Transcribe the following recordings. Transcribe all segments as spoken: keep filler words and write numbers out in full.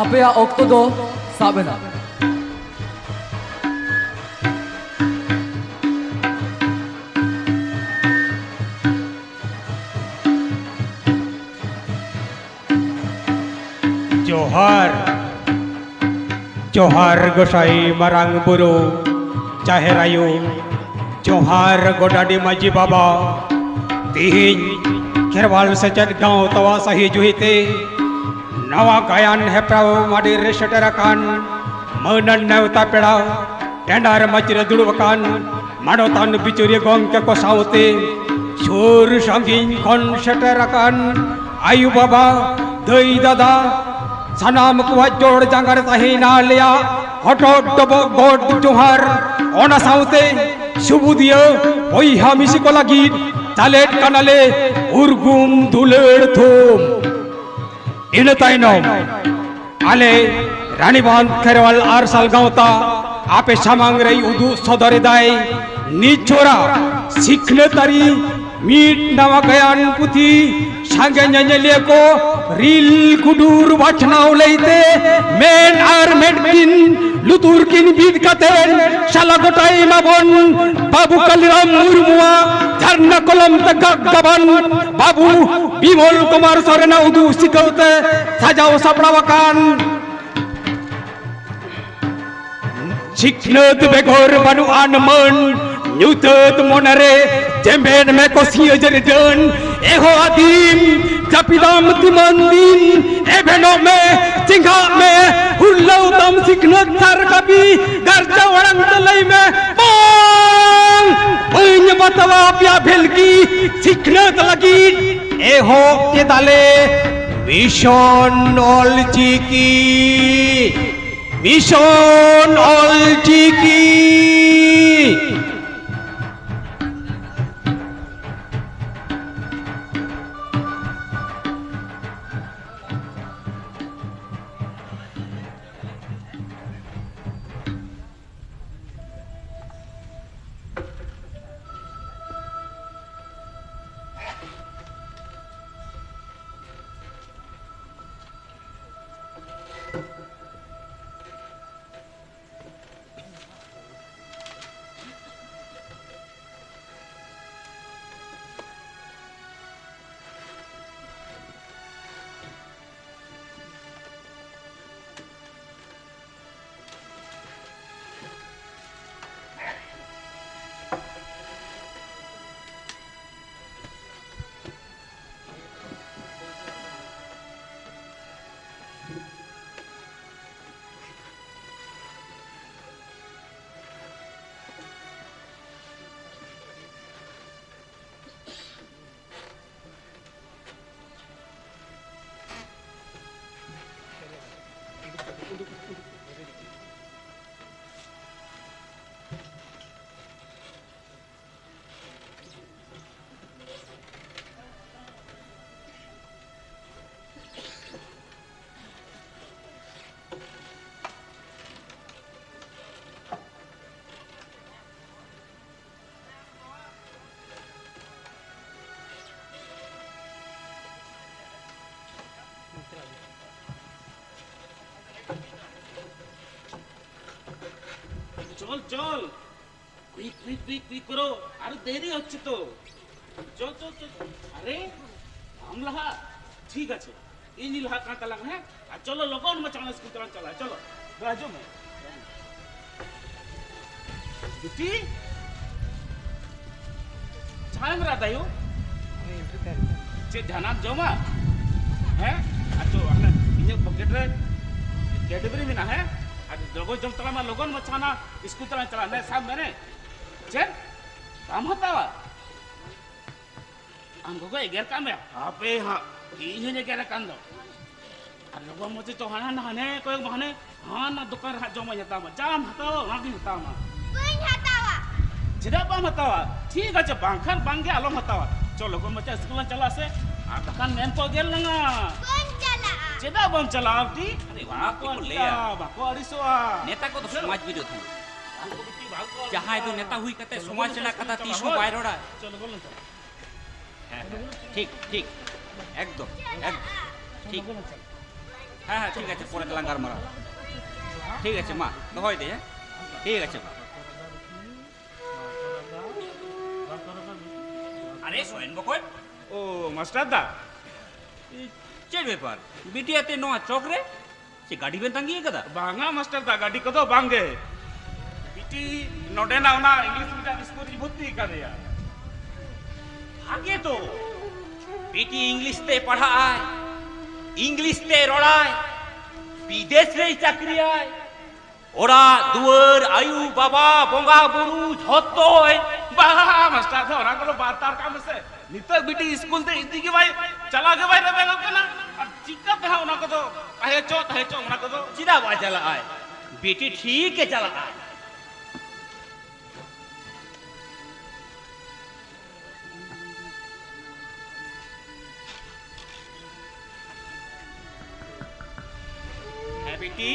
ᱟᱯᱮᱭᱟᱜ ᱚᱠᱛᱚ ᱫᱚ ᱥᱟᱵ ᱮᱱᱟ᱾ ᱡᱚᱦᱟᱨ, ᱡᱚᱦᱟᱨ ᱜᱚᱸᱥᱟᱭ ᱢᱟᱨᱟᱝ ᱵᱩᱨᱩ, ᱡᱟᱦᱮᱨ ᱟᱭᱳ, ᱡᱚᱦᱟᱨ ᱜᱚᱰᱟᱰᱤ ᱢᱟᱹᱡᱷᱤ ᱵᱟᱵᱟ᱾ ᱛᱤᱦᱤᱧ ᱠᱷᱮᱨᱣᱟᱞ ᱥᱮᱪᱮᱫ ᱜᱟᱶᱛᱟᱣᱟᱜ ᱥᱟᱹᱦᱤ ᱡᱩᱦᱤᱛᱮ ᱱᱟᱣᱟ ᱜᱟᱭᱟᱱ ᱦᱮᱯᱨᱟᱣ ᱢᱟᱹᱰᱤ ᱨᱮ ᱥᱮᱴᱮᱨ ᱟᱠᱟᱱ ᱢᱟᱹᱱᱟᱱ ᱱᱮᱣᱛᱟ ᱯᱮᱲᱟ, ᱴᱮᱸᱰᱟᱨ ᱢᱟᱹᱪᱤ ᱨᱮ ᱫᱩᱲᱩᱵ ᱟᱠᱟᱱ ᱢᱟᱱᱚᱛᱟᱱ ᱵᱤᱪᱟᱹᱨᱤᱭᱟᱹ ᱜᱚᱢᱠᱮ ᱠᱚ ᱥᱟᱶᱛᱮ ᱥᱩᱨ ᱥᱟᱺᱜᱤᱧ ᱠᱷᱚᱱ ᱥᱮᱴᱮᱨ ᱟᱠᱟᱱ ᱟᱭᱳ ᱵᱟᱵᱟ, ᱫᱟᱹᱭ ᱫᱟᱫᱟ, ᱥᱟᱱᱟᱢ ᱠᱚᱣᱟᱜ ᱡᱚᱲ ᱡᱟᱸᱜᱟ ᱨᱮ ᱛᱟᱦᱮᱸᱭᱮᱱᱟ ᱟᱞᱮᱭᱟᱜ ᱦᱚᱴᱚᱜ ᱰᱚᱵᱚᱜ ᱜᱚᱰ ᱡᱚᱦᱟᱨ᱾ ᱚᱱᱟ ᱥᱟᱶᱛᱮ ᱥᱩᱵᱩᱫᱤᱭᱟᱹ ᱵᱚᱭᱦᱟ ᱢᱤᱥᱤ ᱠᱚ ᱞᱟᱹᱜᱤᱫ ᱪᱟᱞᱮᱴ ᱠᱟᱱᱟᱞᱮ ᱩᱨᱜᱩᱢ ᱫᱩᱞᱟᱹᱲ ᱛᱷᱩᱢ᱾ ᱤᱱᱟᱹ ᱛᱟᱭᱱᱚᱢ ᱟᱞᱮ ᱨᱟᱱᱤᱵᱟᱸᱫᱷ ᱠᱷᱮᱨᱣᱟᱞ ᱟᱨᱥᱟᱞ ᱜᱟᱶᱛᱟ ᱟᱯᱮ ᱥᱟᱢᱟᱝ ᱨᱮᱭ ᱩᱫᱩᱜ ᱥᱚᱫᱚᱨ ᱮᱫᱟᱭ ᱱᱤᱪᱷᱚᱨᱟ ᱥᱤᱠᱷᱱᱟᱹᱛᱟᱹᱨᱤ ᱢᱤᱫ ᱱᱟᱣᱟ ᱜᱟᱭᱟᱱ ᱯᱩᱛᱷᱤ᱾ ᱥᱟᱸᱜᱮ ᱧᱮᱧᱮᱞᱤᱭᱟᱹ ᱠᱚ ᱨᱤᱞ ᱠᱩᱰᱩᱨ ᱵᱟᱪᱷᱱᱟᱣ ᱞᱟᱹᱭᱛᱮ ᱢᱮᱫ ᱟᱨ ᱢᱮᱫ ᱠᱤᱱ ᱞᱩᱛᱩᱨ ᱠᱤᱱ ᱵᱤᱫ ᱠᱟᱛᱮ ᱥᱟᱞᱟ ᱜᱚᱴᱟᱭ ᱢᱟᱵᱚᱱ ᱵᱟᱹᱵᱩ ᱠᱟᱞᱤᱨᱟᱢ ᱢᱩᱨᱢᱩᱣᱟᱜ ᱡᱷᱟᱨᱱᱟ ᱠᱚᱞᱚᱢ ᱛᱮ ᱜᱟᱜ ᱜᱟᱵᱟᱱ ᱵᱟᱹᱵᱩ ᱵᱤᱢᱚᱞ ᱠᱩᱢᱟᱨ ᱥᱚᱨᱮᱱᱟᱜ ᱩᱫᱩᱜ ᱥᱤᱠᱟᱹᱣ ᱛᱮ ᱥᱟᱡᱟᱣ ᱥᱟᱯᱲᱟᱣ ᱟᱠᱟᱱ ᱥᱤᱠᱷᱱᱟᱹᱛ ᱵᱮᱜᱚᱨ ᱵᱟᱹᱱᱩᱜ ᱟᱱ ᱢᱟᱹᱱ, ᱧᱩᱛᱟᱹᱛ ᱢᱚᱱᱮᱨᱮ ᱡᱮᱢᱵᱮᱫ ᱢᱮ ᱠᱚᱥᱤᱭᱟᱹ ᱡᱟᱹᱨᱤ ᱰᱟᱹᱱ᱾ ᱮᱦᱚ ᱟᱹᱫᱤᱢ ᱡᱟᱹᱯᱤᱫᱟᱢ ᱛᱤᱢᱟᱹᱱ ᱫᱤᱱ, ᱮᱵᱷᱮᱱᱚᱜ ᱢᱮ, ᱪᱮᱸᱜᱷᱟᱜ ᱢᱮ, ᱦᱩᱨᱞᱟᱹᱣ ᱛᱟᱢ ᱥᱤᱠᱷᱱᱟᱹᱛ ᱥᱟᱨ ᱠᱟᱹᱯᱤ, ᱜᱟᱨᱡᱟ ᱟᱲᱟᱝ ᱛᱮ ᱞᱟᱹᱭ ᱢᱮ, ᱵᱟᱝ, ᱵᱟᱹᱧ ᱵᱟᱛᱟᱣᱟ ᱟᱯᱮᱭᱟᱜ ᱵᱷᱮᱞᱠᱤ ᱥᱤᱠᱷᱱᱟᱹᱛ ᱞᱟᱹᱜᱤᱫ᱾ ᱮᱦᱚᱵ ᱠᱮᱫᱟᱞᱮ ᱢᱤᱥᱚᱱ ᱚᱞ ᱪᱤᱠᱤ, ᱢᱤᱥᱚᱱ ᱚᱞ ᱪᱤᱠᱤ᱾ চল, চল। কুইক, কুইক, কুইক, কুইক করো। আরে দেরি হচ্ছে তো। চল, চল, চল। আরে, আম লাহা। ঠিক আছে। ᱤᱧ ᱞᱟᱦᱟᱜ ᱠᱟᱱ ᱛᱟᱞᱟᱝ, ᱦᱮᱸ? ᱟᱨ ᱪᱚᱞᱚ, ᱞᱚᱜᱚᱱ ᱢᱟᱪᱷᱟ ᱚᱱᱟ ᱥᱠᱩᱞ ᱛᱮᱞᱟᱝ ᱪᱟᱞᱟᱜᱼᱟ, ᱪᱚᱞᱚ᱾ ᱫᱩ, ᱦᱤᱡᱩᱜ ᱢᱮ᱾ ᱵᱤᱴᱤ, ᱪᱷᱟᱭ ᱢᱮᱨᱟ ᱫᱟᱭᱳ᱾ ᱪᱮᱫ ᱡᱟᱦᱟᱱᱟᱜ ᱮᱢ ᱡᱚᱢᱟ? ᱦᱮᱸ? ᱟᱪᱪᱷᱟ, ᱦᱟᱱᱮ ᱤᱧᱟᱹᱜ ᱯᱚᱠᱮᱴ ᱨᱮ ᱠᱮᱰᱵᱮᱨᱤ ᱢᱮᱱᱟᱜᱼᱟ, ᱦᱮᱸ? ᱟᱨ ᱞᱚᱜᱚᱱ ᱡᱚᱢ ᱛᱟᱞᱟᱝ ᱢᱟ, ᱞᱚᱜᱚᱱ ᱢᱟᱪᱷᱟ ᱚᱱᱟ ᱥᱠᱩᱞ ᱛᱮᱞᱟᱝ ᱪᱟᱞᱟᱜᱼᱟ᱾ ᱱᱮ, ᱥᱟᱵ ᱢᱮ ᱱᱮ᱾ ᱪᱮᱫ? ᱵᱟᱢ ᱦᱟᱛᱟᱣᱟ? ᱟᱢ ᱜᱚᱜᱚ ᱮᱜᱮᱨ ᱠᱟᱜ ᱢᱮ? ᱦᱟᱯᱮ ᱦᱟᱸᱜ, ᱤᱧ ᱦᱚᱸᱧ ᱮᱜᱮᱨ ᱟᱠᱟᱱ ᱫᱚ᱾ ᱟᱨ ᱞᱚᱜᱚᱱ ᱢᱟᱪᱷᱟ ᱪᱚ, ᱦᱟᱱᱟ, ᱦᱟᱱᱟ, ᱦᱟᱱᱮ ᱠᱚᱭᱚᱜ ᱢᱮ, ᱦᱟᱱᱮ, ᱦᱟᱱᱟ ᱫᱚᱠᱟᱱ ᱨᱮ ᱦᱟᱸᱜ ᱡᱚᱢᱟᱜ ᱤᱧ ᱦᱟᱛᱟᱣᱟ, ᱡᱟᱢ ᱦᱟᱛᱟᱣᱟ, ᱚᱱᱟᱜᱤᱧ ᱦᱟᱛᱟᱣ ᱟᱢᱟ᱾ ᱵᱟᱹᱧ ᱦᱟᱛᱟᱣᱟ᱾ ᱪᱮᱫᱟᱜ ᱵᱟᱢ ᱦᱟᱛᱟᱣᱟ? ᱴᱷᱤᱠ ᱟᱪᱷᱮ, ᱵᱟᱝᱠᱷᱟᱱ ᱵᱟᱝᱜᱮ, ᱟᱞᱚᱢ ᱦᱟᱛᱟᱣᱟ᱾ ᱪᱚ, ᱞᱚᱜᱚᱱ ᱢᱟᱪᱷᱟ ᱥᱠᱩᱞ ᱞᱟᱝ ᱪᱟᱞᱟᱜᱼᱟ ᱥᱮ, ᱟᱨ ᱵᱟᱠᱷᱟᱱ ᱢᱮᱢ ᱠᱚ ᱮᱜᱮᱨ ᱞᱟᱝᱟ᱾ ᱵᱟᱹᱧ ᱪᱟᱞᱟᱜᱼᱟ᱾ ᱪᱮᱫᱟᱜ ᱵᱟᱢ ᱪᱟᱞᱟᱜᱼᱟ, ᱵᱤᱴᱤ? ᱟᱨᱮ, ᱚᱱᱟ ᱵᱟᱠᱚ ᱠᱚ ᱟᱹᱲᱤᱥᱟ, ᱞᱟᱹᱭᱟ᱾ ᱵᱟᱠᱚ ᱟᱹᱲᱤᱥᱚᱜᱼᱟ᱾ ᱱᱮᱛᱟ ᱠᱚᱫᱚ ᱵᱩᱡᱷᱟᱹᱣ? ᱥᱚᱢᱟᱡᱽ ᱵᱤᱨᱳᱫᱷᱤ᱾ ᱵᱟᱝ ᱠᱚ, ᱵᱤᱴᱤ, ᱵᱟᱝ ᱠᱚ ᱟᱹᱲᱤᱥᱚᱜᱼᱟ᱾ ᱡᱟᱦᱟᱸᱭ ᱫᱚ ᱱᱮᱛᱟ ᱦᱩᱭ ᱠᱟᱛᱮ ᱪᱚ, ᱞᱚᱜᱚᱱ ᱥᱚᱢᱟᱡᱽ ᱨᱮᱱᱟᱜ ᱢᱟᱪᱷᱟ ᱠᱟᱛᱷᱟ ᱥᱠᱩᱞ ᱛᱤᱥ ᱦᱚᱸ ᱪᱟᱞᱟᱜ ᱵᱟᱭ ᱦᱳᱭ᱾ ᱨᱚᱲᱟ᱾ ᱪᱚ, ᱞᱚᱜᱚᱱ ᱞᱟᱝ ᱪᱟᱞᱟᱜᱼᱟ᱾ ᱦᱮᱸ, ᱦᱮᱸ, ᱴᱷᱤᱠ, ᱴᱷᱤᱠ, ᱮᱠᱫᱚᱢ, ᱮᱠᱫᱚᱢ, ᱴᱷᱤᱠ᱾ ᱦᱮᱸ, ᱦᱮᱸ, ᱴᱷᱤᱠ ᱟᱪᱷᱮ, ᱯᱚᱨᱮ ᱛᱮᱞᱟᱝ ᱜᱟᱞᱢᱟᱨᱟᱣᱟ᱾ ᱴᱷᱤᱠ ᱟᱪᱷᱮ, ᱢᱟ, ᱫᱚᱦᱚᱭ ᱫᱟᱹᱧ, ᱦᱮᱸ? ᱴᱷᱤᱠ ᱟᱪᱷᱮ, ᱢᱟ᱾ ᱟᱨᱮ, ᱥᱚᱭᱮᱱ ᱵᱚᱠᱚᱧ᱾ ᱳ, ᱢᱟᱥᱴᱟᱨ ᱫᱟ᱾ ᱪᱮᱫ ᱵᱮᱯᱟᱨ? ᱵᱤᱴᱤ ᱟᱛᱮ ᱱᱚᱣᱟ ᱪᱚᱠ ᱨᱮ? ᱪᱮᱫ ᱜᱟᱹᱰᱤ ᱵᱮᱱ ᱛᱟᱺᱜᱤ ᱟᱠᱟᱫᱟ? ᱵᱟᱝᱟ ᱢᱟᱥᱴᱟᱨ ᱫᱟ, ᱜᱟᱹᱰᱤ ᱠᱚᱫᱚ ᱵᱟᱝᱜᱮ᱾ ᱵᱤᱴᱤ ᱱᱚᱰᱮᱱᱟᱜ ᱚᱱᱟ ᱤᱝᱞᱤᱥ ᱢᱤᱰᱤᱭᱟᱢ ᱥᱠᱩᱞ ᱨᱤᱧ ᱵᱷᱚᱨᱛᱤ ᱟᱠᱟᱫᱮᱭᱟ᱾ ᱵᱷᱟᱜᱮ ᱛᱚ᱾ ᱵᱤᱴᱤ ᱤᱝᱞᱤᱥ ᱛᱮ ᱯᱟᱲᱦᱟᱜ ᱟᱭ, ᱤᱝᱞᱤᱥ ᱛᱮ ᱨᱚᱲᱟᱭ, ᱵᱤᱫᱮᱥ ᱨᱮᱭ ᱪᱟᱹᱠᱨᱤᱭᱟᱭ᱾ ᱚᱲᱟᱜ ᱫᱩᱣᱟᱹᱨ, ᱟᱭᱩ ᱵᱟᱵᱟ, ᱵᱚᱸᱜᱟ ᱵᱩᱨᱩ ᱡᱷᱚᱛᱚᱭ᱾ ᱵᱟᱦᱟ ᱢᱟᱥᱴᱟᱨ ᱫᱚ ᱚᱱᱟ ᱠᱚᱫᱚ ᱵᱟᱫ ᱛᱟᱨ ᱠᱟᱜ ᱢᱮᱥᱮ᱾ ᱱᱤᱛᱚᱜ ᱵᱤᱴᱤ ᱥᱠᱩᱞ ᱛᱮ ᱤᱫᱤ ᱜᱮ ᱵᱟᱭ, ᱪᱟᱞᱟᱣ ᱜᱮ ᱵᱟᱭ ᱨᱮᱵᱮᱱᱚᱜ ᱠᱟᱱᱟ᱾ ᱟᱨ ᱪᱤᱠᱟᱹᱛᱮ ᱦᱟᱸᱜ ᱚᱱᱟ ᱠᱚᱫᱚ ᱛᱟᱦᱮᱸ ᱪᱚ, ᱛᱟᱦᱮᱸ ᱪᱚ ᱚᱱᱟ ᱠᱚᱫᱚ᱾ ᱪᱮᱫᱟᱜ ᱵᱟᱭ ᱪᱟᱞᱟᱜᱼᱟᱭ? ᱵᱤᱴᱤ ᱴᱷᱤᱠ ᱜᱮ ᱪᱟᱞᱟᱜᱼᱟᱭ᱾ ᱦᱮᱸ ᱵᱤᱴᱤ,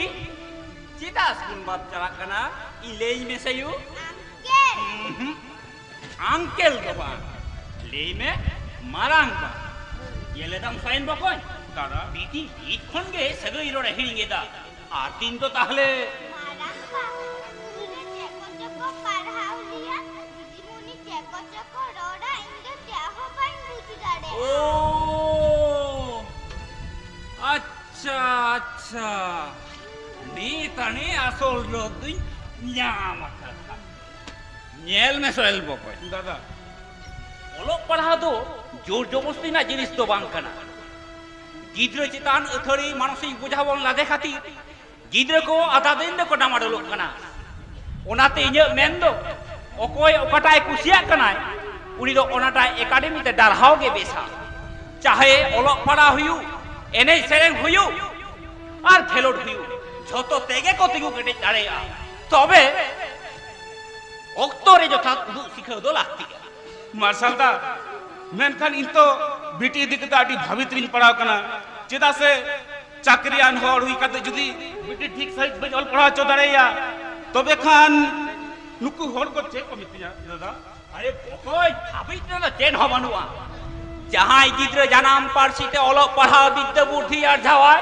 ᱪᱮᱫᱟᱜ ᱥᱠᱩᱞ ᱵᱟᱢ ᱪᱟᱞᱟᱜ ᱠᱟᱱᱟ? ᱤᱧ ᱞᱟᱹᱭᱟᱹᱧ ᱢᱮᱥᱮ ᱭᱩ᱾ ᱟᱝᱠᱮᱞ᱾ ᱩᱸᱦᱩᱸ, ᱟᱝᱠᱮᱞ ᱫᱚ ᱵᱟᱝ, ᱞᱟᱹᱭ ᱢᱮ ᱢᱟᱨᱟᱝ ᱵᱟ᱾ ᱧᱮᱞ ᱮᱫᱟᱢ ᱥᱚᱭᱮᱱ ᱵᱚᱠᱚᱧ? ᱫᱟᱫᱟ᱾ ᱵᱤᱴᱤ ᱱᱤᱛ ᱠᱷᱚᱱ ᱜᱮ ᱥᱟᱹᱜᱟᱹᱭ ᱨᱚᱲᱮ ᱦᱤᱲᱤᱧ ᱮᱫᱟ᱾ ᱟᱨ ᱫᱤᱱ ᱫᱚ ᱛᱟᱦᱞᱮ ᱢᱟᱨᱟᱝ ᱵᱟ᱾ ᱟᱪᱪᱷᱟ, ᱱᱤᱛ ᱟᱹᱱᱤᱡ ᱟᱥᱚᱞ ᱡᱚᱥ ᱫᱩᱧ ᱧᱟᱢ ᱟᱠᱟᱫᱟ᱾ ᱧᱮᱞ ᱢᱮ ᱥᱚᱦᱮᱞ ᱵᱚᱠᱚᱧ, ᱫᱟᱫᱟ, ᱚᱞᱚᱜ ᱯᱟᱲᱦᱟᱣ ᱫᱚ ᱡᱳᱨ ᱡᱚᱵᱚᱥᱛᱤ ᱨᱮᱱᱟᱜ ᱡᱤᱱᱤᱥ ᱫᱚ ᱵᱟᱝ ᱠᱟᱱᱟ᱾ ᱜᱤᱫᱽᱨᱟᱹ ᱪᱮᱛᱟᱱ ᱟᱹᱛᱷᱟᱹᱲᱤ ᱢᱟᱱᱚᱥᱤᱠ ᱵᱚᱡᱷᱟ ᱵᱚᱱ ᱞᱟᱫᱮ ᱠᱷᱟᱹᱛᱤᱨ ᱜᱤᱫᱽᱨᱟᱹ ᱠᱚ ᱟᱫᱟ ᱫᱤᱱ ᱨᱮᱠᱚ ᱰᱟᱢᱟᱰᱳᱞᱚᱜ ᱠᱟᱱᱟ᱾ ᱚᱱᱟᱛᱮ ᱤᱧᱟᱹᱜ ᱢᱮᱱ ᱫᱚ, ᱚᱠᱚᱭ ᱚᱠᱟᱴᱟᱜ ᱮ ᱠᱩᱥᱤᱭᱟᱜ ᱠᱟᱱᱟᱭ, ᱩᱱᱤ ᱫᱚ ᱚᱱᱟᱴᱟᱜ ᱮᱠᱟᱰᱮᱢᱤ ᱛᱮ ᱰᱟᱨᱦᱟᱣ ᱜᱮ ᱵᱮᱥᱟ᱾ ᱪᱟᱦᱮ ᱚᱞᱚᱜ ᱯᱟᱲᱦᱟᱣ ᱦᱩᱭᱩᱜ, ᱮᱱᱮᱡ ᱥᱮᱨᱮᱧ ᱦᱩᱭᱩᱜ, ᱟᱨ ᱠᱷᱮᱞᱳᱰ ᱦᱩᱭᱩᱜ, ᱡᱷᱚᱛᱚ ᱛᱮᱜᱮ ᱠᱚ ᱛᱤᱸᱜᱩ ᱠᱮᱴᱮᱡ ᱫᱟᱲᱮᱭᱟᱜᱼᱟ᱾ ᱛᱚᱵᱮ ᱚᱠᱛᱚ ᱨᱮ ᱡᱚᱛᱷᱟᱛ ᱩᱫᱩᱜ ᱥᱤᱠᱷᱟᱹᱣ ᱫᱚ ᱞᱟᱹᱠᱛᱤᱜᱼᱟ᱾ ᱢᱟᱨᱥᱟᱞ ᱫᱟ, ᱢᱮᱱᱠᱷᱟᱱ ᱤᱧ ᱛᱚ ᱵᱤᱴᱤ ᱤᱫᱤ ᱠᱟᱛᱮ ᱟᱹᱰᱤ ᱵᱷᱟᱵᱤᱛ ᱨᱤᱧ ᱯᱟᱲᱟᱣ ᱠᱟᱱᱟ᱾ ᱪᱮᱫᱟᱜ ᱥᱮ ᱪᱟᱹᱠᱨᱤᱭᱟᱱ ᱦᱚᱲ ᱦᱩᱭ ᱠᱟᱛᱮ ᱡᱩᱫᱤ ᱵᱤᱴᱤ ᱴᱷᱤᱠ ᱥᱟᱺᱦᱤᱡ ᱵᱟᱹᱧ ᱚᱞ ᱯᱟᱲᱦᱟᱣ ᱦᱚᱪᱚ ᱫᱟᱲᱮᱭᱟᱭᱟ, ᱛᱚᱵᱮ ᱠᱷᱟᱱ ᱱᱩᱠᱩ ᱦᱚᱲ ᱠᱚ ᱪᱮᱫ ᱠᱚ ᱢᱤᱛᱟᱹᱧᱟ ᱫᱟᱫᱟ? ᱟᱨᱮ ᱵᱚᱠᱚᱧ, ᱵᱷᱟᱵᱤᱛ ᱨᱮᱫᱚ ᱪᱮᱫ ᱦᱚᱸ ᱵᱟᱹᱱᱩᱜᱼᱟ᱾ ᱡᱟᱦᱟᱸᱭ ᱜᱤᱫᱽᱨᱟᱹ ᱡᱟᱱᱟᱢ ᱯᱟᱹᱨᱥᱤ ᱛᱮ ᱚᱞᱚᱜ ᱯᱟᱲᱦᱟᱣ ᱵᱤᱫᱽᱫᱟᱹ ᱵᱩᱫᱽᱫᱷᱤ ᱟᱨᱡᱟᱣᱟᱭ,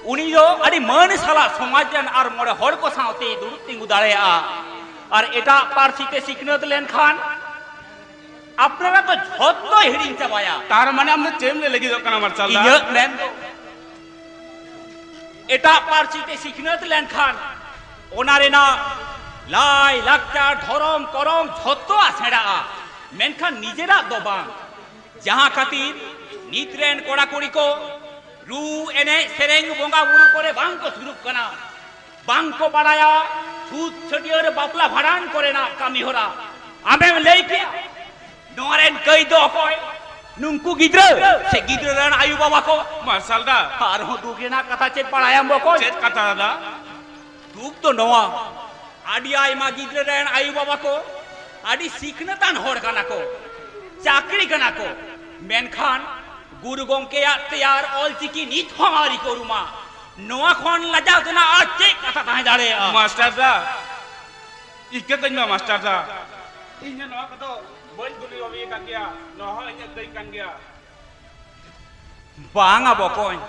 ᱩᱱᱤ ᱫᱚ ᱟᱹᱰᱤ ᱢᱟᱹᱱ ᱥᱟᱞᱟᱜ ᱥᱚᱢᱟᱡᱽ ᱨᱮᱱ ᱟᱨ ᱢᱚᱬᱮ ᱦᱚᱲ ᱠᱚ ᱥᱟᱶᱛᱮ ᱫᱩᱲᱩᱵ ᱛᱤᱸᱜᱩ ᱫᱟᱲᱮᱭᱟᱜᱼᱟ᱾ ᱟᱨ ᱮᱴᱟᱜ ᱯᱟᱹᱨᱥᱤ ᱛᱮ ᱥᱤᱠᱷᱱᱟᱹᱛ ᱞᱮᱱᱠᱷᱟᱱ ᱟᱯᱱᱟᱨᱟᱜ ᱫᱚ ᱡᱷᱚᱛᱚᱭ ᱦᱤᱲᱤᱧ ᱪᱟᱵᱟᱭᱟ᱾ ᱛᱟᱨ ᱢᱟᱱᱮ ᱟᱢ ᱫᱚ ᱪᱮᱫ ᱮᱢ ᱞᱟᱹᱭ ᱞᱟᱹᱜᱤᱫᱚᱜ ᱠᱟᱱᱟ ᱢᱟᱨᱥᱟᱞ ᱫᱟ? ᱤᱧᱟᱹᱜ ᱢᱮᱱ ᱫᱚ, ᱮᱴᱟᱜ ᱯᱟᱹᱨᱥᱤ ᱛᱮ ᱥᱤᱠᱷᱱᱟᱹᱛ ᱞᱮᱱᱠᱷᱟᱱ ᱚᱱᱟ ᱨᱮᱱᱟᱜ ᱞᱟᱭ ᱞᱟᱠᱪᱟᱨ, ᱫᱷᱚᱨᱚᱢ ᱠᱚᱨᱚᱢ ᱡᱷᱚᱛᱚᱣᱟᱜ ᱥᱮᱬᱟᱜᱼᱟ, ᱢᱮᱱᱠᱷᱟᱱ ᱱᱤᱡᱮᱨᱟᱜ ᱫᱚ ᱵᱟᱝ᱾ ᱡᱟᱦᱟᱸ ᱠᱷᱟᱹᱛᱤᱨ ᱱᱤᱛ ᱨᱮᱱ ᱠᱚᱲᱟ ᱠᱩᱲᱤ ᱠᱚ ᱨᱩ, ᱮᱱᱮᱡ, ᱥᱮᱨᱮᱧ, ᱵᱚᱸᱜᱟ ᱵᱩᱨᱩ ᱠᱚᱨᱮ ᱵᱟᱝ ᱠᱚ ᱥᱩᱨᱩᱜ ᱠᱟᱱᱟ, ᱵᱟᱝ ᱠᱚ ᱵᱟᱲᱟᱭᱟ ᱪᱷᱩᱛ, ᱪᱷᱟᱹᱴᱭᱟᱹᱨ, ᱵᱟᱯᱞᱟ ᱵᱷᱟᱸᱰᱟᱱ ᱠᱚᱨᱮᱱᱟᱜ ᱠᱟᱹᱢᱤ ᱦᱚᱨᱟ᱾ ᱟᱢᱮᱢ ᱞᱟᱹᱭ ᱠᱮᱭᱟ, ᱱᱚᱣᱟ ᱨᱮᱱ ᱠᱟᱹᱭ ᱫᱚ ᱚᱠᱚᱭ? ᱱᱩᱝᱠᱩ ᱜᱤᱫᱽᱨᱟᱹ ᱥᱮ ᱜᱤᱫᱽᱨᱟᱹ ᱨᱮᱱ ᱟᱭᱳ ᱵᱟᱵᱟ ᱠᱚ? ᱢᱟᱨᱥᱟᱞ ᱫᱟ, ᱟᱨᱦᱚᱸ ᱫᱩᱠ ᱨᱮᱱᱟᱜ ᱠᱟᱛᱷᱟ ᱪᱮᱫ ᱵᱟᱲᱟᱭᱟᱢ ᱵᱚᱠᱚᱧ? ᱪᱮᱫ ᱠᱟᱛᱷᱟ ᱫᱟᱫᱟ? ᱫᱩᱠ ᱫᱚ ᱱᱚᱣᱟ, ᱟᱹᱰᱤ ᱟᱭᱢᱟ ᱜᱤᱫᱽᱨᱟᱹ ᱨᱮᱱ ᱟᱭᱳ ᱵᱟᱵᱟ ᱠᱚ ᱟᱹᱰᱤ ᱥᱤᱠᱷᱱᱟᱹᱛᱟᱱ ᱦᱚᱲ ᱠᱟᱱᱟ ᱠᱚ, ᱪᱟᱹᱠᱨᱤ ᱠᱟᱱᱟ ᱠᱚ, ᱢᱮᱱᱠᱷᱟᱱ ᱜᱩᱨᱩ ᱜᱚᱢᱠᱮᱭᱟᱜ ᱛᱮᱭᱟᱨ ᱚᱞ ᱪᱤᱠᱤ ᱱᱤᱛ ᱦᱚᱸ ᱟᱹᱣᱨᱤ ᱠᱚ ᱩᱨᱩᱢᱟ᱾ ᱱᱚᱣᱟ ᱠᱷᱚᱱ ᱞᱟᱡᱟᱣ ᱛᱮᱱᱟᱜ ᱟᱨ ᱪᱮᱫ ᱠᱟᱛᱷᱟ ᱛᱟᱦᱮᱸ ᱫᱟᱲᱮᱭᱟᱜᱼᱟ? ᱢᱟᱥᱴᱟᱨ ᱫᱟ, ᱤᱠᱟᱹ ᱠᱟᱹᱧ ᱢᱮ ᱢᱟᱥᱴᱟᱨ ᱫᱟ, ᱤᱧ ᱦᱚᱸ ᱱᱚᱣᱟ ᱠᱚᱫᱚ ᱵᱟᱹᱧ ᱠᱩᱞᱤ ᱵᱷᱟᱵᱤ ᱟᱠᱟᱫ ᱜᱮᱭᱟ, ᱱᱚᱣᱟ ᱦᱚᱸ ᱤᱧᱟᱹᱜ ᱠᱟᱹᱭ ᱠᱟᱱ ᱜᱮᱭᱟ᱾ ᱵᱟᱝᱟ ᱵᱚᱠᱚᱧ,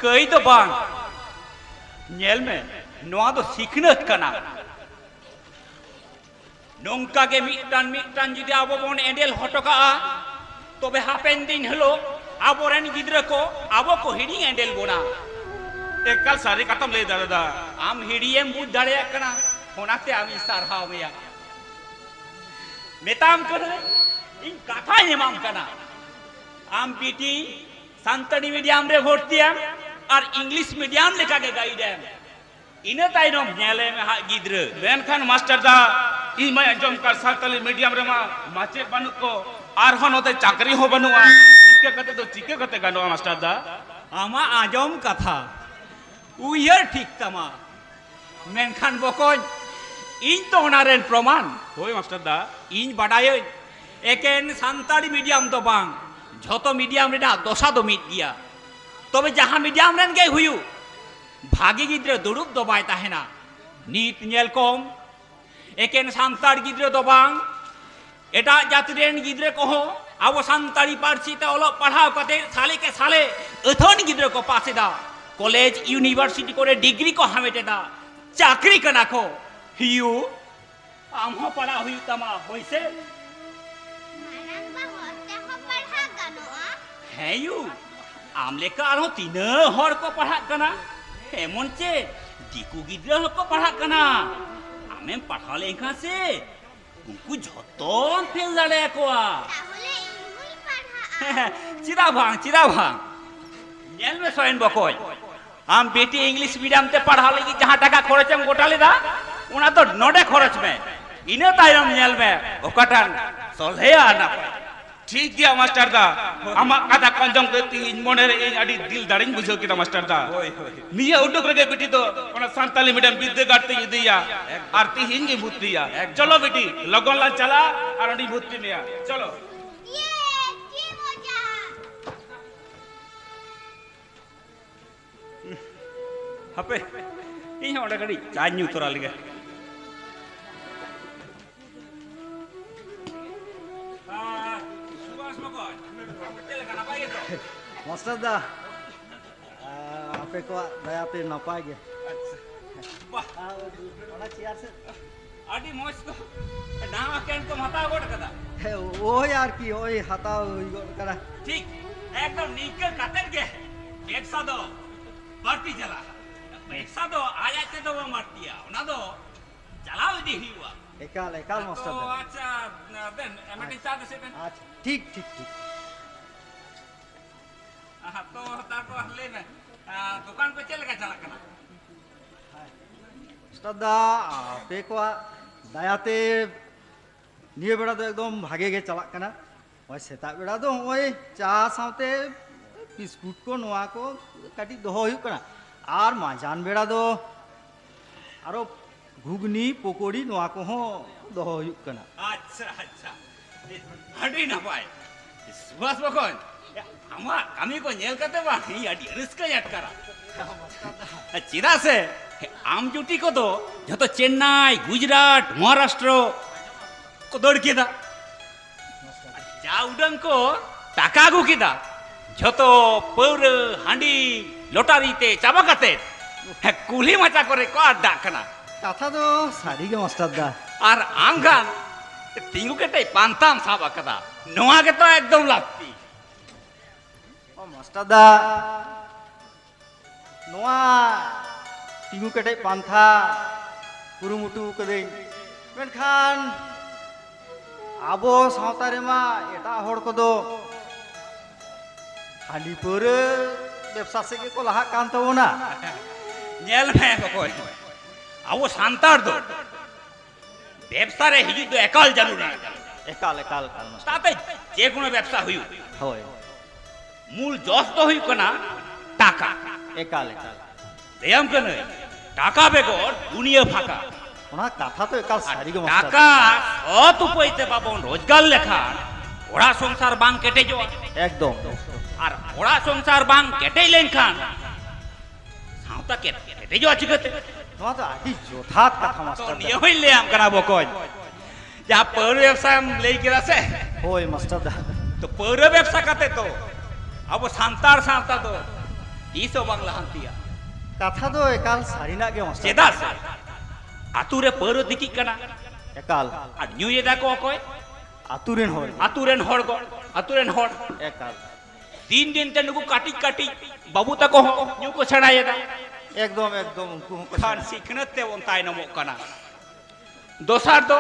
ᱠᱟᱹᱭ ᱫᱚ ᱵᱟᱝ᱾ ᱧᱮᱞ ᱢᱮ, ᱱᱚᱣᱟ ᱫᱚ ᱥᱤᱠᱷᱱᱟᱹᱛ ᱠᱟᱱᱟ᱾ ᱱᱚᱝᱠᱟ ᱜᱮ ᱢᱤᱫᱴᱟᱝ ᱢᱤᱫᱴᱟᱝ ᱡᱩᱫᱤ ᱟᱵᱚ ᱵᱚᱱ ᱮᱸᱰᱮᱞ ᱦᱚᱴᱚ ᱠᱟᱜᱼᱟ, ᱛᱚᱵᱮ ᱦᱟᱯᱮᱱ ᱫᱤᱱ ᱦᱤᱞᱳᱜ ᱟᱵᱚᱨᱮᱱ ᱜᱤᱫᱽᱨᱟᱹ ᱠᱚ ᱟᱵᱚ ᱠᱚ ᱦᱤᱲᱤᱧ ᱮᱸᱰᱮᱞ ᱵᱚᱱᱟ᱾ ᱮᱠᱟᱞ ᱥᱟᱹᱨᱤ ᱠᱟᱛᱷᱟᱢ ᱞᱟᱹᱭ ᱫᱟᱲᱮᱭᱟᱫᱟ᱾ ᱟᱢ ᱦᱤᱰᱤᱭᱮᱢ ᱵᱩᱡᱽ ᱫᱟᱲᱮᱭᱟᱜ ᱠᱟᱱᱟ, ᱚᱱᱟᱛᱮ ᱟᱢᱤᱧ ᱥᱟᱨᱦᱟᱣ ᱢᱮᱭᱟ᱾ ᱢᱮᱛᱟᱢ ᱠᱟᱹᱱᱟᱹᱧ, ᱤᱧ ᱠᱟᱛᱷᱟᱧ ᱮᱢᱟᱢ ᱠᱟᱱᱟ᱾ ᱟᱢ ᱵᱤᱴᱤ ᱥᱟᱱᱛᱟᱲᱤ ᱢᱤᱰᱤᱭᱟᱢ ᱨᱮ ᱵᱷᱚᱨᱛᱤᱭᱮᱢ ᱟᱨ ᱤᱝᱞᱤᱥ ᱢᱤᱰᱤᱭᱟᱢ ᱞᱮᱠᱟᱜᱮ ᱜᱟᱭᱤᱰᱮᱢ᱾ ᱤᱱᱟᱹ ᱛᱟᱭᱱᱚᱢ ᱧᱮᱞᱮ ᱢᱮ ᱦᱟᱸᱜ ᱜᱤᱫᱽᱨᱟᱹ᱾ ᱢᱮᱱᱠᱷᱟᱱ ᱢᱟᱥᱴᱟᱨ ᱫᱟ, ᱤᱧ ᱢᱟᱧ ᱟᱸᱡᱚᱢ ᱠᱟᱫ ᱥᱟᱱᱛᱟᱲᱤ ᱢᱤᱰᱤᱭᱟᱢ ᱨᱮᱢᱟ ᱢᱟᱪᱮᱫ ᱵᱟᱹᱱᱩᱜ ᱠᱚ, ᱟᱨᱦᱚᱸ ᱱᱚᱛᱮ ᱪᱟᱹᱠᱨᱤ ᱦᱚᱸ ᱵᱟᱹᱱᱩᱜᱼᱟ᱾ ᱤᱱᱠᱟᱹ ᱠᱟᱛᱮ ᱫᱚ ᱪᱤᱠᱟᱹ ᱠᱟᱛᱮ ᱜᱟᱱᱚᱜᱼᱟ ᱢᱟᱥᱴᱟᱨ ᱫᱟ? ᱟᱢᱟᱜ ᱟᱸᱡᱚᱢ ᱠᱟᱛᱷᱟ ᱩᱭᱦᱟᱹᱨ ᱴᱷᱤᱠ ᱛᱟᱢᱟ᱾ ᱢᱮᱱᱠᱷᱟᱱ ᱵᱚᱠᱚᱧ, ᱤᱧ ᱛᱚ ᱚᱱᱟ ᱨᱮᱱ ᱯᱨᱚᱢᱟᱱ᱾ ᱦᱳᱭ ᱢᱟᱥᱴᱟᱨ ᱫᱟ᱾ ᱤᱧ ᱵᱟᱰᱟᱭᱟᱹᱧ, ᱮᱠᱮᱱ ᱥᱟᱱᱛᱟᱲᱤ ᱢᱤᱰᱤᱭᱟᱢ ᱫᱚ ᱵᱟᱝ, ᱡᱷᱚᱛᱚ ᱢᱤᱰᱤᱭᱟᱢ ᱨᱮᱱᱟᱜ ᱫᱚᱥᱟ ᱫᱚ ᱢᱤᱫ ᱜᱮᱭᱟ᱾ ᱛᱚᱵᱮ ᱡᱟᱦᱟᱸ ᱢᱤᱰᱤᱭᱟᱢ ᱨᱮᱱ ᱜᱮᱭ ᱦᱩᱭᱩᱜ, ᱵᱷᱟᱜᱮ ᱜᱤᱫᱽᱨᱟᱹ ᱫᱩᱲᱩᱵ ᱫᱚ ᱵᱟᱭ ᱛᱟᱦᱮᱱᱟ᱾ ᱱᱤᱛ ᱧᱮᱞ ᱠᱚᱢ, ᱮᱠᱮᱱ ᱥᱟᱱᱛᱟᱲ ᱜᱤᱫᱽᱨᱟᱹ ᱫᱚ ᱵᱟᱝ, ᱮᱴᱟᱜ ᱡᱟᱹᱛᱤ ᱨᱮᱱ ᱜᱤᱫᱽᱨᱟᱹ ᱠᱚᱦᱚᱸ ᱟᱵᱚ ᱥᱟᱱᱛᱟᱲᱤ ᱯᱟᱹᱨᱥᱤ ᱛᱮ ᱚᱞᱚᱜ ᱯᱟᱲᱦᱟᱣ ᱠᱟᱛᱮ ᱥᱟᱞᱮ ᱠᱮ ᱥᱟᱞᱮ ᱟᱹᱛᱷᱟᱹᱱ ᱜᱤᱫᱽᱨᱟᱹ ᱠᱚ ᱯᱟᱥ ᱮᱫᱟ, ᱠᱚᱞᱮᱡᱽ ᱤᱭᱩᱱᱤᱵᱷᱟᱨᱥᱤᱴᱤ ᱠᱚᱨᱮ ᱰᱤᱜᱽᱨᱤ ᱠᱚ ᱦᱟᱢᱮᱴ ᱮᱫᱟ, ᱪᱟᱹᱠᱨᱤ ᱠᱟᱱᱟ ᱠᱚ᱾ ᱦᱤᱭᱩ, ᱟᱢ ᱦᱚᱸ ᱯᱟᱲᱦᱟᱣ ᱦᱩᱭᱩᱜ ᱛᱟᱢᱟ, ᱦᱳᱭ ᱥᱮ? ᱢᱟᱨᱟᱝ ᱵᱟ ᱦᱚᱲ ᱛᱮᱦᱚᱸ ᱯᱟᱲᱦᱟᱜ ᱜᱟᱱᱚᱜᱼᱟ? ᱦᱮᱸ ᱭᱩ, ᱟᱢ ᱞᱮᱠᱟ ᱟᱨᱦᱚᱸ ᱛᱤᱱᱟᱹᱜ ᱦᱚᱲ ᱠᱚ ᱯᱟᱲᱦᱟᱜ ᱠᱟᱱᱟ, ᱮᱢᱚᱱ ᱪᱮ ᱫᱤᱠᱩ ᱜᱤᱫᱽᱨᱟᱹ ᱦᱚᱸᱠᱚ ᱯᱟᱲᱦᱟᱜ ᱠᱟᱱᱟ᱾ ᱟᱢᱮᱢ ᱯᱟᱲᱦᱟᱣ ᱞᱮᱱᱠᱷᱟᱱ ᱥᱮ ᱩᱱᱠᱩ ᱡᱷᱚᱛᱚᱢ ᱯᱷᱮᱞ ᱫᱟᱲᱮᱭᱟᱠᱚᱣᱟ᱾ ᱛᱟᱦᱚᱞᱮ ᱤᱧ ᱦᱚᱸᱧ ᱯᱟᱲᱦᱟᱜᱼᱟ᱾ ᱪᱮᱫᱟᱜ ᱵᱟᱝ, ᱪᱮᱫᱟᱜ ᱵᱟᱝ? ᱧᱮᱞ ᱢᱮ ᱥᱚᱭᱮᱱ ᱵᱚᱠᱚᱧ, ᱟᱢ ᱵᱤᱴᱤ ᱤᱝᱞᱤᱥ ᱢᱤᱰᱤᱭᱟᱢ ᱛᱮ ᱯᱟᱲᱦᱟᱣ ᱞᱟᱹᱜᱤᱫ ᱡᱟᱦᱟᱸ ᱴᱟᱠᱟ ᱠᱷᱚᱨᱚᱪ ᱮᱢ ᱜᱚᱴᱟ ᱞᱮᱫᱟ, ᱚᱱᱟ ᱫᱚ ᱱᱚᱰᱮ ᱠᱷᱚᱨᱚᱪ ᱢᱮ᱾ ᱤᱱᱟᱹ ᱛᱟᱭᱚᱢ ᱧᱮᱞ ᱢᱮ ᱚᱠᱟᱴᱟᱜ ᱥᱚᱞᱦᱮᱭᱟ ᱟᱨ ᱱᱟᱯᱟᱭ᱾ ᱴᱷᱤᱠ ᱜᱮᱭᱟ ᱢᱟᱥᱴᱟᱨ ᱫᱟ, ᱟᱢᱟᱜ ᱠᱟᱛᱷᱟ ᱠᱚ ᱟᱸᱡᱚᱢ ᱠᱟᱛᱮ ᱤᱧ ᱢᱚᱱᱮ ᱨᱮ ᱤᱧ ᱟᱹᱰᱤ ᱫᱤᱞ ᱫᱟᱲᱮᱧ ᱵᱩᱡᱷᱟᱹᱣ ᱠᱮᱫᱟ ᱢᱟᱥᱴᱟᱨ ᱫᱟ᱾ ᱦᱳᱭ, ᱦᱳᱭ᱾ ᱱᱤᱭᱟᱹ ᱩᱰᱩᱠ ᱨᱮᱜᱮ ᱵᱤᱴᱤ ᱫᱚ ᱚᱱᱟ ᱥᱟᱱᱛᱟᱞᱤ ᱢᱤᱰᱤᱭᱟᱢ ᱵᱤᱨᱫᱟᱹᱜᱟᱲ ᱛᱮᱧ ᱤᱫᱤᱭᱟ, ᱮᱠᱫᱚᱢ᱾ ᱟᱨ ᱛᱤᱦᱤᱧ ᱜᱮ ᱵᱷᱩᱨᱛᱤᱭᱟ᱾ ᱮᱠᱫᱚᱢ᱾ ᱪᱚᱞᱚ ᱵᱤᱴᱤ, ᱞᱚᱜᱚᱱ ᱞᱟᱝ ᱪᱟᱞᱟᱜᱼᱟ ᱟᱨ ᱚᱸᱰᱮᱧ ᱵᱷᱩᱨᱛᱤ ᱢᱮᱭᱟ᱾ ᱪᱚᱞᱚ᱾ ᱤᱭᱮ, ᱪᱮᱫ ᱢᱚᱡᱟ! ᱦᱟᱯᱮ, ᱤᱧ ᱦᱚᱸ ᱚᱸᱰᱮ ᱠᱟᱹᱴᱤᱡ ᱪᱟᱧ ᱧᱩ ᱛᱚᱨᱟ ᱞᱮᱜᱮ᱾ ᱟᱨ ᱥᱩᱵᱷᱟᱥ ᱵᱚᱠᱚᱧ, ᱪᱮᱫ ᱞᱮᱠᱟ, ᱱᱟᱯᱟᱭ ᱜᱮᱛᱚ? ᱢᱟᱥᱴᱟᱨ ᱫᱟ, ᱟᱨ ᱟᱯᱮ ᱠᱚᱣᱟᱜ ᱫᱟᱭᱟᱛᱮ ᱱᱟᱯᱟᱭ ᱜᱮ᱾ ᱟᱪᱪᱷᱟ᱾ ᱵᱟᱦ᱾ ᱟᱨ ᱚᱱᱟ ᱪᱮᱭᱟᱨ ᱥᱮᱫ᱾ ᱟᱹᱰᱤ ᱢᱚᱡᱽ ᱛᱚ᱾ ᱱᱟᱣᱟ ᱠᱮᱱᱴ ᱠᱚᱢ ᱦᱟᱛᱟᱣ ᱜᱚᱫ ᱠᱟᱫᱟ? ᱦᱮᱸ, ᱳᱭ ᱟᱨᱠᱤ, ᱳᱭ ᱦᱟᱛᱟᱣ ᱦᱩᱭ ᱜᱚᱫ ᱠᱟᱱᱟ᱾ ᱴᱷᱤᱠ, ᱮᱠᱫᱚᱢ ᱱᱤᱝᱠᱟᱹ ᱠᱟᱛᱮᱫ ᱜᱮ ᱵᱮᱵᱽᱥᱟ ᱫᱚ᱾ ᱵᱟᱹᱲᱛᱤ ᱪᱟᱞᱟᱜᱼᱟ᱾ ᱯᱚᱭᱥᱟ ᱫᱚ ᱟᱡ ᱟᱡ ᱛᱮᱫᱚ ᱵᱟᱝ ᱵᱟᱹᱲᱛᱤᱜᱼᱟ, ᱚᱱᱟ ᱫᱚ ᱪᱟᱞᱟᱣ ᱤᱫᱤ ᱦᱩᱭᱩᱜᱼᱟ᱾ ᱮᱠᱟᱞ, ᱮᱠᱟᱞ, ᱛᱚ ᱢᱟᱥᱴᱟᱨ ᱫᱟ᱾ ᱟᱪᱪᱷᱟ, ᱵᱮᱱ, ᱢᱤᱫᱴᱮᱱ ᱪᱟ ᱫᱮᱥᱮ ᱵᱮᱱ᱾ ᱟᱪᱪᱷᱟ, ᱴᱷᱤᱠ, ᱴᱷᱤᱠ, ᱴᱷᱤᱠ᱾ ᱟᱦᱟ, ᱛᱚ ᱛᱟᱨᱯᱚᱨ ᱞᱟᱹᱭ ᱢᱮ, ᱟ, ᱫᱚᱠᱟᱱ ᱠᱚ ᱪᱮᱫ ᱞᱮᱠᱟ ᱪᱟᱞᱟᱜ ᱠᱟᱱᱟ? ᱢᱟᱥᱴᱟᱨ ᱫᱟ, ᱟᱯᱮ ᱠᱚᱣᱟᱜ ᱫᱟᱭᱟᱛᱮ ᱱᱤᱭᱟᱹ ᱵᱮᱲᱟ ᱫᱚ ᱮᱠᱫᱚᱢ ᱵᱷᱟᱜᱮ ᱜᱮ ᱪᱟᱞᱟᱜ ᱠᱟᱱᱟ᱾ ᱱᱚᱜᱼᱚᱭ ᱥᱮᱛᱟᱜ ᱵᱮᱲᱟ ᱫᱚ ᱱᱚᱜᱼᱚᱭ ᱪᱟ ᱥᱟᱶᱛᱮ ᱵᱤᱥᱠᱩᱴ ᱠᱚ, ᱱᱚᱣᱟ ᱠᱚ ᱠᱟᱹᱴᱤᱡ ᱫᱚᱦᱚ ᱦᱩᱭᱩᱜ ᱠᱟᱱᱟ, ᱟᱨ ᱢᱟᱸᱡᱟᱱ ᱵᱮᱲᱟ ᱫᱚ ᱟᱨᱚ ᱜᱷᱩᱜᱽᱱᱤ, ᱯᱚᱠᱳᱲᱤ, ᱱᱚᱣᱟ ᱠᱚᱦᱚᱸ ᱫᱚᱦᱚ ᱦᱩᱭᱩᱜ ᱠᱟᱱᱟ᱾ ᱟᱪᱪᱷᱟ, ᱟᱪᱪᱷᱟ, ᱟᱹᱰᱤ ᱱᱟᱯᱟᱭ᱾ ᱥᱩᱵᱷᱟᱥ ᱵᱚᱠᱚᱧ, ᱟᱢᱟᱜ ᱠᱟᱹᱢᱤ ᱠᱚ ᱧᱮᱞ ᱠᱟᱛᱮ ᱵᱟᱝ, ᱤᱧ ᱟᱹᱰᱤ ᱨᱟᱹᱥᱠᱟᱹᱧ ᱟᱴᱠᱟᱨᱟ᱾ ᱪᱮᱫᱟᱜ ᱥᱮ ᱟᱢ ᱡᱩᱴᱤ ᱠᱚᱫᱚ ᱡᱷᱚᱛᱚ ᱪᱮᱱᱱᱟᱭ, ᱜᱩᱡᱽᱨᱟᱴ, ᱢᱚᱦᱟᱨᱟᱥᱴᱨᱚ ᱠᱚ ᱫᱟᱹᱲ ᱠᱮᱫᱟ᱾ ᱡᱟ ᱩᱰᱟᱹᱝ ᱠᱚ ᱴᱟᱠᱟ ᱟᱹᱜᱩ ᱠᱮᱫᱟ, ᱡᱷᱚᱛᱚ ᱯᱟᱹᱣᱨᱟᱹ, ᱦᱟᱺᱰᱤ, ᱞᱚᱴᱟᱨᱤ ᱛᱮ ᱪᱟᱵᱟ ᱠᱟᱛᱮ, ᱦᱮᱸ, ᱠᱩᱞᱦᱤ ᱢᱟᱪᱟ ᱠᱚᱨᱮ ᱠᱚ ᱟᱰᱰᱟᱜ ᱠᱟᱱᱟ᱾ ᱠᱟᱛᱷᱟ ᱫᱚ ᱥᱟᱹᱨᱤ ᱜᱮ, ᱢᱟᱥᱴᱟᱨ ᱫᱟ᱾ ᱟᱨ ᱟᱢ ᱠᱷᱟᱱ ᱛᱤᱸᱜᱩ ᱠᱮᱴᱮᱡ ᱯᱟᱱᱛᱷᱟᱢ ᱥᱟᱵ ᱟᱠᱟᱫᱟ, ᱱᱚᱣᱟ ᱜᱮᱛᱚ ᱮᱠᱫᱚᱢ ᱞᱟᱹᱠᱛᱤ᱾ ᱚ, ᱢᱟᱥᱴᱟᱨ ᱫᱟ, ᱱᱚᱣᱟ ᱛᱤᱸᱜᱩ ᱠᱮᱴᱮᱡ ᱯᱟᱱᱛᱷᱟ ᱠᱩᱨᱩᱢᱩᱴᱩ ᱠᱟᱹᱫᱟᱹᱧ, ᱢᱮᱱᱠᱷᱟᱱ ᱟᱵᱚ ᱥᱟᱶᱛᱟ ᱨᱮᱢᱟ ᱮᱴᱟᱜ ᱦᱚᱲ ᱠᱚᱫᱚ ᱦᱟᱺᱰᱤ ᱯᱟᱹᱣᱨᱟᱹ ᱵᱮᱵᱽᱥᱟ ᱥᱮᱫ ᱜᱮᱠᱚ ᱞᱟᱦᱟᱜ ᱠᱟᱱ ᱛᱟᱵᱚᱱᱟ᱾ ᱧᱮᱞ ᱢᱮ ᱵᱚᱠᱚᱧ, ᱟᱵᱚ ᱥᱟᱱᱛᱟᱲ ᱫᱚ ᱵᱮᱵᱽᱥᱟ ᱨᱮ ᱦᱤᱡᱩᱜ ᱫᱚ ᱮᱠᱟᱞ ᱡᱟᱹᱨᱩᱲ ᱢᱮᱱᱟᱜᱼᱟ᱾ ᱮᱠᱟᱞ, ᱮᱠᱟᱞ, ᱮᱠᱟᱞ, ᱢᱟᱥᱴᱟᱨ᱾ ᱛᱟᱛᱮ ᱡᱮ ᱠᱳᱱᱳ ᱵᱮᱵᱽᱥᱟ ᱦᱩᱭᱩᱜ, ᱦᱳᱭ᱾ ᱢᱩᱞ ᱡᱚᱥ ᱫᱚ ᱦᱩᱭᱩᱜ ᱠᱟᱱᱟ ᱴᱟᱠᱟ᱾ ᱮᱠᱟᱞ, ᱮᱠᱟᱞ᱾ ᱞᱟᱹᱭᱟᱢ ᱠᱟᱹᱱᱟᱹᱧ, ᱴᱟᱠᱟ ᱵᱮᱜᱚᱨ ᱫᱩᱱᱤᱭᱟᱹ ᱯᱷᱟᱸᱠᱟ᱾ ᱚᱱᱟ ᱠᱟᱛᱷᱟ ᱫᱚ ᱮᱠᱟᱞ ᱥᱟᱹᱨᱤ ᱜᱮ, ᱢᱟᱥᱴᱟᱨ᱾ ᱴᱟᱠᱟ ᱥᱚᱛ ᱩᱯᱟᱹᱭ ᱛᱮ ᱵᱟᱵᱚᱱ ᱨᱳᱡᱽᱜᱟᱨ ᱞᱮᱠᱷᱟᱱ ᱚᱲᱟᱜ ᱥᱚᱝᱥᱟᱨ ᱵᱟᱝ ᱠᱮᱴᱮᱡᱚᱜᱼᱟ᱾ ᱮᱠᱫᱚᱢ᱾ ᱟᱨ ᱚᱲᱟᱜ ᱥᱚᱝᱥᱟᱨ ᱵᱟᱝ ᱠᱮᱴᱮᱡ ᱞᱮᱱᱠᱷᱟᱱ ᱥᱟᱶᱛᱟ ᱠᱮ-, ᱠᱮᱴᱮᱡᱚᱜᱼᱟ ᱪᱤᱠᱟᱹᱛᱮ? ᱱᱚᱣᱟ ᱫᱚ ᱟᱹᱰᱤ ᱡᱚᱛᱷᱟᱛ ᱠᱟᱛᱷᱟ, ᱛᱚ ᱢᱟᱥᱴᱟᱨ ᱫᱟ᱾ ᱱᱤᱭᱟᱹ ᱦᱚᱸᱧ ᱞᱟᱹᱭᱟᱢ ᱠᱟᱱᱟ ᱵᱚᱠᱚᱧ, ᱡᱟᱦᱟᱸ ᱯᱟᱹᱣᱨᱟᱹ ᱵᱮᱵᱽᱥᱟᱢ ᱞᱟᱹᱭ ᱠᱮᱫᱟ ᱥᱮ? ᱦᱳᱭ, ᱢᱟᱥᱴᱟᱨ ᱫᱟ᱾ ᱛᱚ ᱯᱟᱹᱣᱨᱟᱹ ᱵᱮᱵᱽᱥᱟ ᱠᱟᱛᱮ ᱫᱚ ᱟᱵᱚ ᱥᱟᱱᱛᱟᱲ ᱥᱟᱶᱛᱟ ᱫᱚ ᱛᱤᱥ ᱦᱚᱸ ᱵᱟᱝ ᱞᱟᱦᱟᱱᱛᱤᱜᱼᱟ᱾ ᱠᱟᱛᱷᱟ ᱫᱚ ᱮᱠᱟᱞ ᱥᱟᱹᱨᱤᱱᱟᱜ ᱜᱮ, ᱢᱟᱥᱴᱟᱨ᱾ ᱪᱮᱫᱟᱜ ᱥᱮ ᱟᱛᱩ ᱨᱮ ᱯᱟᱹᱣᱨᱟᱹ ᱛᱤᱠᱤᱜ ᱠᱟᱱᱟ᱾ ᱮᱠᱟᱞ᱾ ᱟᱨ ᱧᱩᱭᱮᱫᱟ ᱠᱚ ᱚᱠᱚᱭ? ᱟᱛᱩ ᱨᱮᱱ ᱦᱚᱲ᱾ ᱟᱛᱩ ᱨᱮᱱ ᱦᱚᱲ ᱠᱚ, ᱟᱛᱩ ᱨᱮᱱ ᱦᱚᱲ᱾ ᱮᱠᱟᱞ᱾ ᱫᱤᱱ ᱫᱤᱱ ᱛᱮ ᱱᱩᱠᱩ ᱠᱟᱹᱴᱤᱡ ᱠᱟᱹᱴᱤᱡ ᱵᱟᱹᱵᱩ ᱛᱟᱠᱚ ᱦᱚᱸ ᱧᱩ ᱠᱚ ᱥᱮᱬᱟᱭᱮᱫᱟ᱾ ᱮᱠᱫᱚᱢ, ᱮᱠᱫᱚᱢ, ᱩᱱᱠᱩ ᱦᱚᱸᱠᱚ ᱠᱷᱟᱱ ᱥᱮᱬᱟᱭᱟ᱾ ᱥᱤᱠᱷᱱᱟᱹᱛ ᱛᱮ ᱵᱚᱱ ᱛᱟᱭᱱᱚᱢᱚᱜ ᱠᱟᱱᱟ᱾ ᱫᱚᱥᱟᱨ ᱫᱚ,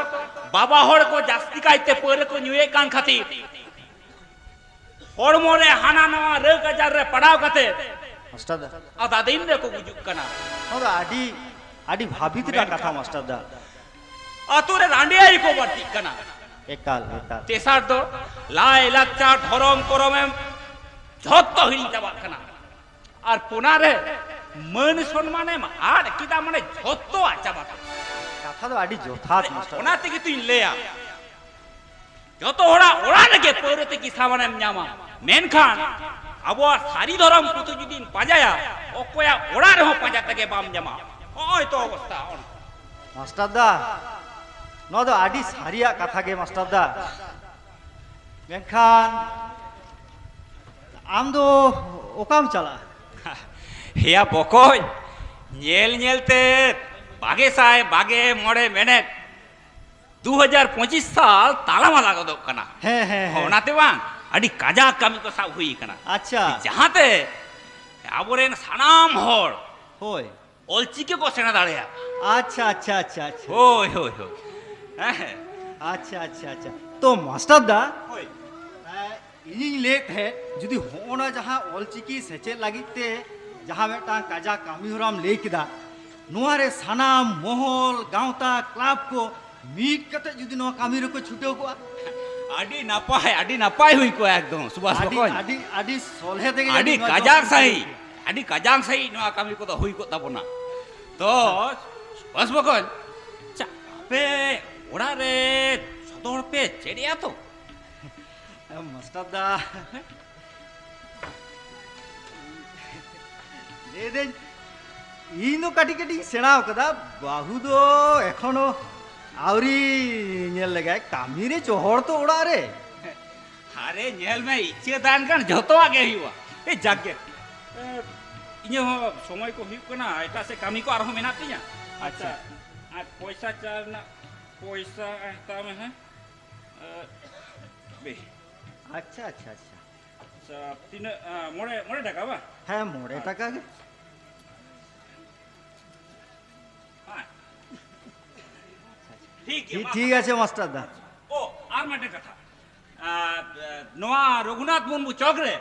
ᱵᱟᱵᱟ ᱦᱚᱲ ᱠᱚ ᱡᱟᱹᱥᱛᱤ ᱠᱟᱭᱛᱮ ᱯᱟᱹᱣᱨᱟᱹ ᱠᱚ ᱧᱩᱭᱮᱫ ᱠᱟᱱ ᱠᱷᱟᱹᱛᱤᱨ ᱦᱚᱲᱢᱚ ᱨᱮ ᱦᱟᱱᱟ ᱱᱟᱣᱟ ᱨᱳᱜᱽ ᱟᱡᱟᱨ ᱨᱮ ᱯᱟᱲᱟᱣ ᱠᱟᱛᱮ ᱢᱟᱥᱴᱟᱨ ᱫᱟ, ᱟᱫᱟ ᱫᱤᱱ ᱨᱮᱠᱚ ᱜᱩᱡᱩᱜ ᱠᱟᱱᱟ᱾ ᱱᱚᱣᱟ ᱫᱚ ᱟᱹᱰᱤ, ᱟᱹᱰᱤ ᱵᱷᱟᱵᱤᱛ ᱨᱮᱱᱟᱜ ᱠᱟᱛᱷᱟ, ᱢᱮᱱᱠᱷᱟᱱ ᱢᱟᱥᱴᱟᱨ ᱫᱟ᱾ ᱟᱛᱳ ᱨᱮ ᱨᱟᱸᱰᱮ ᱟᱹᱨᱤ ᱠᱚ ᱵᱟᱹᱲᱛᱤᱜ ᱠᱟᱱᱟ᱾ ᱮᱠᱟᱞ, ᱮᱠᱟᱞ᱾ ᱛᱮᱥᱟᱨ ᱫᱚ, ᱞᱟᱭ ᱞᱟᱠᱪᱟᱨ ᱫᱷᱚᱨᱚᱢ ᱠᱚᱨᱚᱢ ᱮᱢ ᱡᱷᱚᱛᱚ ᱦᱤᱲᱤᱧ ᱪᱟᱵᱟᱜ ᱠᱟᱱᱟ᱾ ᱟᱨ ᱯᱩᱱᱟ ᱨᱮ, ᱢᱟᱹᱱ ᱥᱚᱱᱢᱟᱱᱮᱢ ᱟᱫ ᱠᱮᱫᱟ, ᱢᱟᱱᱮ ᱡᱷᱚᱛᱚ ᱟᱫ ᱪᱟᱵᱟ ᱠᱮᱫᱟ᱾ ᱠᱟᱛᱷᱟ ᱫᱚ ᱟᱹᱰᱤ ᱡᱚᱛᱷᱟᱛ, ᱢᱟᱥᱴᱟᱨ᱾ ᱚᱱᱟ ᱛᱮᱜᱮ ᱛᱩᱧ ᱞᱟᱹᱭᱟ, ᱡᱚᱛᱚ ᱦᱚᱲᱟᱜ ᱚᱲᱟᱜ ᱨᱮᱜᱮ ᱯᱟᱹᱣᱨᱟᱹ ᱛᱮᱜᱮ ᱥᱟᱢᱟᱱᱮᱢ ᱧᱟᱢᱟ, ᱢᱮᱱᱠᱷᱟᱱ ᱟᱵᱚᱣᱟᱜ ᱥᱟᱹᱨᱤ ᱫᱷᱚᱨᱚᱢ ᱯᱩᱛᱷᱤ ᱡᱩᱫᱤᱢ ᱯᱟᱸᱡᱟᱭᱟ, ᱚᱠᱚᱭᱟᱜ ᱚᱲᱟᱜ ᱨᱮᱦᱚᱸ ᱯᱟᱸᱡᱟ ᱛᱮᱜᱮ ᱵᱟᱢ ᱧᱟᱢᱟ᱾ ᱦᱚᱸᱜᱼᱚᱭ ᱛᱚ ᱚᱵᱚᱥᱛᱟ, ᱦᱚᱸᱜᱼᱚ ᱱᱚᱝᱠᱟ᱾ ᱢᱟᱥᱴᱟᱨ ᱫᱟ, ᱱᱚᱣᱟ ᱫᱚ ᱟᱹᱰᱤ ᱥᱟᱹᱨᱤᱭᱟᱜ ᱠᱟᱛᱷᱟ ᱜᱮ, ᱢᱟᱥᱴᱟᱨ ᱫᱟ᱾ ᱢᱮᱱᱠᱷᱟᱱ ᱟᱢ ᱫᱚ ᱚᱠᱟᱢ ᱪᱟᱞᱟᱜᱼᱟ? ᱦᱮᱭᱟ ᱵᱚᱠᱚᱧ, ᱧᱮᱞ ᱧᱮᱞ ᱛᱮ ᱵᱟᱜᱮ ᱥᱟᱭ ᱵᱟᱜᱮ ᱢᱚᱬᱮ ᱢᱮᱱᱮᱫ ᱫᱩ ᱦᱟᱡᱟᱨ ᱯᱚᱸᱪᱤᱥ ᱥᱟᱞ ᱛᱟᱞᱟ ᱢᱟᱞᱟ ᱜᱚᱫᱚᱜ ᱠᱟᱱᱟ᱾ ᱦᱮᱸ, ᱦᱮᱸ, ᱦᱮᱸ᱾ ᱚᱱᱟᱛᱮ ᱵᱟᱝ, ᱟᱹᱰᱤ ᱠᱟᱡᱟᱠ ᱠᱟᱹᱢᱤ ᱠᱚ ᱥᱟᱵ ᱦᱩᱭ ᱠᱟᱱᱟ᱾ ᱟᱪᱪᱷᱟ᱾ ᱡᱟᱦᱟᱸᱛᱮ ᱟᱵᱚᱨᱮᱱ ᱥᱟᱱᱟᱢ ᱦᱚᱲ ᱦᱳᱭ᱾ ᱚᱞᱪᱤᱠᱤ ᱠᱚ ᱥᱮᱬᱟ ᱫᱟᱲᱮᱭᱟᱜ᱾ ᱟᱪᱪᱷᱟ, ᱟᱪᱪᱷᱟ, ᱟᱪᱪᱷᱟ, ᱟᱪᱪᱷᱟ᱾ ᱦᱳᱭ, ᱦᱳᱭ, ᱦᱳᱭ᱾ ᱦᱮᱸ, ᱦᱮᱸ᱾ ᱟᱪᱪᱷᱟ, ᱟᱪᱪᱷᱟ, ᱟᱪᱪᱷᱟ᱾ ᱛᱚ ᱢᱟᱥᱴᱟᱨ ᱫᱟ, ᱦᱳᱭ᱾ ᱮ, ᱤᱧᱤᱧ ᱞᱟᱹᱭᱮᱫ ᱛᱟᱦᱮᱸᱫ, ᱡᱩᱫᱤ ᱦᱚᱸᱜᱼᱚ ᱱᱟ ᱡᱟᱦᱟᱸ ᱚᱞᱪᱤᱠᱤ ᱥᱮᱪᱮᱫ ᱞᱟᱹᱜᱤᱫ ᱛᱮ ᱡᱟᱦᱟᱸ ᱢᱤᱫᱴᱟᱝ ᱠᱟᱡᱟ ᱠᱟᱹᱢᱤ ᱦᱚᱨᱟᱢ ᱞᱟᱹᱭ ᱠᱮᱫᱟ, ᱱᱚᱣᱟ ᱨᱮ ᱥᱟᱱᱟᱢ ᱢᱚᱦᱚᱞ, ᱜᱟᱶᱛᱟ, ᱠᱞᱟᱵᱽ ᱠᱚ ᱢᱤᱫ ᱠᱟᱛᱮ ᱡᱩᱫᱤ ᱱᱚᱣᱟ ᱠᱟᱹᱢᱤ ᱨᱮᱠᱚ ᱪᱷᱩᱴᱟᱹᱣ ᱠᱚᱜᱼᱟ᱾ ᱟᱹᱰᱤ ᱱᱟᱯᱟᱭ, ᱟᱹᱰᱤ ᱱᱟᱯᱟᱭ ᱦᱩᱭ ᱠᱚᱜᱼᱟ ᱮᱠᱫᱚᱢ, ᱥᱩᱵᱷᱟᱥ ᱟᱹᱰᱤ, ᱵᱚᱠᱚᱧ᱾ ᱟᱹᱰᱤ, ᱟᱹᱰᱤ ᱥᱚᱞᱦᱮ ᱛᱮᱜᱮ ᱟᱹᱰᱤ ᱡᱟᱹᱱᱤᱡ ᱱᱚᱣᱟ ᱠᱟᱡᱟᱠ ᱡᱚᱥ ᱥᱟᱺᱦᱤᱡ, ᱟᱹᱰᱤ ᱠᱟᱡᱟᱠ ᱥᱟᱺᱦᱤᱡ ᱱᱚᱣᱟ ᱠᱟᱹᱢᱤ ᱠᱚᱫᱚ ᱦᱩᱭ ᱠᱚᱜ ᱛᱟᱵᱚᱱᱟ᱾ ᱛᱚ, ᱥᱩᱵᱷᱟᱥ ᱵᱚᱠᱚᱧ, ᱟᱪᱪᱷᱟ, ᱟᱯᱮ ᱚᱲᱟᱜ ᱨᱮ ᱡᱚᱛᱚ ᱦᱚᱲ ᱯᱮ ᱪᱮᱫ ᱮᱜᱼᱟ ᱛᱚ? ᱢᱟᱥᱴᱟᱨ ᱫᱟ, ᱞᱟᱹᱭᱫᱟᱹᱧ, ᱤᱧ ᱫᱚ ᱠᱟᱹᱴᱤᱡ ᱠᱟᱹᱴᱤᱡ ᱤᱧ ᱥᱮᱬᱟ ᱟᱠᱟᱫᱟ, ᱵᱟᱹᱦᱩ ᱫᱚ ᱮᱠᱷᱚᱱᱳ ᱟᱹᱣᱨᱤ ᱧᱮᱞ ᱞᱮᱜᱟᱭ᱾ ᱠᱟᱹᱢᱤ ᱨᱮ ᱡᱚᱦᱚᱲ ᱛᱚ ᱚᱲᱟᱜ ᱨᱮ᱾ ᱟᱨᱮ ᱧᱮᱞ ᱢᱮ, ᱤᱪᱪᱷᱟᱹ ᱛᱟᱦᱮᱱ ᱠᱷᱟᱱ ᱡᱷᱚᱛᱚᱣᱟᱜ ᱜᱮ ᱦᱩᱭᱩᱜᱼᱟ᱾ ᱮ, ᱡᱟᱠ ᱜᱮ, ᱮ, ᱤᱧᱟᱹᱜ ᱦᱚᱸ ᱥᱚᱢᱚᱭ ᱠᱚ ᱦᱩᱭᱩᱜ ᱠᱟᱱᱟ, ᱮᱴᱟᱜ ᱥᱮᱫ ᱠᱟᱹᱢᱤ ᱠᱚ ᱟᱨᱦᱚᱸ ᱢᱮᱱᱟᱜ ᱛᱤᱧᱟ᱾ ᱟᱪᱪᱷᱟ᱾ ᱟᱪᱪᱷᱟ, ᱟᱨ ᱯᱚᱭᱥᱟ ᱪᱟ ᱨᱮᱱᱟᱜ ᱯᱚᱭᱥᱟ ᱦᱟᱛᱟᱣ ᱢᱮ, ᱦᱮᱸ? ᱮ, ᱵᱮ᱾ ᱟᱪᱪᱷᱟ, ᱟᱪᱪᱷᱟ, ᱟᱪᱪᱷᱟ᱾ ᱟᱪᱪᱷᱟ, ᱛᱤᱱᱟᱹᱜ, ᱟ, ᱢᱚᱬᱮ, ᱢᱚᱬᱮ ᱴᱟᱠᱟ ᱵᱟᱝ? ᱦᱮᱸ, ᱢᱚᱬᱮ ᱴᱟᱠᱟ ᱜᱮ᱾ ᱦᱮᱸ᱾ ᱴᱷᱤᱠ ᱜᱮᱭᱟ, ᱴᱷᱤᱠ, ᱢᱟ ᱴᱷᱤᱠ ᱛᱟᱦᱚᱞᱮ᱾ ᱟᱪᱷᱮ ᱢᱟᱥᱴᱟᱨ ᱫᱟ᱾ ᱳ, ᱟᱨ ᱢᱤᱫᱴᱮᱱ ᱠᱟᱛᱷᱟ᱾ ᱟ, ᱱᱚᱣᱟ ᱨᱚᱜᱷᱩᱱᱟᱛᱷ ᱢᱩᱨᱢᱩ ᱪᱚᱠ ᱨᱮ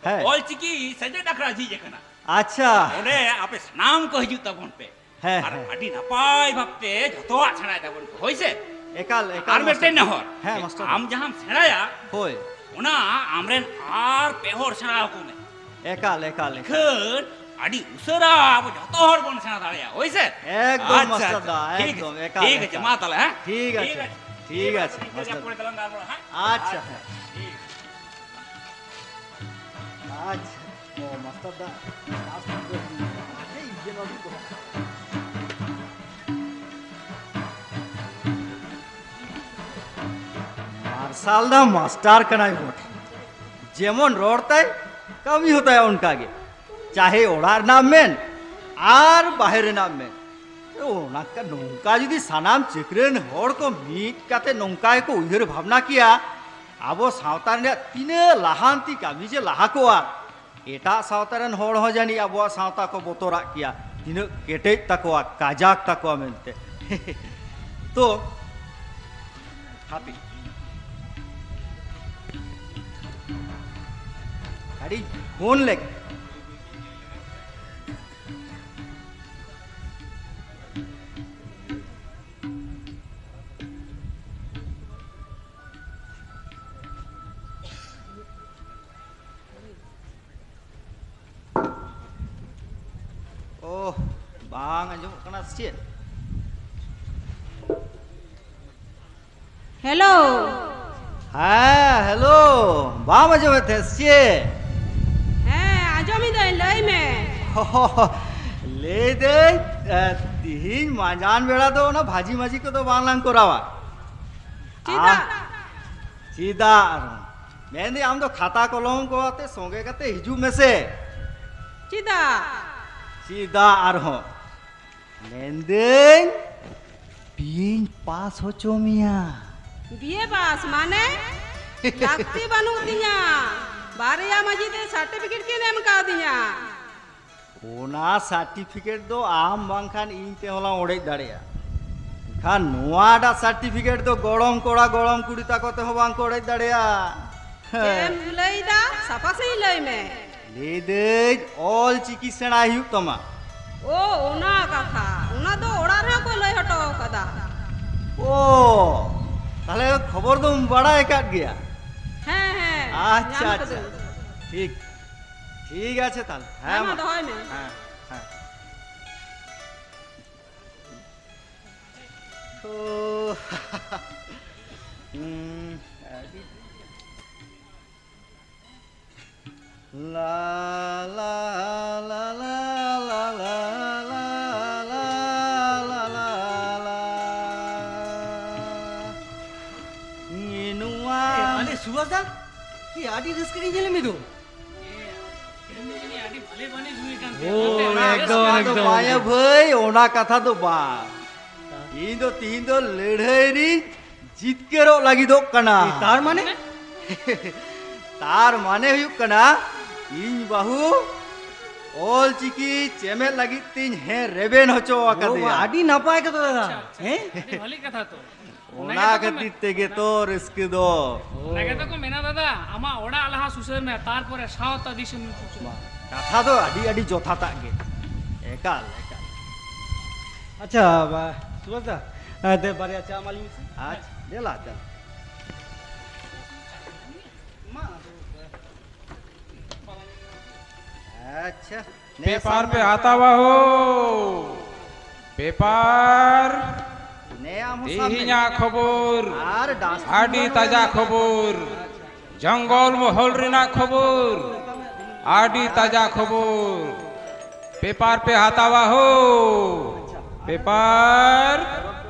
ᱦᱮᱸ᱾ ᱚᱞᱪᱤᱠᱤ ᱥᱮᱪᱮᱫ ᱟᱠᱷᱲᱟ ᱡᱷᱤᱡ ᱟᱠᱟᱱᱟ᱾ ᱟᱪᱪᱷᱟ᱾ ᱚᱸᱰᱮ ᱟᱯᱮ ᱥᱟᱱᱟᱢ ᱠᱚ ᱦᱤᱡᱩᱜ ᱛᱟᱵᱚᱱ ᱯᱮ᱾ ᱦᱮᱸ, ᱟᱨ ᱦᱮᱸ᱾ ᱟᱹᱰᱤ ᱱᱟᱯᱟᱭ ᱵᱷᱟᱵᱛᱮ ᱡᱷᱚᱛᱚᱣᱟᱜ ᱥᱮᱬᱟᱭ ᱛᱟᱵᱚᱱ ᱯᱮ, ᱦᱳᱭ ᱥᱮ? ᱮᱠᱟᱞ, ᱮᱠᱟᱞ, ᱟᱨ ᱢᱤᱫᱴᱮᱱ ᱢᱟᱥᱴᱟᱨ᱾ ᱱᱮᱦᱚᱨ, ᱦᱮᱸ, ᱢᱟᱥᱴᱟᱨ᱾ ᱟᱢ ᱡᱟᱦᱟᱸᱢ ᱥᱮᱬᱟᱭᱟ, ᱦᱳᱭ᱾ ᱚᱱᱟ ᱟᱢᱨᱮᱱ ᱟᱨ ᱯᱮ ᱦᱚᱲ ᱥᱮᱬᱟ ᱟᱠᱚ ᱢᱮ᱾ ᱮᱠᱟᱞ, ᱮᱠᱟᱞ, ᱮᱠᱟᱞ᱾ ᱤᱠᱷᱟᱹᱱ ᱟᱹᱰᱤ ᱩᱥᱟᱹᱨᱟ ᱟᱵᱚ ᱡᱷᱚᱛᱚ ᱦᱚᱲ ᱵᱚᱱ ᱥᱮᱬᱟ ᱫᱟᱲᱮᱭᱟᱜᱼᱟ, ᱦᱳᱭ ᱥᱮ? ᱮᱠᱫᱚᱢ, ᱟᱪᱪᱷᱟ, ᱢᱟᱥᱴᱟᱨ ᱟᱪᱪᱷᱟ, ᱫᱟ, ᱴᱷᱤᱠ ᱮᱠᱫᱚᱢ, ᱟᱪᱷᱮ, ᱮᱠᱟᱞ, ᱴᱷᱤᱠ ᱟᱪᱷᱮ, ᱮᱠᱟᱞ᱾ ᱢᱟ ᱛᱟᱦᱚᱞᱮ, ᱦᱮᱸ? ᱴᱷᱤᱠ ᱟᱪᱷᱮ, ᱴᱷᱤᱠ ᱟᱪᱷᱮ, ᱴᱷᱤᱠ ᱟᱪᱷᱮ, ᱟᱪᱷᱮ, ᱢᱟᱥᱴᱟᱨ᱾ ᱯᱚᱨᱮ ᱛᱮᱞᱟᱝ ᱜᱟᱞᱢᱟᱨᱟᱜᱼᱟ, ᱦᱮᱸ? ᱟᱪᱪᱷᱟ, ᱟᱪᱪᱷᱟ, ᱦᱮᱸ᱾ ᱴᱷᱤᱠ ᱟᱪᱷᱮ᱾ ᱟᱪᱪᱷᱟ, ᱚ, ᱢᱟᱥᱴᱟᱨ ᱫᱟ, ᱞᱟᱥᱴ ᱨᱮ ᱤᱭᱟᱹ ᱱᱚᱰᱮ ᱫᱚ᱾ ᱟᱪᱪᱷᱟ, ᱤᱭᱟᱹ ᱱᱚᱰᱮ ᱫᱚ᱾ ᱢᱟᱨᱥᱟᱞ ᱫᱟ ᱢᱟᱥᱴᱟᱨ ᱠᱟᱱᱟᱭ ᱵᱚᱴᱷᱮ, ᱡᱮᱢᱚᱱ ᱨᱚᱲ ᱛᱟᱭ, ᱠᱟᱹᱢᱤ ᱦᱚᱸ ᱛᱟᱭ ᱚᱱᱠᱟ ᱜᱮ, ᱪᱟᱦᱮ ᱚᱲᱟᱜ ᱨᱮᱱᱟᱜ ᱢᱮᱱ ᱟᱨ ᱵᱟᱦᱮᱨ ᱨᱮᱱᱟᱜ ᱢᱮᱱ᱾ ᱚᱱᱟ ᱠᱟ-, ᱱᱚᱝᱠᱟ ᱡᱩᱫᱤ ᱥᱟᱱᱟᱢ ᱪᱟᱹᱠᱨᱤ ᱨᱮᱱ ᱦᱚᱲ ᱠᱚ ᱢᱤᱫ ᱠᱟᱛᱮ ᱱᱚᱝᱠᱟ ᱜᱮᱠᱚ ᱩᱭᱦᱟᱹᱨ ᱵᱷᱟᱵᱽᱱᱟ ᱠᱮᱭᱟ, ᱟᱵᱚ ᱥᱟᱶᱛᱟ ᱨᱮᱱᱟᱜ ᱛᱤᱱᱟᱹᱜ ᱞᱟᱦᱟᱱᱛᱤ ᱠᱟᱹᱢᱤ ᱡᱮ ᱞᱟᱦᱟ ᱠᱚᱜᱼᱟ᱾ ᱮᱴᱟᱜ ᱥᱟᱶᱛᱟ ᱨᱮᱱ ᱦᱚᱲ ᱦᱚᱸ ᱡᱟᱹᱱᱤᱡ ᱟᱵᱚᱣᱟᱜ ᱥᱟᱶᱛᱟ ᱠᱚ ᱵᱚᱛᱚᱨᱟᱜ ᱠᱮᱭᱟ, ᱛᱤᱱᱟᱹᱜ ᱠᱮᱴᱮᱡ ᱛᱟᱠᱚᱣᱟ, ᱠᱟᱡᱟᱠ ᱛᱟᱠᱚᱣᱟ ᱢᱮᱱᱛᱮ᱾ ᱛᱚ, ᱦᱟᱯᱮ, ᱟᱹᱰᱤ ᱯᱷᱳᱱ ᱞᱮᱜᱮ᱾ ᱳᱦ, ᱵᱟᱝ ᱟᱸᱡᱚᱢᱚᱜ ᱠᱟᱱᱟ ᱥᱮ ᱪᱮᱫ? ᱦᱮᱞᱳ᱾ ᱦᱮᱸ, ᱦᱮᱞᱳ, ᱵᱟᱢ ᱟᱸᱡᱚᱢᱮᱫ ᱛᱟᱦᱮᱸᱫ ᱥᱮ ᱪᱮᱫ? ᱦᱮᱸ, ᱟᱸᱡᱚᱢᱤᱫᱟᱹᱧ, ᱞᱟᱹᱭ ᱢᱮ᱾ ᱞᱟᱹᱭᱫᱟᱹᱧ, ᱮ, ᱛᱤᱦᱤᱧ ᱢᱟᱸᱡᱟᱱ ᱵᱮᱲᱟ ᱫᱚ ᱚᱱᱟ ᱵᱷᱟᱹᱡᱤ ᱢᱟᱹᱡᱷᱤ ᱠᱚᱫᱚ ᱵᱟᱝ ᱞᱟᱝ ᱠᱚᱨᱟᱣᱟ? ᱪᱮᱫᱟᱜ? ᱟᱦ, ᱪᱮᱫᱟᱜ ᱟᱨᱦᱚᱸ? ᱢᱮᱱᱫᱟᱹᱧ, ᱟᱢ ᱫᱚ ᱠᱷᱟᱛᱟ ᱠᱚᱞᱚᱢ ᱠᱚ ᱟᱛᱮ ᱥᱚᱸᱜᱮ ᱠᱟᱛᱮ ᱦᱤᱡᱩᱜ ᱢᱮᱥᱮ᱾ ᱪᱮᱫᱟᱜ? ᱪᱮᱫᱟᱜ ᱟᱨᱦᱚᱸ? ᱢᱮᱱᱫᱟᱹᱧ, ᱵᱤᱭᱮᱧ ᱯᱟᱥ ᱦᱚᱪᱚ ᱢᱮᱭᱟ᱾ ᱵᱤᱭᱮ ᱯᱟᱥ ᱢᱟᱱᱮ? ᱞᱟᱹᱠᱛᱤ ᱵᱟᱹᱱᱩᱜ ᱛᱤᱧᱟ᱾ ᱵᱟᱨᱭᱟ ᱢᱟᱹᱡᱷᱤ ᱫᱚ ᱥᱟᱨᱴᱤᱯᱷᱤᱠᱮᱴ ᱠᱤᱱ ᱮᱢ ᱠᱟᱣᱫᱤᱧᱟ᱾ ᱚᱱᱟ ᱥᱟᱨᱴᱤᱯᱷᱤᱠᱮᱴ ᱫᱚ ᱟᱢ ᱵᱟᱝᱠᱷᱟᱱ ᱤᱧ ᱛᱮᱦᱚᱸ ᱞᱟᱝ ᱚᱲᱮᱡ ᱫᱟᱲᱮᱭᱟᱜᱼᱟ᱾ ᱮᱱᱠᱷᱟᱱ ᱱᱚᱣᱟᱴᱟᱜ ᱥᱟᱨᱴᱤᱯᱷᱤᱠᱮᱴ ᱫᱚ ᱜᱚᱲᱚᱢ ᱠᱚᱲᱟ ᱜᱚᱲᱚᱢ ᱠᱩᱲᱤ ᱛᱟᱠᱚ ᱛᱮᱦᱚᱸ ᱵᱟᱝ ᱠᱚ ᱚᱲᱮᱡ ᱫᱟᱲᱮᱭᱟᱜᱼᱟ᱾ ᱪᱮᱫ ᱮᱢ ᱞᱟᱹᱭᱫᱟ? ᱥᱟᱯᱷᱟ ᱥᱟᱹᱦᱤᱡ ᱞᱟᱹᱭ ᱢᱮ᱾ ᱞᱟᱹᱭᱫᱟᱹᱧ, ᱚᱞ ᱪᱤᱠᱤ ᱥᱮᱬᱟᱭ ᱦᱩᱭᱩᱜ ᱛᱟᱢᱟ᱾ ᱳ, ᱚᱱᱟ ᱠᱟᱛᱷᱟ᱾ ᱚᱱᱟ ᱫᱚ ᱚᱲᱟᱜ ᱨᱮᱦᱚᱸ ᱠᱚ ᱞᱟᱹᱭ ᱦᱚᱴᱚ ᱠᱟᱫᱟ᱾ ᱳ, ᱛᱟᱦᱞᱮ ᱠᱷᱚᱵᱚᱨ ᱫᱚᱢ ᱵᱟᱲᱟᱭ ᱟᱠᱟᱫ ᱜᱮᱭᱟ? ᱦᱮᱸ, ᱦᱮᱸ, ᱟᱪᱪᱷᱟ, ᱧᱟᱢ ᱟᱪᱪᱷᱟ᱾ ᱠᱟᱹᱫᱟᱹᱧ᱾ ᱴᱷᱤᱠ, ᱴᱷᱤᱠ ᱟᱪᱷᱮ ᱛᱟᱦᱞᱮ᱾ ᱦᱮᱸ, ᱦᱮᱸ, ᱢᱟ ᱢᱟ᱾ ᱫᱚᱦᱚᱭ ᱢᱮ᱾ ᱦᱮᱸ, ᱦᱮᱸ᱾ ᱳ, ᱦᱩᱸ, ᱟᱹᱰᱤ ᱞᱟ, ᱞᱟ, ᱞᱟ, ᱞᱟ᱾ ᱱᱚᱣᱟ ᱮ, ᱟᱞᱮ ᱥᱩᱵᱷᱟᱥ ᱫᱟ? ᱮ, ᱟᱹᱰᱤ ᱨᱟᱹᱥᱠᱟᱹ ᱜᱮ ᱧᱮᱞ ᱢᱮ ᱫᱚ᱾ ᱛᱮᱦᱮᱧ ᱫᱚ ᱡᱟᱹᱱᱤᱡ ᱟᱹᱰᱤ ᱵᱷᱟᱞᱮ ᱵᱟᱹᱱᱤᱡ ᱦᱩᱭ ᱟᱠᱟᱱ ᱛᱟᱭᱟ᱾ ᱳ, ᱚᱱᱟᱛᱮ ᱟᱹᱰᱤ ᱮᱠᱫᱚᱢ, ᱨᱟᱹᱥᱠᱟᱹ ᱫᱚ ᱮᱠᱫᱚᱢ, ᱵᱟᱝᱭᱟ ᱮᱠᱫᱚᱢ᱾ ᱵᱷᱟᱹᱭ, ᱚᱱᱟ ᱠᱟᱛᱷᱟ ᱫᱚ ᱵᱟᱝ᱾ ᱤᱧ ᱫᱚ ᱛᱤᱦᱤᱧ ᱫᱚ ᱞᱟᱹᱲᱦᱟᱹᱭ ᱨᱤᱧ ᱡᱤᱛᱠᱟᱹᱨᱚᱜ ᱞᱟᱹᱜᱤᱫᱚᱜ ᱠᱟᱱᱟ᱾ ᱮ, ᱛᱟᱨ ᱢᱟᱱᱮ? ᱛᱟᱨ ᱢᱟᱱᱮ ᱦᱩᱭᱩᱜ ᱠᱟᱱᱟ, ᱤᱧ ᱵᱟᱹᱦᱩ ᱚᱞ ᱪᱤᱠᱤ ᱪᱮᱢᱮᱫ ᱞᱟᱹᱜᱤᱫ ᱛᱤᱧ ᱦᱮᱸ ᱨᱮᱵᱮᱱ ᱦᱚᱪᱚ ᱳ, ᱟᱠᱟᱫᱮᱭᱟ᱾ ᱟᱹᱰᱤ ᱱᱟᱯᱟᱭ ᱠᱟᱛᱷᱟ ᱫᱟᱫᱟ᱾ ᱟᱪᱪᱷᱟ, ᱟᱪᱪᱷᱟ, ᱦᱮᱸ? ᱟᱹᱰᱤ ᱵᱷᱟᱞᱤ ᱠᱟᱛᱷᱟ ᱛᱚ᱾ ᱚᱱᱟ ᱚᱱᱟ ᱜᱮᱛᱚ ᱠᱚ ᱠᱷᱟᱹᱛᱤᱨ ᱢᱮ-, ᱛᱮᱜᱮ ᱛᱚ ᱨᱟᱹᱥᱠᱟᱹ ᱫᱚ᱾ ᱚᱱᱟ ᱜᱮᱛᱚ ᱠᱚ ᱢᱮᱱᱟ, ᱫᱟᱫᱟ, ᱟᱢᱟᱜ ᱚᱲᱟᱜ ᱞᱟᱦᱟ ᱥᱩᱥᱟᱹᱨ ᱢᱮ, ᱛᱟᱨᱯᱚᱨᱮ ᱥᱟᱶᱛᱟ ᱫᱤᱥᱚᱢ ᱥᱩᱥᱟᱹᱨ ᱢᱮ᱾ ᱵᱟᱝ, ᱠᱟᱛᱷᱟ ᱫᱚ ᱟᱹᱰᱤ, ᱟᱹᱰᱤ ᱡᱚᱛᱷᱟᱛᱟᱜ ᱜᱮ᱾ ᱮᱠᱟᱞ, ᱮᱠᱟᱞ᱾ ᱟᱪᱪᱷᱟ, ᱵᱟ-, ᱥᱩᱵᱷᱟᱥ ᱫᱟ, ᱮ, ᱫᱮ, ᱵᱟᱨᱭᱟ ᱪᱟ ᱮᱢᱟᱞᱤᱧ ᱢᱮᱥᱮ᱾ ᱟᱪᱪᱷᱟ, ᱫᱮᱞᱟ, ᱫᱮᱞᱟ᱾ ᱢᱟ, ᱟᱫᱚ, ᱟᱪᱪᱷᱟ, ᱱᱮ ᱯᱮᱯᱟᱨ ᱥᱟᱢᱱᱮ ᱯᱮ ᱦᱟᱛᱟᱣᱟ ᱦᱳ᱾ ᱯᱮᱯᱟᱨ᱾ ᱱᱮ ᱟᱢ ᱦᱚᱸ ᱥᱟᱵ ᱢᱮ᱾ ᱛᱮᱦᱮᱧᱟᱜ ᱠᱷᱚᱵᱚᱨ᱾ ᱟᱨ ᱰᱟᱥᱴᱵᱤᱱ ᱟᱹᱰᱤ ᱦᱚᱸ ᱛᱟᱡᱟ ᱱᱚᱰᱮ ᱠᱷᱚᱵᱚᱨ᱾ ᱡᱚᱝᱜᱚᱞ ᱢᱚᱦᱚᱞ ᱨᱮᱱᱟᱜ ᱠᱷᱚᱵᱚᱨ᱾ ᱟᱹᱰᱤ ᱛᱟᱡᱟ ᱠᱷᱚᱵᱚᱨ᱾ ᱯᱮᱯᱟᱨ ᱯᱮ ᱦᱟᱛᱟᱣᱟ ᱦᱳ᱾ ᱯᱮᱯᱟᱨ᱾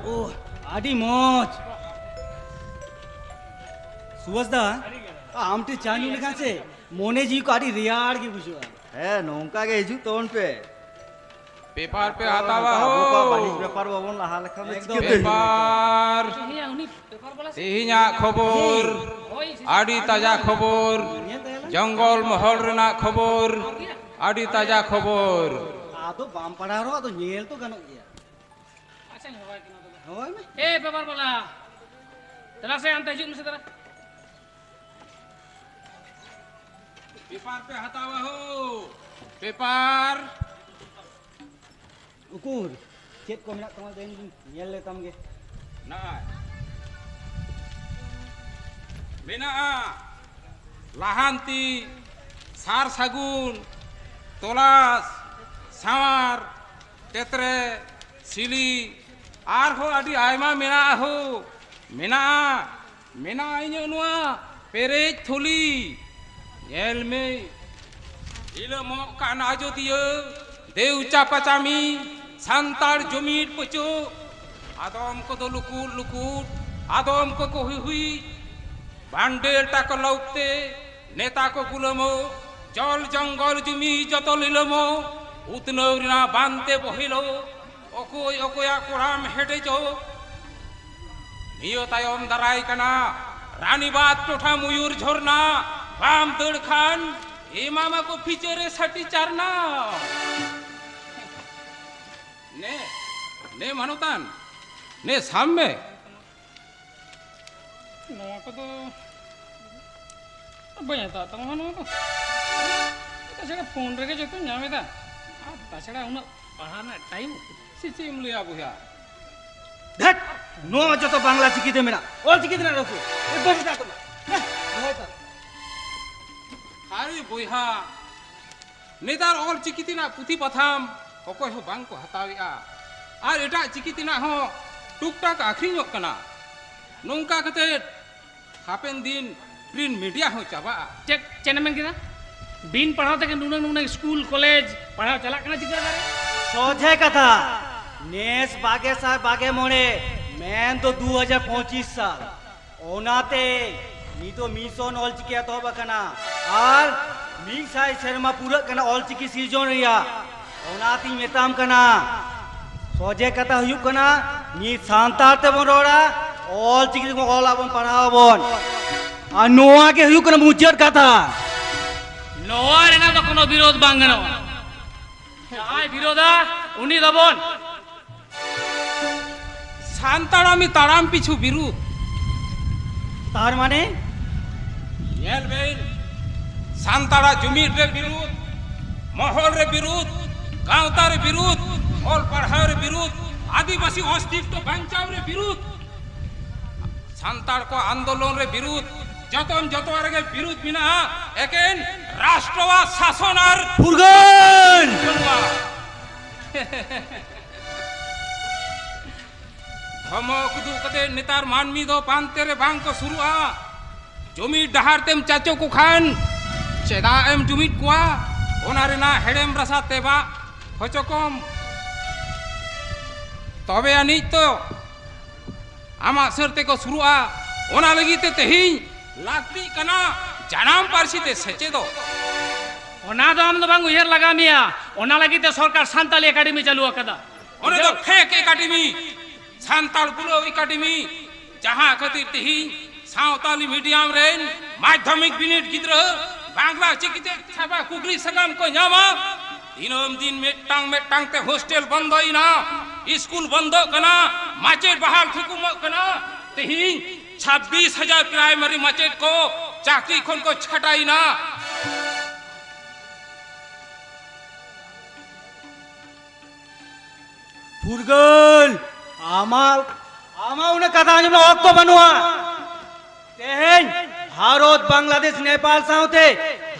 ᱳᱦ, ᱟᱹᱰᱤ ᱢᱚᱡᱽ᱾ ᱥᱩᱵᱷᱟᱥ ᱫᱟ, ᱟᱢ ᱴᱷᱮᱱ ᱪᱟ ᱧᱩ ᱞᱮᱠᱷᱟᱱ ᱥᱮ ᱢᱚᱱᱮ ᱡᱤᱣᱤ ᱠᱚ ᱟᱹᱰᱤ ᱨᱮᱭᱟᱲ ᱜᱮ ᱵᱩᱡᱷᱟᱹᱜᱼᱟ᱾ ᱦᱮᱸ, ᱱᱚᱝᱠᱟ ᱜᱮ ᱦᱤᱡᱩᱜ ᱛᱟᱵᱚᱱ ᱯᱮ᱾ ᱯᱮᱯᱟᱨ ᱯᱮ ᱦᱟᱛᱟᱣᱟ ᱱᱚᱝᱠᱟ ᱟᱵᱚ ᱠᱚᱣᱟᱜ ᱦᱳ᱾ ᱵᱟᱹᱱᱤᱡ ᱵᱮᱯᱟᱨ ᱵᱟᱵᱚᱱ ᱞᱟᱦᱟ ᱞᱮᱠᱷᱟᱱ ᱫᱚ ᱮᱠᱫᱚᱢ᱾ ᱪᱤᱠᱟᱹᱛᱮ ᱦᱩᱭᱩᱜᱼᱟ? ᱯᱮᱯᱟᱨ᱾ ᱛᱮᱦᱮᱧᱟᱜ ᱠᱷᱚᱵᱚᱨ᱾ ᱟᱹᱰᱤ ᱛᱟᱡᱟ ᱠᱷᱚᱵᱚᱨ᱾ ᱧᱮᱞ ᱛᱟᱭᱟ ᱞᱮ᱾ ᱡᱚᱝᱜᱚᱞ ᱢᱚᱦᱚᱞ ᱨᱮᱱᱟᱜ ᱠᱷᱚᱵᱚᱨ, ᱟᱹᱰᱤ ᱛᱟᱡᱟ ᱠᱷᱚᱵᱚᱨ᱾ ᱟᱫᱚ ᱵᱟᱢ ᱯᱟᱲᱦᱟᱣ ᱨᱮᱦᱚᱸ ᱟᱫᱚ ᱧᱮᱞ ᱛᱚ ᱜᱟᱱᱚᱜ ᱜᱮᱭᱟ᱾ ᱟᱪᱪᱷᱟᱧ ᱦᱚᱦᱚᱭ ᱠᱟᱱᱟ ᱛᱚᱵᱮ᱾ ᱦᱳᱭ ᱢᱮ᱾ ᱮ ᱯᱮᱯᱟᱨ ᱵᱟᱞᱟ, ᱫᱮᱞᱟ ᱥᱮ ᱦᱟᱱᱛᱮ ᱦᱤᱡᱩᱜ ᱢᱮᱥᱮ ᱫᱮᱞᱟ᱾ ᱯᱮᱯᱟᱨ ᱯᱮ ᱦᱟᱛᱟᱣᱟ ᱦᱳ, ᱯᱮᱯᱟᱨ᱾ ᱩᱠᱩᱨ, ᱪᱮᱫ ᱠᱚ ᱢᱮᱱᱟᱜ ᱛᱟᱢᱟ ᱫᱮᱱ ᱧᱮᱞ ᱞᱮᱛᱟᱢ ᱜᱮ᱾ ᱱᱚᱜᱼᱚᱭ ᱢᱮᱱᱟᱜᱼᱟ ᱞᱟᱦᱟᱱᱛᱤ, ᱥᱟᱨ ᱥᱟᱹᱜᱩᱱ, ᱛᱚᱞᱟᱥ, ᱥᱟᱶᱟᱨ, ᱛᱮᱛᱨᱮ, ᱥᱤᱞᱤ, ᱟᱨᱦᱚᱸ ᱟᱹᱰᱤ ᱟᱭᱢᱟ ᱢᱮᱱᱟᱜᱼᱟ ᱦᱳ, ᱢᱮᱱᱟᱜᱼᱟ᱾ ᱢᱮᱱᱟᱜᱼᱟ ᱤᱧᱟᱹᱜ ᱱᱚᱣᱟ ᱯᱮᱨᱮᱡ ᱛᱷᱩᱞᱤ᱾ ᱧᱮᱞ ᱢᱮ, ᱤᱞᱟᱹᱢᱚᱜ ᱠᱟᱱ ᱟᱡᱚᱫᱤᱭᱟᱹ, ᱫᱮᱣ ᱪᱟᱯᱟᱪᱟᱢᱤ, ᱥᱟᱱᱛᱟᱲ ᱡᱩᱢᱤᱫ ᱯᱟᱹᱪᱟᱹᱜ᱾ ᱟᱫᱚᱢ ᱠᱚᱫᱚ ᱞᱩᱠᱩᱴ ᱞᱩᱠᱩᱴ, ᱟᱫᱚᱢ ᱠᱚᱠᱚ ᱦᱩᱭ ᱦᱩᱭ᱾ ᱵᱟᱱᱰᱮᱞ ᱴᱟᱠᱟ ᱞᱟᱹᱣᱛᱮ, ᱱᱮᱛᱟ ᱠᱚ ᱜᱩᱞᱟᱹᱢᱚᱜ, ᱡᱚᱞ ᱡᱚᱝᱜᱚᱞ ᱡᱩᱢᱤ ᱡᱚᱛᱚ ᱞᱤᱞᱟᱹᱢᱚᱜ, ᱩᱛᱱᱟᱹᱣ ᱨᱮᱱᱟᱜ ᱵᱟᱱᱛᱮ ᱵᱚᱦᱮᱞᱚᱜ᱾ ᱚᱠᱚᱭ ᱚᱠᱚᱭᱟᱜ ᱠᱚᱲᱟᱢ ᱦᱮᱰᱮᱡᱚᱜ᱾ ᱱᱤᱭᱟᱹ ᱛᱟᱭᱚᱢ ᱫᱟᱨᱟᱭ ᱠᱟᱱᱟ ᱨᱟᱱᱤᱵᱟᱸᱫᱷ ᱴᱚᱴᱷᱟ ᱢᱚᱭᱩᱨ ᱡᱷᱚᱨᱱᱟ, ᱵᱟᱢ ᱫᱟᱹᱲ ᱠᱷᱟᱱ ᱮᱢᱟᱢᱟ ᱠᱚ ᱯᱷᱤᱪᱟᱹᱨ ᱨᱮ ᱥᱟᱹᱴᱤ ᱪᱟᱨᱱᱟ᱾ ᱱᱮ, ᱱᱮ ᱢᱟᱱᱚᱛᱟᱱ, ᱱᱮ ᱥᱟᱵ ᱢᱮ᱾ ᱱᱚᱣᱟ ᱠᱚᱫᱚ ᱵᱟᱹᱧ ᱦᱟᱛᱟᱣ ᱛᱟᱢᱟ ᱱᱚᱣᱟ ᱫᱚ᱾ ᱛᱟᱪᱷᱟᱲᱟ ᱯᱷᱳᱱ ᱨᱮᱜᱮ ᱡᱚᱛᱚᱧ ᱧᱟᱢ ᱮᱫᱟ, ᱟᱨ ᱛᱟᱪᱷᱟᱲᱟ ᱩᱱᱟᱹᱜ ᱯᱟᱲᱦᱟᱣ ᱨᱮᱱᱟᱜ ᱴᱟᱭᱤᱢ ᱥᱮ ᱪᱮᱫ ᱮᱢ ᱞᱟᱹᱭᱟ ᱵᱚᱭᱦᱟ? ᱫᱷᱮᱴ! ᱱᱚᱣᱟ ᱡᱚᱛᱚ ᱵᱟᱝᱞᱟ ᱪᱤᱠᱤ ᱛᱮ ᱢᱮᱱᱟᱜ, ᱚᱞ ᱪᱤᱠᱤ ᱛᱮ ᱢᱮᱱᱟᱜ ᱨᱚᱥᱩ᱾ ᱮ, ᱵᱟᱹᱧ ᱦᱟᱛᱟᱣ ᱛᱟᱢᱟ᱾ ᱦᱮᱸ, ᱫᱚᱦᱚᱭ ᱛᱟᱢ᱾ ᱟᱨᱮ ᱵᱚᱭᱦᱟ, ᱱᱮᱛᱟᱨ ᱚᱞ ᱪᱤᱠᱤ ᱛᱮᱱᱟᱜ ᱯᱩᱛᱷᱤ ᱯᱟᱛᱷᱟᱢ ᱚᱠᱚᱭ ᱦᱚᱸ ᱵᱟᱝ ᱠᱚ ᱦᱟᱛᱟᱣᱮᱜᱼᱟ᱾ ᱟᱨ ᱮᱴᱟᱜ ᱪᱤᱠᱤ ᱛᱮᱱᱟᱜ ᱦᱚᱸ ᱴᱩᱠ ᱴᱟᱠ ᱟᱹᱠᱷᱨᱤᱧᱚᱜ ᱠᱟᱱᱟ᱾ ᱱᱚᱝᱠᱟ ᱠᱟᱛᱮ ᱦᱟᱯᱮᱱ ᱫᱤᱱ ᱯᱨᱤᱱᱴ ᱢᱤᱰᱤᱭᱟ ᱦᱚᱸ ᱪᱟᱵᱟᱜᱼᱟ᱾ ᱪᱮᱫ, ᱪᱮᱫ ᱮᱢ ᱢᱮᱱ ᱠᱮᱫᱟ? ᱵᱤᱱ ᱯᱟᱲᱦᱟᱣ ᱛᱮᱜᱮ ᱱᱩᱱᱟᱹᱜ, ᱱᱩᱱᱟᱹᱜ ᱥᱠᱩᱞ, ᱠᱚᱞᱮᱡᱽ ᱯᱟᱲᱦᱟᱣ ᱪᱟᱞᱟᱜ ᱠᱟᱱᱟ ᱪᱤᱠᱟᱹ ᱫᱟᱨᱮ? ᱥᱚᱡᱷᱮ ᱠᱟᱛᱷᱟ, ᱱᱮᱥ ᱵᱟᱜᱮ ᱥᱟᱭ ᱵᱟᱜᱮ ᱢᱚᱬᱮ, ᱢᱮᱱ ᱫᱚ ᱫᱩ ᱦᱟᱡᱟᱨ ᱯᱚᱸᱪᱤᱥ ᱥᱟᱞ᱾ ᱚᱱᱟᱛᱮ ᱱᱤᱛᱚᱜ ᱢᱤᱥᱚᱱ ᱚᱞᱪᱤᱠᱤ ᱮᱛᱚᱦᱚᱵ ᱟᱠᱟᱱᱟ ᱟᱨ ᱢᱤᱫ ᱥᱟᱭ ᱥᱮᱨᱢᱟ ᱯᱩᱨᱟᱹᱜ ᱠᱟᱱᱟ ᱚᱞᱪᱤᱠᱤ ᱥᱤᱨᱡᱚᱱ ᱨᱮᱭᱟᱜ᱾ ᱚᱱᱟᱛᱤᱧ ᱢᱮᱛᱟᱢ ᱠᱟᱱᱟ, ᱥᱚᱡᱷᱮ ᱠᱟᱛᱷᱟ ᱦᱩᱭᱩᱜ ᱠᱟᱱᱟ, ᱢᱤᱫ ᱥᱟᱱᱛᱟᱲ ᱛᱮᱵᱚᱱ ᱨᱚᱲᱟ, ᱚᱞᱪᱤᱠᱤ ᱛᱮᱵᱚᱱ ᱚᱞ ᱟᱵᱚᱱ, ᱯᱟᱲᱦᱟᱣ ᱟᱵᱚᱱ᱾ ᱟᱨ ᱱᱚᱣᱟ ᱜᱮ ᱦᱩᱭᱩᱜ ᱠᱟᱱᱟ ᱢᱩᱪᱟᱹᱫ ᱠᱟᱛᱷᱟ᱾ ᱱᱚᱣᱟ ᱨᱮᱱᱟᱜ ᱫᱚ ᱠᱳᱱᱳ ᱵᱤᱨᱳᱫᱷ ᱵᱟᱝ ᱜᱟᱱᱚᱜᱼᱟ᱾ ᱡᱟᱦᱟᱸᱭ ᱵᱤᱨᱳᱫᱷᱟ, ᱩᱱᱤ ᱫᱚᱵᱚᱱ ᱥᱟᱱᱛᱟᱲᱟᱢᱤ ᱛᱟᱲᱟᱢ ᱯᱤᱪᱷᱩ ᱵᱤᱨᱩᱫᱷ᱾ ᱛᱟᱨ ᱢᱟᱱᱮ? ᱧᱮᱞ ᱵᱤᱱ, ᱥᱟᱱᱛᱟᱲᱟᱜ ᱡᱩᱢᱤᱫ ᱨᱮ ᱵᱤᱨᱩᱫᱷ, ᱢᱚᱦᱚᱞ ᱨᱮ ᱵᱤᱨᱩᱫᱷ, ᱜᱟᱶᱛᱟ ᱨᱮ ᱵᱤᱨᱩᱫᱷ, ᱚᱞ ᱯᱟᱲᱦᱟᱣ ᱨᱮ ᱵᱤᱨᱩᱫᱷ, ᱟᱹᱫᱤᱵᱟᱹᱥᱤ ᱚᱥᱛᱤᱛᱛᱚ ᱵᱟᱧᱪᱟᱣ ᱨᱮ ᱵᱤᱨᱩᱫᱷ, ᱥᱟᱱᱛᱟᱲ ᱠᱚ ᱟᱱᱫᱳᱞᱚᱱ ᱨᱮ ᱵᱤᱨᱩᱫᱷ, ᱡᱚᱛᱚᱱ ᱡᱚᱛᱚᱣᱟᱜ ᱨᱮᱜᱮ ᱵᱤᱨᱩᱫᱷ ᱢᱮᱱᱟᱜᱼᱟ, ᱮᱠᱮᱱ ᱨᱟᱥᱴᱨᱚᱣᱟᱜ ᱥᱟᱥᱚᱱ ᱟᱨ ᱯᱷᱩᱨᱜᱟᱹᱞ᱾ ᱵᱟᱹᱱᱩᱜᱼᱟ᱾ ᱫᱷᱚᱢᱚᱠ ᱩᱫᱩᱜ ᱠᱟᱛᱮ ᱱᱮᱛᱟᱨ ᱢᱟᱹᱱᱢᱤ ᱫᱚ ᱯᱟᱱᱛᱮ ᱨᱮ ᱵᱟᱝ ᱠᱚ ᱥᱩᱨᱩᱜᱼᱟ᱾ ᱡᱩᱢᱤᱫ ᱰᱟᱦᱟᱨ ᱛᱮᱢ ᱪᱟᱪᱚ ᱠᱚ ᱠᱷᱟᱱ ᱪᱮᱫᱟᱜ ᱮᱢ ᱡᱩᱢᱤᱫ ᱠᱚᱣᱟ? ᱚᱱᱟ ᱨᱮᱱᱟᱜ ᱦᱮᱲᱮᱢ ᱨᱟᱥᱟ ᱛᱮᱵᱟᱜ ᱦᱚᱪᱚ ᱠᱚᱢ᱾ ᱛᱚᱵᱮ ᱟᱹᱱᱤᱡ ᱛᱚ ᱟᱢᱟᱜ ᱥᱟᱹᱨ ᱛᱮᱠᱚ ᱥᱩᱨᱩᱜᱼᱟ᱾ ᱚᱱᱟ ᱞᱟᱹᱜᱤᱫ ᱛᱮ ᱛᱮᱦᱮᱧ ᱞᱟᱹᱠᱛᱤᱜ ᱠᱟᱱᱟ ᱡᱟᱱᱟᱢ ᱯᱟᱹᱨᱥᱤ ᱛᱮ ᱥᱮᱪᱮᱫᱚᱜ᱾ ᱚᱱᱟ ᱫᱚ ᱟᱢ ᱫᱚ ᱵᱟᱝ ᱩᱭᱦᱟᱹᱨ ᱞᱟᱜᱟᱣ ᱢᱮᱭᱟ᱾ ᱚᱱᱟ ᱞᱟᱹᱜᱤᱫ ᱛᱮ ᱥᱚᱨᱠᱟᱨ ᱥᱟᱱᱛᱟᱞᱤ ᱮᱠᱟᱰᱮᱢᱤ ᱪᱟᱹᱞᱩ ᱟᱠᱟᱫᱟ᱾ ᱚᱱᱟ ᱫᱚ ᱯᱷᱮᱠ ᱮᱠᱟᱰᱮᱢᱤ, ᱥᱟᱱᱛᱟᱲ ᱵᱩᱞᱟᱹᱣ ᱮᱠᱟᱰᱮᱢᱤ, ᱡᱟᱦᱟᱸ ᱠᱷᱟᱹᱛᱤᱨ ᱛᱮᱦᱮᱧ ᱥᱟᱶᱛᱟᱞᱤ ᱢᱤᱰᱤᱭᱟᱢ ᱨᱮᱱ ᱢᱟᱫᱽᱫᱷᱚᱢᱤᱠ ᱵᱤᱱᱤᱰ ᱜᱤᱫᱽᱨᱟᱹ ᱵᱟᱝᱞᱟ ᱪᱤᱠᱤᱛᱮ ᱪᱷᱟᱯᱟ ᱠᱩᱠᱞᱤ ᱥᱟᱠᱟᱢ ᱠᱚ ᱧᱟᱢᱟ᱾ ᱫᱤᱱᱟᱹᱢ ᱫᱤᱱ ᱢᱤᱫᱴᱟᱝ ᱢᱤᱫᱴᱟᱝ ᱛᱮ ᱦᱳᱥᱴᱮᱞ ᱵᱚᱱᱫᱚᱭᱮᱱᱟ, ᱤᱥᱠᱩᱞ ᱵᱚᱱᱫᱚᱜ ᱠᱟᱱᱟ, ᱢᱟᱪᱮᱫ ᱵᱟᱦᱟᱞ ᱛᱷᱩᱠᱩᱢᱚᱜ ᱠᱟᱱᱟ᱾ ᱛᱮᱦᱮᱧ ᱪᱷᱟᱵᱵᱤᱥ ᱦᱟᱡᱟᱨ ᱯᱨᱟᱭᱢᱟᱨᱤ ᱢᱟᱪᱮᱫ ᱠᱚ ᱪᱟᱹᱠᱨᱤ ᱠᱷᱚᱱ ᱠᱚ ᱪᱷᱟᱴᱟᱭᱮᱱᱟ᱾ ᱯᱷᱩᱨᱜᱟᱹᱞ, ᱟᱢᱟᱜ, ᱟᱢᱟᱜ ᱩᱱᱟᱹᱜ ᱠᱟᱛᱷᱟ ᱟᱸᱡᱚᱢ ᱨᱮᱱᱟᱜ ᱚᱠᱛᱚ ᱵᱟᱹᱱᱩᱜᱼᱟ᱾ ᱛᱮᱦᱮᱧ ᱵᱷᱟᱨᱚᱛ, ᱵᱟᱝᱞᱟᱫᱮᱥ, ᱱᱮᱯᱟᱞ ᱥᱟᱶᱛᱮ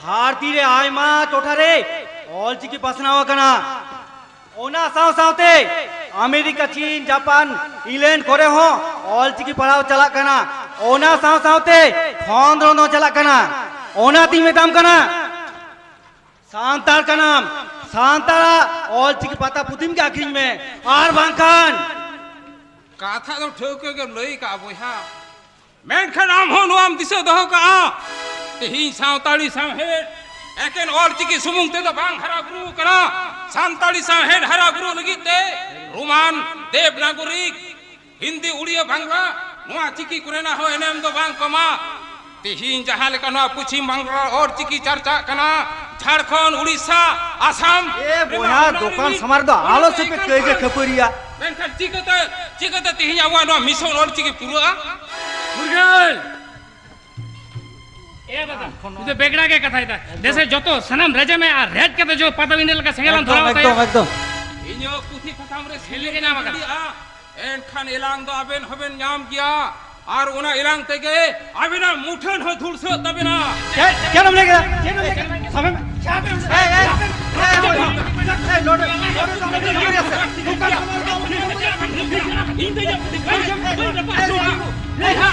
ᱫᱷᱟᱹᱨᱛᱤ ᱨᱮ ᱟᱭᱢᱟ ᱴᱚᱴᱷᱟ ᱨᱮ ᱚᱞᱪᱤᱠᱤ ᱯᱟᱥᱱᱟᱣ ᱟᱠᱟᱱᱟ᱾ ᱚᱱᱟ ᱥᱟᱶ ᱥᱟᱶᱛᱮ ᱟᱢᱮᱨᱤᱠᱟ, ᱪᱤᱱ, ᱡᱟᱯᱟᱱ, ᱤᱝᱞᱮᱱᱰ ᱠᱚᱨᱮ ᱦᱚᱸ ᱚᱞᱪᱤᱠᱤ ᱯᱟᱲᱦᱟᱣ ᱪᱟᱞᱟᱜ ᱠᱟᱱᱟ᱾ ᱚᱱᱟ ᱥᱟᱶ ᱥᱟᱶᱛᱮ ᱠᱷᱚᱸᱫᱽᱨᱚᱸᱫᱽ ᱦᱚᱸ ᱪᱟᱞᱟᱜ ᱠᱟᱱᱟ᱾ ᱚᱱᱟᱛᱤᱧ ᱢᱮᱛᱟᱢ ᱠᱟᱱᱟ, ᱥᱟᱱᱛᱟᱲ ᱠᱟᱱᱟᱢ, ᱥᱟᱱᱛᱟᱲᱟᱜ ᱚᱞᱪᱤᱠᱤ ᱯᱟᱛᱟ ᱯᱩᱛᱷᱤᱢ ᱜᱮ ᱟᱹᱠᱷᱨᱤᱧ ᱢᱮ, ᱟᱨ ᱵᱟᱝᱠᱷᱟᱱ᱾ ᱠᱟᱛᱷᱟ ᱫᱚ ᱴᱷᱟᱹᱣᱠᱟᱹ ᱜᱮᱢ ᱞᱟᱹᱭ ᱠᱟᱜᱼᱟ ᱵᱚᱭᱦᱟ, ᱢᱮᱱᱠᱷᱟᱱ ᱟᱢ ᱦᱚᱸ ᱱᱚᱣᱟᱢ ᱫᱤᱥᱟᱹ ᱫᱚᱦᱚ ᱠᱟᱜᱼᱟ, ᱛᱮᱦᱮᱧ ᱥᱟᱱᱛᱟᱲᱤ ᱥᱟᱶᱦᱮᱫ ᱮᱠᱮᱱ ᱚᱞᱪᱤᱠᱤ ᱥᱩᱢᱩᱝ ᱛᱮᱫᱚ ᱵᱟᱝ ᱦᱟᱨᱟ ᱵᱩᱨᱩ ᱠᱟᱱᱟ᱾ ᱥᱟᱱᱛᱟᱲᱤ ᱥᱟᱶᱦᱮᱫ ᱦᱟᱨᱟ ᱵᱩᱨᱩ ᱞᱟᱹᱜᱤᱫ ᱛᱮ ᱨᱳᱢᱟᱱ, ᱫᱮᱵᱽᱱᱟᱜᱚᱨᱤ, ᱦᱤᱱᱫᱤ, ᱩᱲᱤᱭᱟ, ᱵᱟᱝᱞᱟ, ᱱᱚᱣᱟ ᱪᱤᱠᱤ ᱠᱚᱨᱮᱱᱟᱜ ᱦᱚᱸ ᱮᱱᱮᱢ ᱫᱚ ᱵᱟᱝ ᱠᱚᱢᱟ᱾ ᱛᱮᱦᱮᱧ ᱡᱟᱦᱟᱸ ᱞᱮᱠᱟ ᱱᱚᱣᱟ ᱯᱚᱪᱷᱤᱢ ᱵᱟᱝᱞᱟ ᱚᱞ ᱪᱤᱠᱤ ᱪᱟᱨᱪᱟᱜ ᱠᱟᱱᱟ, ᱡᱷᱟᱲᱠᱷᱚᱸᱰ, ᱩᱲᱤᱥᱥᱟ, ᱟᱥᱟᱢ ᱮ ᱨᱮᱢᱟ ᱵᱚᱭᱦᱟ, ᱚᱱᱟ ᱫᱚᱠᱟᱱ ᱨᱤᱢᱤᱞ ᱥᱟᱢᱟᱝ ᱨᱮᱫᱚ ᱚᱱᱟ ᱟᱞᱚ ᱫᱚ ᱥᱮᱯᱮ ᱮᱠᱟᱞ ᱠᱟᱹᱭᱡᱟᱹ ᱵᱟᱝ᱾ ᱠᱷᱟᱹᱯᱟᱹᱨᱤᱭᱟ᱾ ᱢᱮᱱᱠᱷᱟᱱ ᱪᱤᱠᱟᱹᱛᱮ, ᱪᱤᱠᱟᱹᱛᱮ ᱛᱮᱦᱮᱧ ᱟᱵᱚᱣᱟᱜ ᱱᱚᱣᱟ ᱢᱤᱥᱚᱱ ᱚᱞ ᱪᱤᱠᱤ ᱯᱩᱨᱟᱹᱜᱼᱟ? ᱢᱩᱨᱜᱟᱹᱞ! ᱮ ᱫᱟᱫᱟ, ᱩᱱᱤ ᱫᱚ ᱵᱮᱜᱽᱲᱟ ᱜᱮ ᱠᱟᱛᱷᱟᱭ ᱫᱟ᱾ ᱫᱮᱥᱮ ᱡᱚᱛᱚ ᱥᱟᱱᱟᱢ ᱨᱮᱡᱮᱢᱮ ᱟᱨ ᱨᱮᱡᱽ ᱠᱟᱛᱮ ᱡᱚ ᱯᱟᱛᱟ ᱵᱤᱸᱰᱟᱹ ᱞᱮᱠᱟ ᱥᱮᱸᱜᱮᱞ ᱮᱢ ᱮᱠᱫᱚᱢ, ᱫᱷᱚᱨᱟᱣ ᱛᱟᱭᱟ᱾ ᱮᱠᱫᱚᱢ, ᱮᱠᱫᱚᱢ᱾ ᱤᱧ ᱦᱚᱸ ᱯᱩᱛᱷᱤ ᱯᱟᱛᱷᱟᱢ ᱨᱮ ᱥᱮᱞᱮᱫ ᱮ ᱧᱟᱢ ᱟᱠᱟᱫᱟ᱾ ᱮᱱᱠᱷᱟᱱ ᱮᱞᱟᱝ ᱫᱚ ᱟᱵᱮᱱ ᱦᱚᱸᱵᱮᱱ ᱧᱟᱢ ᱜᱮᱭᱟ, ᱟᱨ ᱚᱱᱟ ᱮᱞᱟᱝ ᱛᱮᱜᱮ ᱟᱵᱮᱱᱟᱜ ᱢᱩᱴᱷᱟᱹᱱ ᱦᱚᱸ ᱫᱷᱩᱲᱥᱟᱹᱜ ᱛᱟᱵᱮᱱᱟ᱾ ᱪᱮᱫ, ᱪᱮᱫ ᱮᱢ ᱞᱟᱹᱭ ᱠᱮᱫᱟ? ᱪᱮᱫ ᱮᱢ ᱞᱟᱹᱭ ᱠᱮᱫᱟ? ᱥᱟᱵᱮ ᱢᱮ᱾ ᱮᱭ, ᱮᱭ, ᱮᱭ, ᱱᱚᱰᱮ, ᱱᱚᱰᱮ ᱫᱚ ᱟᱞᱚᱯᱮ ᱠᱷᱟᱹᱯᱟᱹᱨᱤᱭᱟ ᱥᱮ᱾ ᱫᱚᱠᱟᱱ ᱥᱟᱢᱟᱝ ᱨᱮ ᱫᱚ ᱟᱞᱚᱯᱮ ᱠᱷᱟᱹᱯᱟᱹᱨᱤᱭᱟ᱾ ᱤᱧ ᱫᱚ ᱤᱧᱟᱹᱜ ᱵᱩᱫᱷᱤ ᱵᱟᱹᱧ ᱮᱢ, ᱵᱟᱹᱧ ᱨᱟᱯᱟᱜ ᱦᱚᱪᱚ ᱟᱠᱟᱫᱟ᱾ ᱞᱟᱹᱭ ᱦᱟ,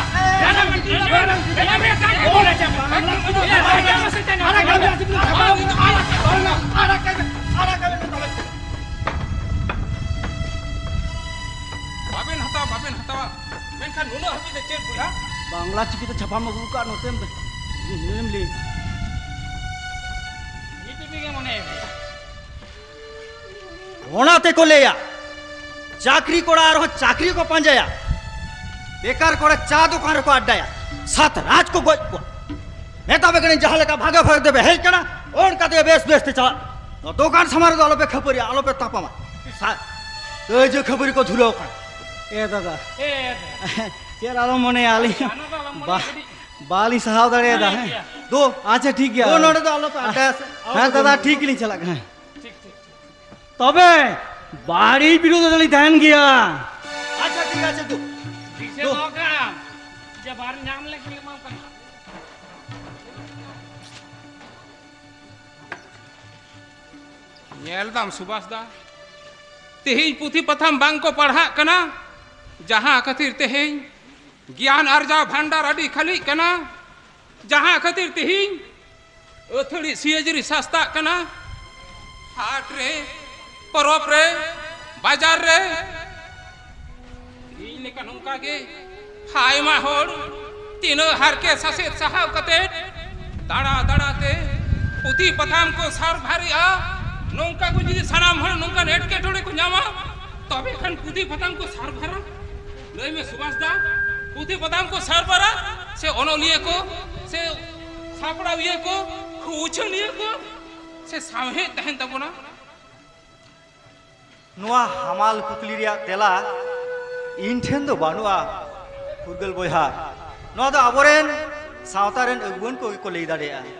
ᱟᱲᱟᱜ ᱢᱮ, ᱟᱲᱟᱜ ᱢᱮ, ᱟᱲᱟᱜ ᱢᱮ᱾ ᱵᱟᱵᱮᱱ ᱦᱟᱛᱟᱣᱟ, ᱵᱟᱵᱮᱱ ᱦᱟᱛᱟᱣᱟ᱾ ᱢᱮᱱᱠᱷᱟᱱ ᱱᱩᱱᱟᱹᱜ ᱦᱟᱹᱵᱤᱡ ᱫᱚ ᱪᱮᱫ ᱵᱚᱭᱦᱟ? ᱵᱟᱝᱞᱟ ᱪᱤᱠᱤ ᱛᱮ ᱪᱷᱟᱯᱟᱢ ᱟᱹᱜᱩ ᱟᱠᱟᱫ, ᱱᱚᱛᱮᱢ ᱧᱮᱞᱮᱢ ᱞᱟᱹᱭ᱾ ᱡᱤ ᱯᱤ ᱯᱤ ᱜᱮ ᱢᱚᱱᱮ᱾ ᱚᱱᱟ ᱛᱮᱠᱚ ᱞᱟᱹᱭᱟ, ᱪᱟᱹᱠᱨᱤ ᱠᱚᱲᱟ ᱟᱨᱦᱚᱸ ᱪᱟᱹᱠᱨᱤ ᱠᱚ ᱯᱟᱸᱡᱟᱭᱟ, ᱵᱮᱠᱟᱨ ᱠᱚᱲᱟ ᱪᱟ ᱫᱚᱠᱟᱱ ᱨᱮᱠᱚ ᱟᱰᱰᱟᱭᱟ, ᱥᱟᱛ ᱨᱟᱡᱽ ᱠᱚ ᱜᱚᱡ ᱠᱚᱣᱟ᱾ ᱢᱮᱛᱟ ᱯᱮ ᱠᱟᱹᱱᱟᱹᱧ, ᱡᱟᱦᱟᱸ ᱞᱮᱠᱟ ᱵᱷᱟᱜᱮ ᱵᱷᱟᱜᱮ ᱛᱮᱯᱮ ᱦᱮᱡ ᱠᱟᱱᱟ, ᱚᱱᱠᱟ ᱛᱮᱜᱮ ᱵᱮᱥ ᱵᱮᱥ ᱛᱮ ᱪᱟᱞᱟᱜ᱾ ᱱᱚᱣᱟ ᱫᱚᱠᱟᱱ ᱥᱟᱢᱟᱝ ᱨᱮᱫᱚ ᱟᱞᱚᱯᱮ ᱠᱷᱟᱹᱯᱟᱹᱨᱤᱭᱟ, ᱟᱞᱚᱯᱮ ᱛᱟᱯᱟᱢᱟ᱾ ᱥᱟ-, ᱠᱟᱹᱭᱡᱟᱹ ᱠᱷᱟᱹᱯᱟᱹᱨᱤ ᱠᱚ ᱫᱷᱩᱨᱟᱹᱣ ᱠᱟᱱᱟ᱾ ᱮ ᱫᱟᱫᱟ, ᱮ ᱫᱟᱫᱟ᱾ ᱪᱮᱫ ᱟᱞᱚᱢ ᱢᱚᱱᱮᱭᱟ, ᱟᱹᱞᱤᱧ ᱡᱟᱦᱟᱱᱟᱜ ᱫᱚ ᱟᱞᱚᱢ ᱢᱚᱱᱮᱭᱟ, ᱵᱟ-, ᱠᱟᱹᱴᱤᱡ ᱵᱟᱞᱤᱧ ᱥᱟᱦᱟᱣ ᱫᱟᱲᱮᱭᱟᱫᱟ᱾ ᱴᱷᱤᱠ ᱦᱮᱸ᱾ ᱜᱮᱭᱟ᱾ ᱫᱚ, ᱟᱪᱪᱷᱟ, ᱴᱷᱤᱠ ᱜᱮᱭᱟ᱾ ᱫᱚ, ᱱᱚᱰᱮ ᱫᱚ ᱟᱞᱚᱯᱮ ᱟᱰᱰᱟᱭᱟ ᱥᱮ᱾ ᱦᱮᱸ ᱫᱟᱫᱟ, ᱴᱷᱤᱠ ᱜᱮᱞᱤᱧ ᱪᱟᱞᱟᱜ ᱠᱟᱱᱟ᱾ ᱴᱷᱤᱠ, ᱴᱷᱤᱠ, ᱴᱷᱤᱠ᱾ ᱛᱚᱵᱮ ᱵᱟᱹᱲᱤᱡ ᱵᱤᱨᱩᱫᱷ ᱫᱚᱞᱤᱧ ᱛᱟᱦᱮᱱ ᱜᱮᱭᱟ᱾ ᱟᱪᱪᱷᱟ, ᱴᱷᱤᱠ ᱟᱪᱷᱮ, ᱫᱩ᱾ ᱴᱷᱤᱠ ᱥᱮ ᱫᱩ᱾ ᱫᱚᱦᱚ ᱠᱟᱜ ᱟᱢ᱾ ᱡᱮ ᱵᱟᱨ ᱧᱟᱢ ᱞᱮᱠᱷᱟᱱ ᱮᱢᱟᱢ ᱠᱟᱱᱟ᱾ ᱧᱮᱞ ᱫᱟᱢ ᱥᱩᱵᱷᱟᱥ ᱫᱟ, ᱛᱮᱦᱮᱧ ᱯᱩᱛᱷᱤ ᱯᱟᱛᱷᱟᱢ ᱵᱟᱝ ᱠᱚ ᱯᱟᱲᱦᱟᱜ ᱠᱟᱱᱟ, ᱡᱟᱦᱟᱸ ᱠᱷᱟᱹᱛᱤᱨ ᱛᱮᱦᱮᱧ ᱜᱮᱭᱟᱱ ᱟᱨᱡᱟᱣ ᱵᱷᱟᱱᱰᱟᱨ ᱟᱹᱰᱤ ᱠᱷᱟᱹᱞᱤᱜ ᱠᱟᱱᱟ, ᱡᱟᱦᱟᱸ ᱠᱷᱟᱹᱛᱤᱨ ᱛᱮᱦᱮᱧ ᱟᱹᱛᱷᱟᱹᱲᱤ ᱥᱤᱭᱟᱹᱡᱽᱨᱤ ᱥᱟᱥᱛᱟᱜ ᱠᱟᱱᱟ᱾ ᱦᱟᱴ ᱨᱮ, ᱯᱚᱨᱚᱵᱽ ᱨᱮ, ᱵᱟᱡᱟᱨ ᱨᱮ, ᱤᱧ ᱞᱮᱠᱟ ᱱᱚᱝᱠᱟ ᱜᱮ ᱟᱭᱢᱟ ᱦᱚᱲ ᱛᱤᱱᱟᱹᱜ ᱦᱟᱨᱠᱮᱛ ᱥᱟᱥᱮᱛ ᱥᱟᱦᱟᱣ ᱠᱟᱛᱮ ᱫᱟᱬᱟ ᱫᱟᱬᱟ ᱛᱮ ᱯᱩᱛᱷᱤ ᱯᱟᱛᱷᱟᱢ ᱠᱚ ᱥᱟᱨᱵᱷᱟᱨᱮᱜᱼᱟ᱾ ᱱᱚᱝᱠᱟ ᱠᱚ ᱡᱩᱫᱤ ᱥᱟᱱᱟᱢ ᱦᱚᱲ ᱱᱚᱝᱠᱟᱱ ᱮᱴᱠᱮᱴᱚᱬᱮ ᱠᱚ ᱧᱟᱢᱟ, ᱛᱚᱵᱮ ᱠᱷᱟᱱ ᱯᱩᱛᱷᱤ ᱯᱟᱛᱷᱟᱢ ᱠᱚ ᱥᱟᱨᱵᱷᱟᱨᱟ? ᱞᱟᱹᱭ ᱢᱮ ᱥᱩᱵᱷᱟᱥ ᱫᱟ, ᱯᱩᱛᱷᱤ ᱯᱟᱛᱷᱟᱢ ᱠᱚ ᱥᱟᱨᱵᱷᱟᱨᱟ? ᱥᱮ ᱚᱱᱚᱞᱤᱭᱟᱹ ᱠᱚ, ᱥᱮ ᱥᱟᱯᱲᱟᱣᱤᱭᱟᱹ ᱠᱚ, ᱩᱪᱷᱟᱹᱱᱤᱭᱟᱹ ᱠᱚ, ᱥᱮ ᱥᱟᱶᱦᱮᱫ ᱛᱟᱦᱮᱱ ᱛᱟᱵᱚᱱᱟ? ᱱᱚᱣᱟ ᱦᱟᱢᱟᱞ ᱠᱩᱠᱞᱤ ᱨᱮᱭᱟᱜ ᱛᱮᱞᱟ ᱤᱧ ᱴᱷᱮᱱ ᱫᱚ ᱵᱟᱹᱱᱩᱜᱼᱟ, ᱯᱷᱩᱨᱜᱟᱹᱞ ᱵᱚᱭᱦᱟ᱾ ᱱᱚᱣᱟ ᱫᱚ ᱟᱵᱚᱨᱮᱱ ᱥᱟᱶᱛᱟ ᱨᱮᱱ ᱟᱹᱜᱩᱣᱟᱹᱱ ᱠᱚᱜᱮ ᱠᱚ ᱞᱟᱹᱭ ᱫᱟᱲᱮᱭᱟᱜᱼᱟ᱾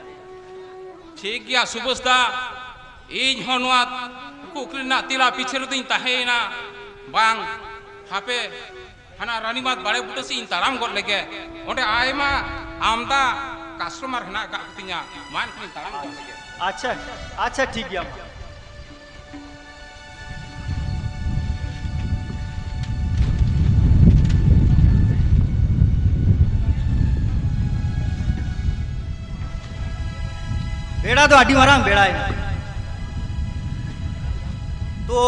ᱴᱷᱤᱠ ᱜᱮᱭᱟ ᱥᱩᱵᱟᱹᱥ ᱫᱟ, ᱤᱧ ᱦᱚᱸ ᱱᱚᱣᱟ ᱠᱩᱠᱞᱤ ᱨᱮᱱᱟᱜ ᱛᱮᱞᱟ ᱯᱤᱪᱷᱟᱹ ᱨᱮᱫᱚᱧ ᱛᱟᱦᱮᱸᱭᱮᱱᱟ᱾ ᱵᱟᱝ, ᱦᱟᱯᱮ, ᱦᱟᱱᱟ ᱨᱟᱱᱤᱵᱟᱸᱫᱷ ᱵᱟᱲᱮ ᱵᱩᱴᱟᱹ ᱥᱮᱫ ᱤᱧ ᱛᱟᱲᱟᱢ ᱜᱚᱫ ᱞᱮᱜᱮ᱾ ᱚᱸᱰᱮ ᱟᱭᱢᱟ ᱟᱢᱫᱟ ᱠᱟᱥᱴᱚᱢᱟᱨ ᱦᱮᱱᱟᱜ ᱟᱠᱟᱫ ᱠᱚᱛᱤᱧᱟ᱾ ᱢᱟ, ᱮᱱᱠᱷᱟᱱᱤᱧ ᱛᱟᱲᱟᱢ ᱜᱚᱫ ᱞᱮᱜᱮ᱾ ᱟᱪᱪᱷᱟ, ᱟᱪᱪᱷᱟ, ᱴᱷᱤᱠ ᱜᱮᱭᱟ᱾ ᱵᱮᱲᱟ ᱫᱚ ᱟᱹᱰᱤ ᱢᱟᱨᱟᱝ ᱵᱮᱲᱟᱭᱮᱱᱟ᱾ ᱛᱚ,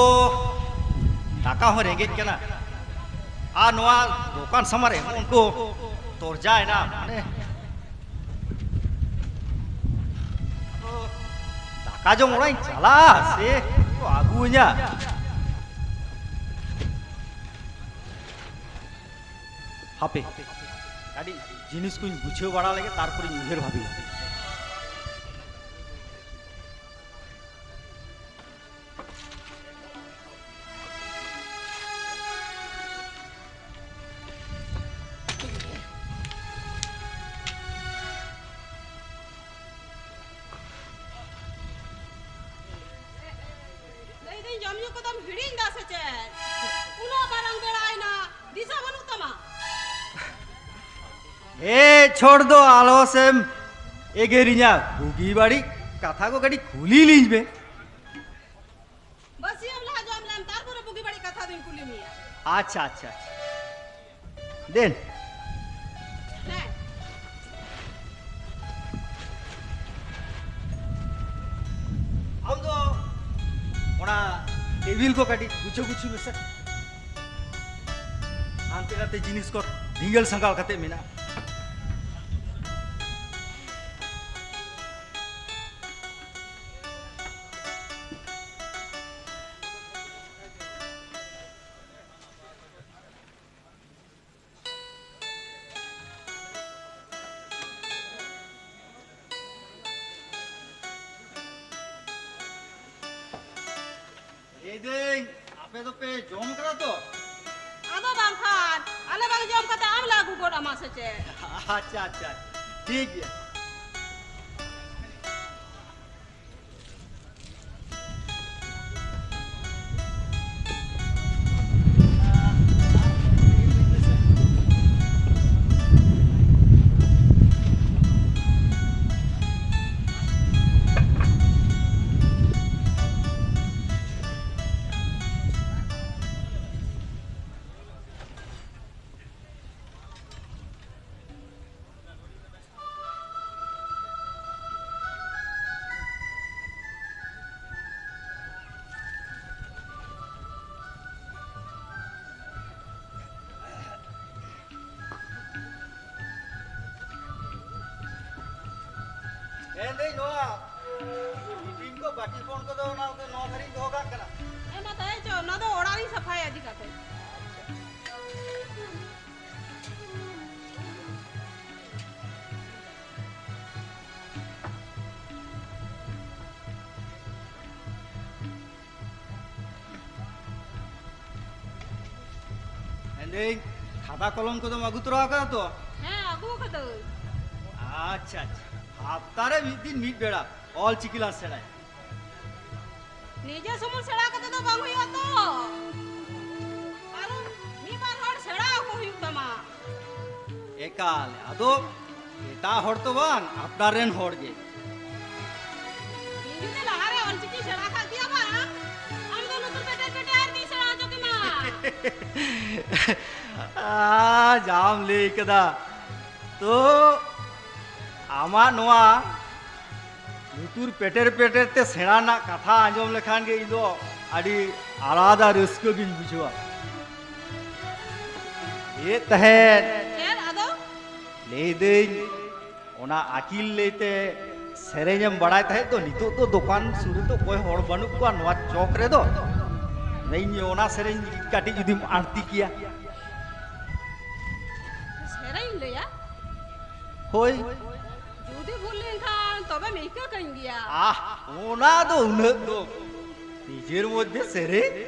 ᱫᱟᱠᱟ ᱦᱚᱸ ᱨᱮᱸᱜᱮᱡ ᱠᱟᱱᱟ᱾ ᱟᱨ ᱱᱚᱣᱟ ᱫᱚᱠᱟᱱ ᱥᱟᱢᱟᱝ ᱨᱮ ᱮᱢᱚᱱ ᱠᱚ ᱛᱚᱨᱡᱟᱭᱮᱱᱟ, ᱢᱟᱱᱮ, ᱫᱟᱠᱟ ᱡᱚᱢ ᱚᱲᱟᱜ ᱤᱧ ᱪᱟᱞᱟᱜᱼᱟ ᱥᱮ ᱠᱚ ᱟᱹᱜᱩᱣᱟᱹᱧᱟ? ᱦᱟᱯᱮ, ᱠᱟᱹᱴᱤᱡ ᱡᱤᱱᱤᱥ ᱠᱚᱧ ᱜᱩᱪᱷᱟᱹᱣ ᱵᱟᱲᱟ ᱞᱮᱜᱮ, ᱛᱟᱨᱯᱚᱨᱮᱧ ᱩᱭᱦᱟᱹᱨ ᱵᱷᱟᱵᱤᱭᱟ᱾ ᱞᱟᱹᱭᱫᱟᱹᱧ, ᱡᱚᱢ ᱧᱩ ᱠᱚᱫᱚᱢ ᱦᱤᱲᱤᱧ ᱫᱟ ᱥᱮ ᱪᱮᱫ? ᱩᱱᱟᱹᱜ ᱢᱟᱨᱟᱝ ᱵᱮᱲᱟᱭᱮᱱᱟ, ᱫᱤᱥᱟᱹ ᱵᱟᱹᱱᱩᱜ ᱛᱟᱢᱟ? ᱮ ᱪᱷᱚᱲ ᱫᱚ ᱟᱞᱚ ᱥᱮᱢ ᱮᱜᱮᱨᱤᱧᱟ, ᱵᱩᱜᱤ ᱵᱟᱹᱲᱤᱡ ᱠᱟᱛᱷᱟ ᱠᱚ ᱠᱟᱹᱴᱤᱡ ᱠᱩᱞᱤ ᱞᱤᱧ ᱢᱮ᱾ ᱵᱟᱹᱥᱤᱭᱟᱹᱢ ᱞᱟᱦᱟ ᱡᱚᱢ ᱞᱮᱢ, ᱛᱟᱨᱯᱚᱨᱮ ᱵᱩᱜᱤ ᱵᱟᱹᱲᱤᱡ ᱠᱟᱛᱷᱟ ᱫᱩᱧ ᱠᱩᱞᱤ ᱢᱮᱭᱟ᱾ ᱟᱪᱪᱷᱟ, ᱟᱪᱪᱷᱟ, ᱟᱪᱪᱷᱟ᱾ ᱫᱮᱱ᱾ ᱦᱮᱸ᱾ ᱟᱢ ᱫᱚ ᱚᱱᱟ ᱴᱮᱵᱤᱞ ᱠᱚ ᱠᱟᱹᱴᱤᱡ ᱜᱩᱪᱷᱟᱹ ᱜᱩᱪᱷᱤ ᱢᱮᱥᱮ᱾ ᱦᱟᱱᱛᱮ ᱱᱟᱛᱮ ᱡᱤᱱᱤᱥ ᱠᱚ ᱰᱷᱤᱸᱜᱟᱹᱞ ᱥᱟᱸᱜᱟᱞ ᱠᱟᱛᱮ ᱢᱮᱱᱟᱜᱼᱟ᱾ ᱫᱟᱹᱧ, ᱟᱯᱮ ᱫᱚᱯᱮ ᱡᱚᱢ ᱠᱟᱫᱟ ᱛᱚ? ᱟᱫᱚ ᱵᱟᱝᱠᱷᱟᱱ, ᱟᱞᱮ ᱵᱟᱝ ᱡᱚᱢ ᱠᱟᱛᱮ ᱟᱢ ᱞᱮ ᱟᱹᱜᱩ ᱜᱚᱫ ᱟᱢᱟ ᱥᱮ ᱪᱮᱫ? ᱟᱪᱪᱷᱟ, ᱟᱪᱪᱷᱟ, ᱴᱷᱤᱠ ᱜᱮᱭᱟ᱾ ᱢᱮᱱᱫᱟᱹᱧ, ᱱᱚᱣᱟ ᱴᱤᱯᱷᱤᱱ ᱠᱚ, ᱵᱟᱹᱴᱤ ᱦᱚᱯᱚᱱ ᱠᱚᱫᱚ ᱚᱱᱟ ᱠᱚ ᱱᱚᱣᱟ ᱫᱷᱟᱨᱮᱧ ᱫᱚᱦᱚ ᱠᱟᱜ ᱠᱟᱱᱟ᱾ ᱦᱮᱸ, ᱢᱟ ᱛᱟᱦᱮᱸ ᱦᱚᱪᱚ, ᱚᱱᱟ ᱫᱚ ᱚᱲᱟᱜ ᱨᱤᱧ ᱥᱟᱯᱷᱟᱭᱟ ᱤᱫᱤ ᱠᱟᱛᱮ᱾ ᱢᱮᱱᱫᱟᱹᱧ, ᱠᱷᱟᱛᱟ ᱠᱚᱞᱚᱢ ᱠᱚᱫᱚᱢ ᱟᱹᱜᱩ ᱛᱚᱨᱟ ᱟᱠᱟᱫᱟ ᱛᱚ? ᱦᱮᱸ, ᱟᱹᱜᱩ ᱟᱠᱟᱫᱟᱹᱧ᱾ ᱟᱪᱪᱷᱟ, ᱟᱪᱪᱷᱟ, ᱦᱟᱯᱛᱟ ᱨᱮ ᱢᱤᱫ ᱫᱤᱱ ᱢᱤᱫ ᱵᱮᱲᱟ ᱚᱞ ᱪᱤᱠᱤ ᱞᱟᱝ ᱥᱮᱬᱟᱭᱟ᱾ ᱱᱤᱡᱮ ᱥᱩᱢᱩᱝ ᱥᱮᱬᱟ ᱠᱟᱛᱮ ᱫᱚ ᱵᱟᱝ ᱦᱩᱭᱩᱜᱼᱟ ᱛᱚ, ᱠᱟᱨᱚᱱ ᱢᱤᱫ ᱵᱟᱨ ᱦᱚᱲ ᱥᱮᱬᱟ ᱟᱠᱚ ᱦᱩᱭᱩᱜ ᱛᱟᱢᱟ᱾ ᱮᱠᱟᱞ, ᱟᱫᱚ ᱮᱴᱟᱜ ᱦᱚᱲ ᱛᱚ ᱵᱟᱝ, ᱟᱯᱱᱟᱨ ᱨᱮᱱ ᱦᱚᱲ ᱜᱮ᱾ ᱤᱧ ᱡᱩᱫᱤ ᱞᱟᱦᱟᱨᱮ ᱚᱞᱪᱤᱠᱤ ᱥᱮᱬᱟ ᱠᱟᱜ ᱠᱮᱭᱟ ᱵᱟᱝ, ᱟᱢ ᱫᱚ ᱞᱩᱛᱩᱨ ᱯᱮᱴᱮᱨ ᱯᱮᱴᱮᱨ ᱛᱤᱧ ᱥᱮᱬᱟ ᱦᱚᱪᱚ ᱠᱮᱢᱟ᱾ ᱟ, ᱡᱟᱢ ᱞᱟᱹᱭ ᱠᱟᱫᱟ᱾ ᱛᱚ, ᱟᱢᱟᱜ ᱱᱚᱣᱟ ᱞᱩᱛᱩᱨ ᱯᱮᱴᱮᱨ ᱯᱮᱴᱮᱨ ᱛᱮ ᱥᱮᱬᱟ ᱨᱮᱱᱟᱜ ᱠᱟᱛᱷᱟ ᱟᱸᱡᱚᱢ ᱞᱮᱠᱷᱟᱱ ᱜᱮ ᱤᱧ ᱫᱚ ᱟᱹᱰᱤ ᱟᱞᱟᱫᱟ ᱨᱟᱹᱥᱠᱟᱹ ᱜᱤᱧ ᱵᱩᱡᱷᱟᱹᱣᱟ᱾ ᱞᱟᱹᱭᱮᱫ ᱛᱟᱦᱮᱸᱫ, ᱪᱮᱫ ᱟᱫᱚ? ᱞᱟᱹᱭᱫᱟᱹᱧ, ᱚᱱᱟ ᱟᱹᱠᱤᱞ ᱞᱟᱹᱭᱛᱮ ᱥᱮᱨᱮᱧ ᱮᱢ ᱵᱟᱲᱟᱭ ᱛᱟᱦᱮᱸᱫ ᱫᱚ, ᱱᱤᱛᱚᱜ ᱫᱚ ᱫᱚᱠᱟᱱ ᱥᱩᱨ ᱨᱮᱫᱚ ᱚᱠᱚᱭ ᱦᱚᱲ ᱵᱟᱹᱱᱩᱜ ᱠᱚᱣᱟ ᱱᱚᱣᱟ ᱪᱚᱠ ᱨᱮᱫᱚ᱾ ᱤᱧ ᱚᱱᱟ ᱥᱮᱨᱮᱧ ᱠᱟᱹᱴᱤᱡ ᱡᱩᱫᱤᱢ ᱟᱬᱛᱤ ᱠᱮᱭᱟ᱾ ᱥᱮᱨᱮᱧ ᱞᱟᱹᱭᱟ? ᱦᱳᱭ᱾ ᱡᱩᱫᱤ ᱵᱷᱩᱞ ᱞᱮᱱᱠᱷᱟᱱ ᱛᱚᱵᱮᱢ ᱤᱠᱟᱹ ᱠᱟᱹᱧ ᱜᱮᱭᱟ᱾ ᱟᱦ, ᱚᱱᱟ ᱫᱚ ᱩᱱᱟᱹᱜ ᱫᱚ ᱱᱤᱡᱮᱨ ᱢᱚᱫᱽᱫᱷᱮ ᱥᱮᱨᱮᱧ?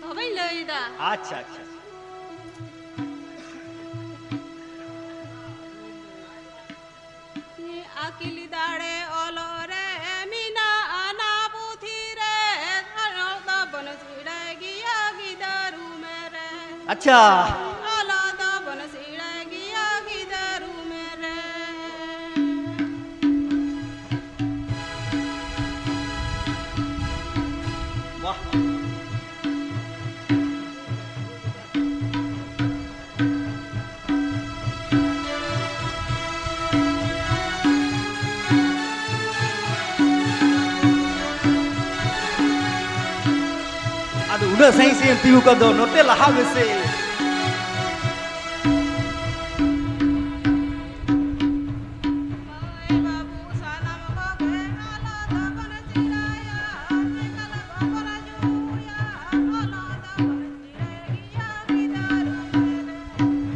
ᱛᱚᱵᱮᱧ ᱞᱟᱹᱭᱫᱟ᱾ ᱟᱪᱪᱷᱟ, ᱟᱪᱪᱷᱟ, ᱟᱪᱪᱷᱟ᱾ ᱟᱹᱠᱤᱞ ᱫᱟᱲᱮ ᱚᱞᱚᱜ ᱨᱮ ᱢᱮᱱᱟᱜᱼᱟ ᱚᱱᱟ ᱯᱩᱛᱷᱤ ᱨᱮ, ᱚᱞᱚᱜ ᱫᱚᱵᱚᱱ ᱥᱮᱬᱟᱭ ᱜᱮᱭᱟ ᱜᱤᱫᱟᱹᱨ ᱩᱢᱮᱨ ᱨᱮ᱾ ᱟᱪᱪᱷᱟ᱾ ᱚᱞᱚᱜ ᱫᱚᱵᱚᱱ ᱥᱮᱬᱟᱭ ᱜᱮᱭᱟ ᱜᱤᱫᱟᱹᱨ ᱩᱢᱮᱨ ᱨᱮ᱾ ᱵᱟᱦ᱾ ᱟᱫᱚ ᱩᱱᱟᱹᱜ ᱥᱟᱺᱜᱤᱧ ᱥᱮᱫ ᱮᱢ ᱛᱤᱸᱜᱩ ᱠᱟᱱ ᱫᱚ, ᱱᱚᱛᱮ ᱞᱟᱦᱟ ᱢᱮᱥᱮ᱾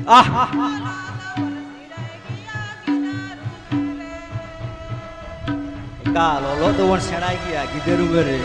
ᱟᱦ! ᱮᱠᱟᱞ, ᱚᱞᱚᱜ ᱫᱚᱵᱚᱱ ᱥᱮᱬᱟᱭ ᱜᱮᱭᱟ ᱜᱤᱫᱟᱹᱨ ᱩᱢᱮᱨ ᱨᱮ᱾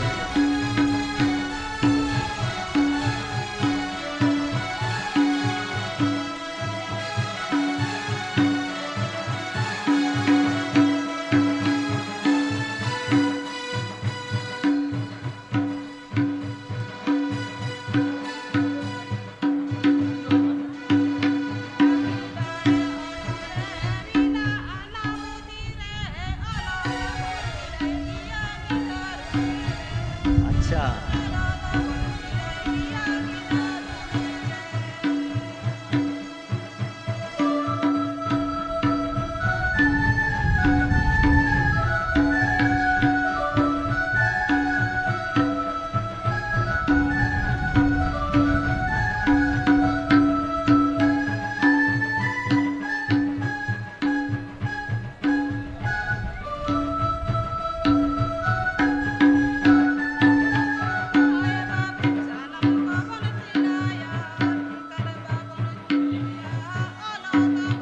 ᱟᱪᱪᱷᱟ᱾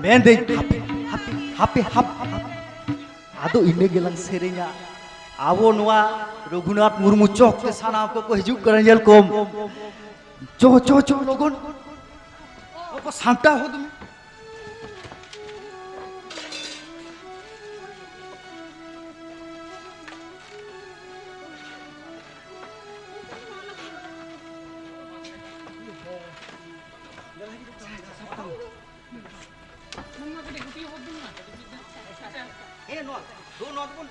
ᱢᱮᱱᱫᱟᱹᱧ ᱦᱟᱯᱮ, ᱦᱟᱯᱮ, ᱦᱟᱯᱮ, ᱦᱟᱯᱮ, ᱦᱟᱯᱮ᱾ ᱟᱫᱚ ᱤᱱᱟᱹ ᱜᱮᱞᱟᱝ ᱥᱮᱨᱮᱧᱟ᱾ ᱟᱵᱚ ᱱᱚᱣᱟ ᱨᱚᱜᱷᱩᱱᱟᱛᱷ ᱢᱩᱨᱢᱩ ᱪᱚᱠ ᱛᱮ ᱥᱟᱱᱟᱢ ᱠᱚᱠᱚ ᱦᱤᱡᱩᱜ ᱠᱟᱱᱟ, ᱧᱮᱞ ᱠᱚᱢ᱾ ᱪᱚ, ᱪᱚ, ᱪᱚ, ᱞᱚᱜᱚᱱ᱾ ᱚᱠᱚ ᱥᱟᱢᱴᱟᱣ ᱦᱚᱫ ᱢᱮ᱾ ᱦᱮᱸ, ᱱᱚᱣᱟ, ᱫᱩ ᱱᱚᱣᱟ ᱫᱚᱵᱚᱱ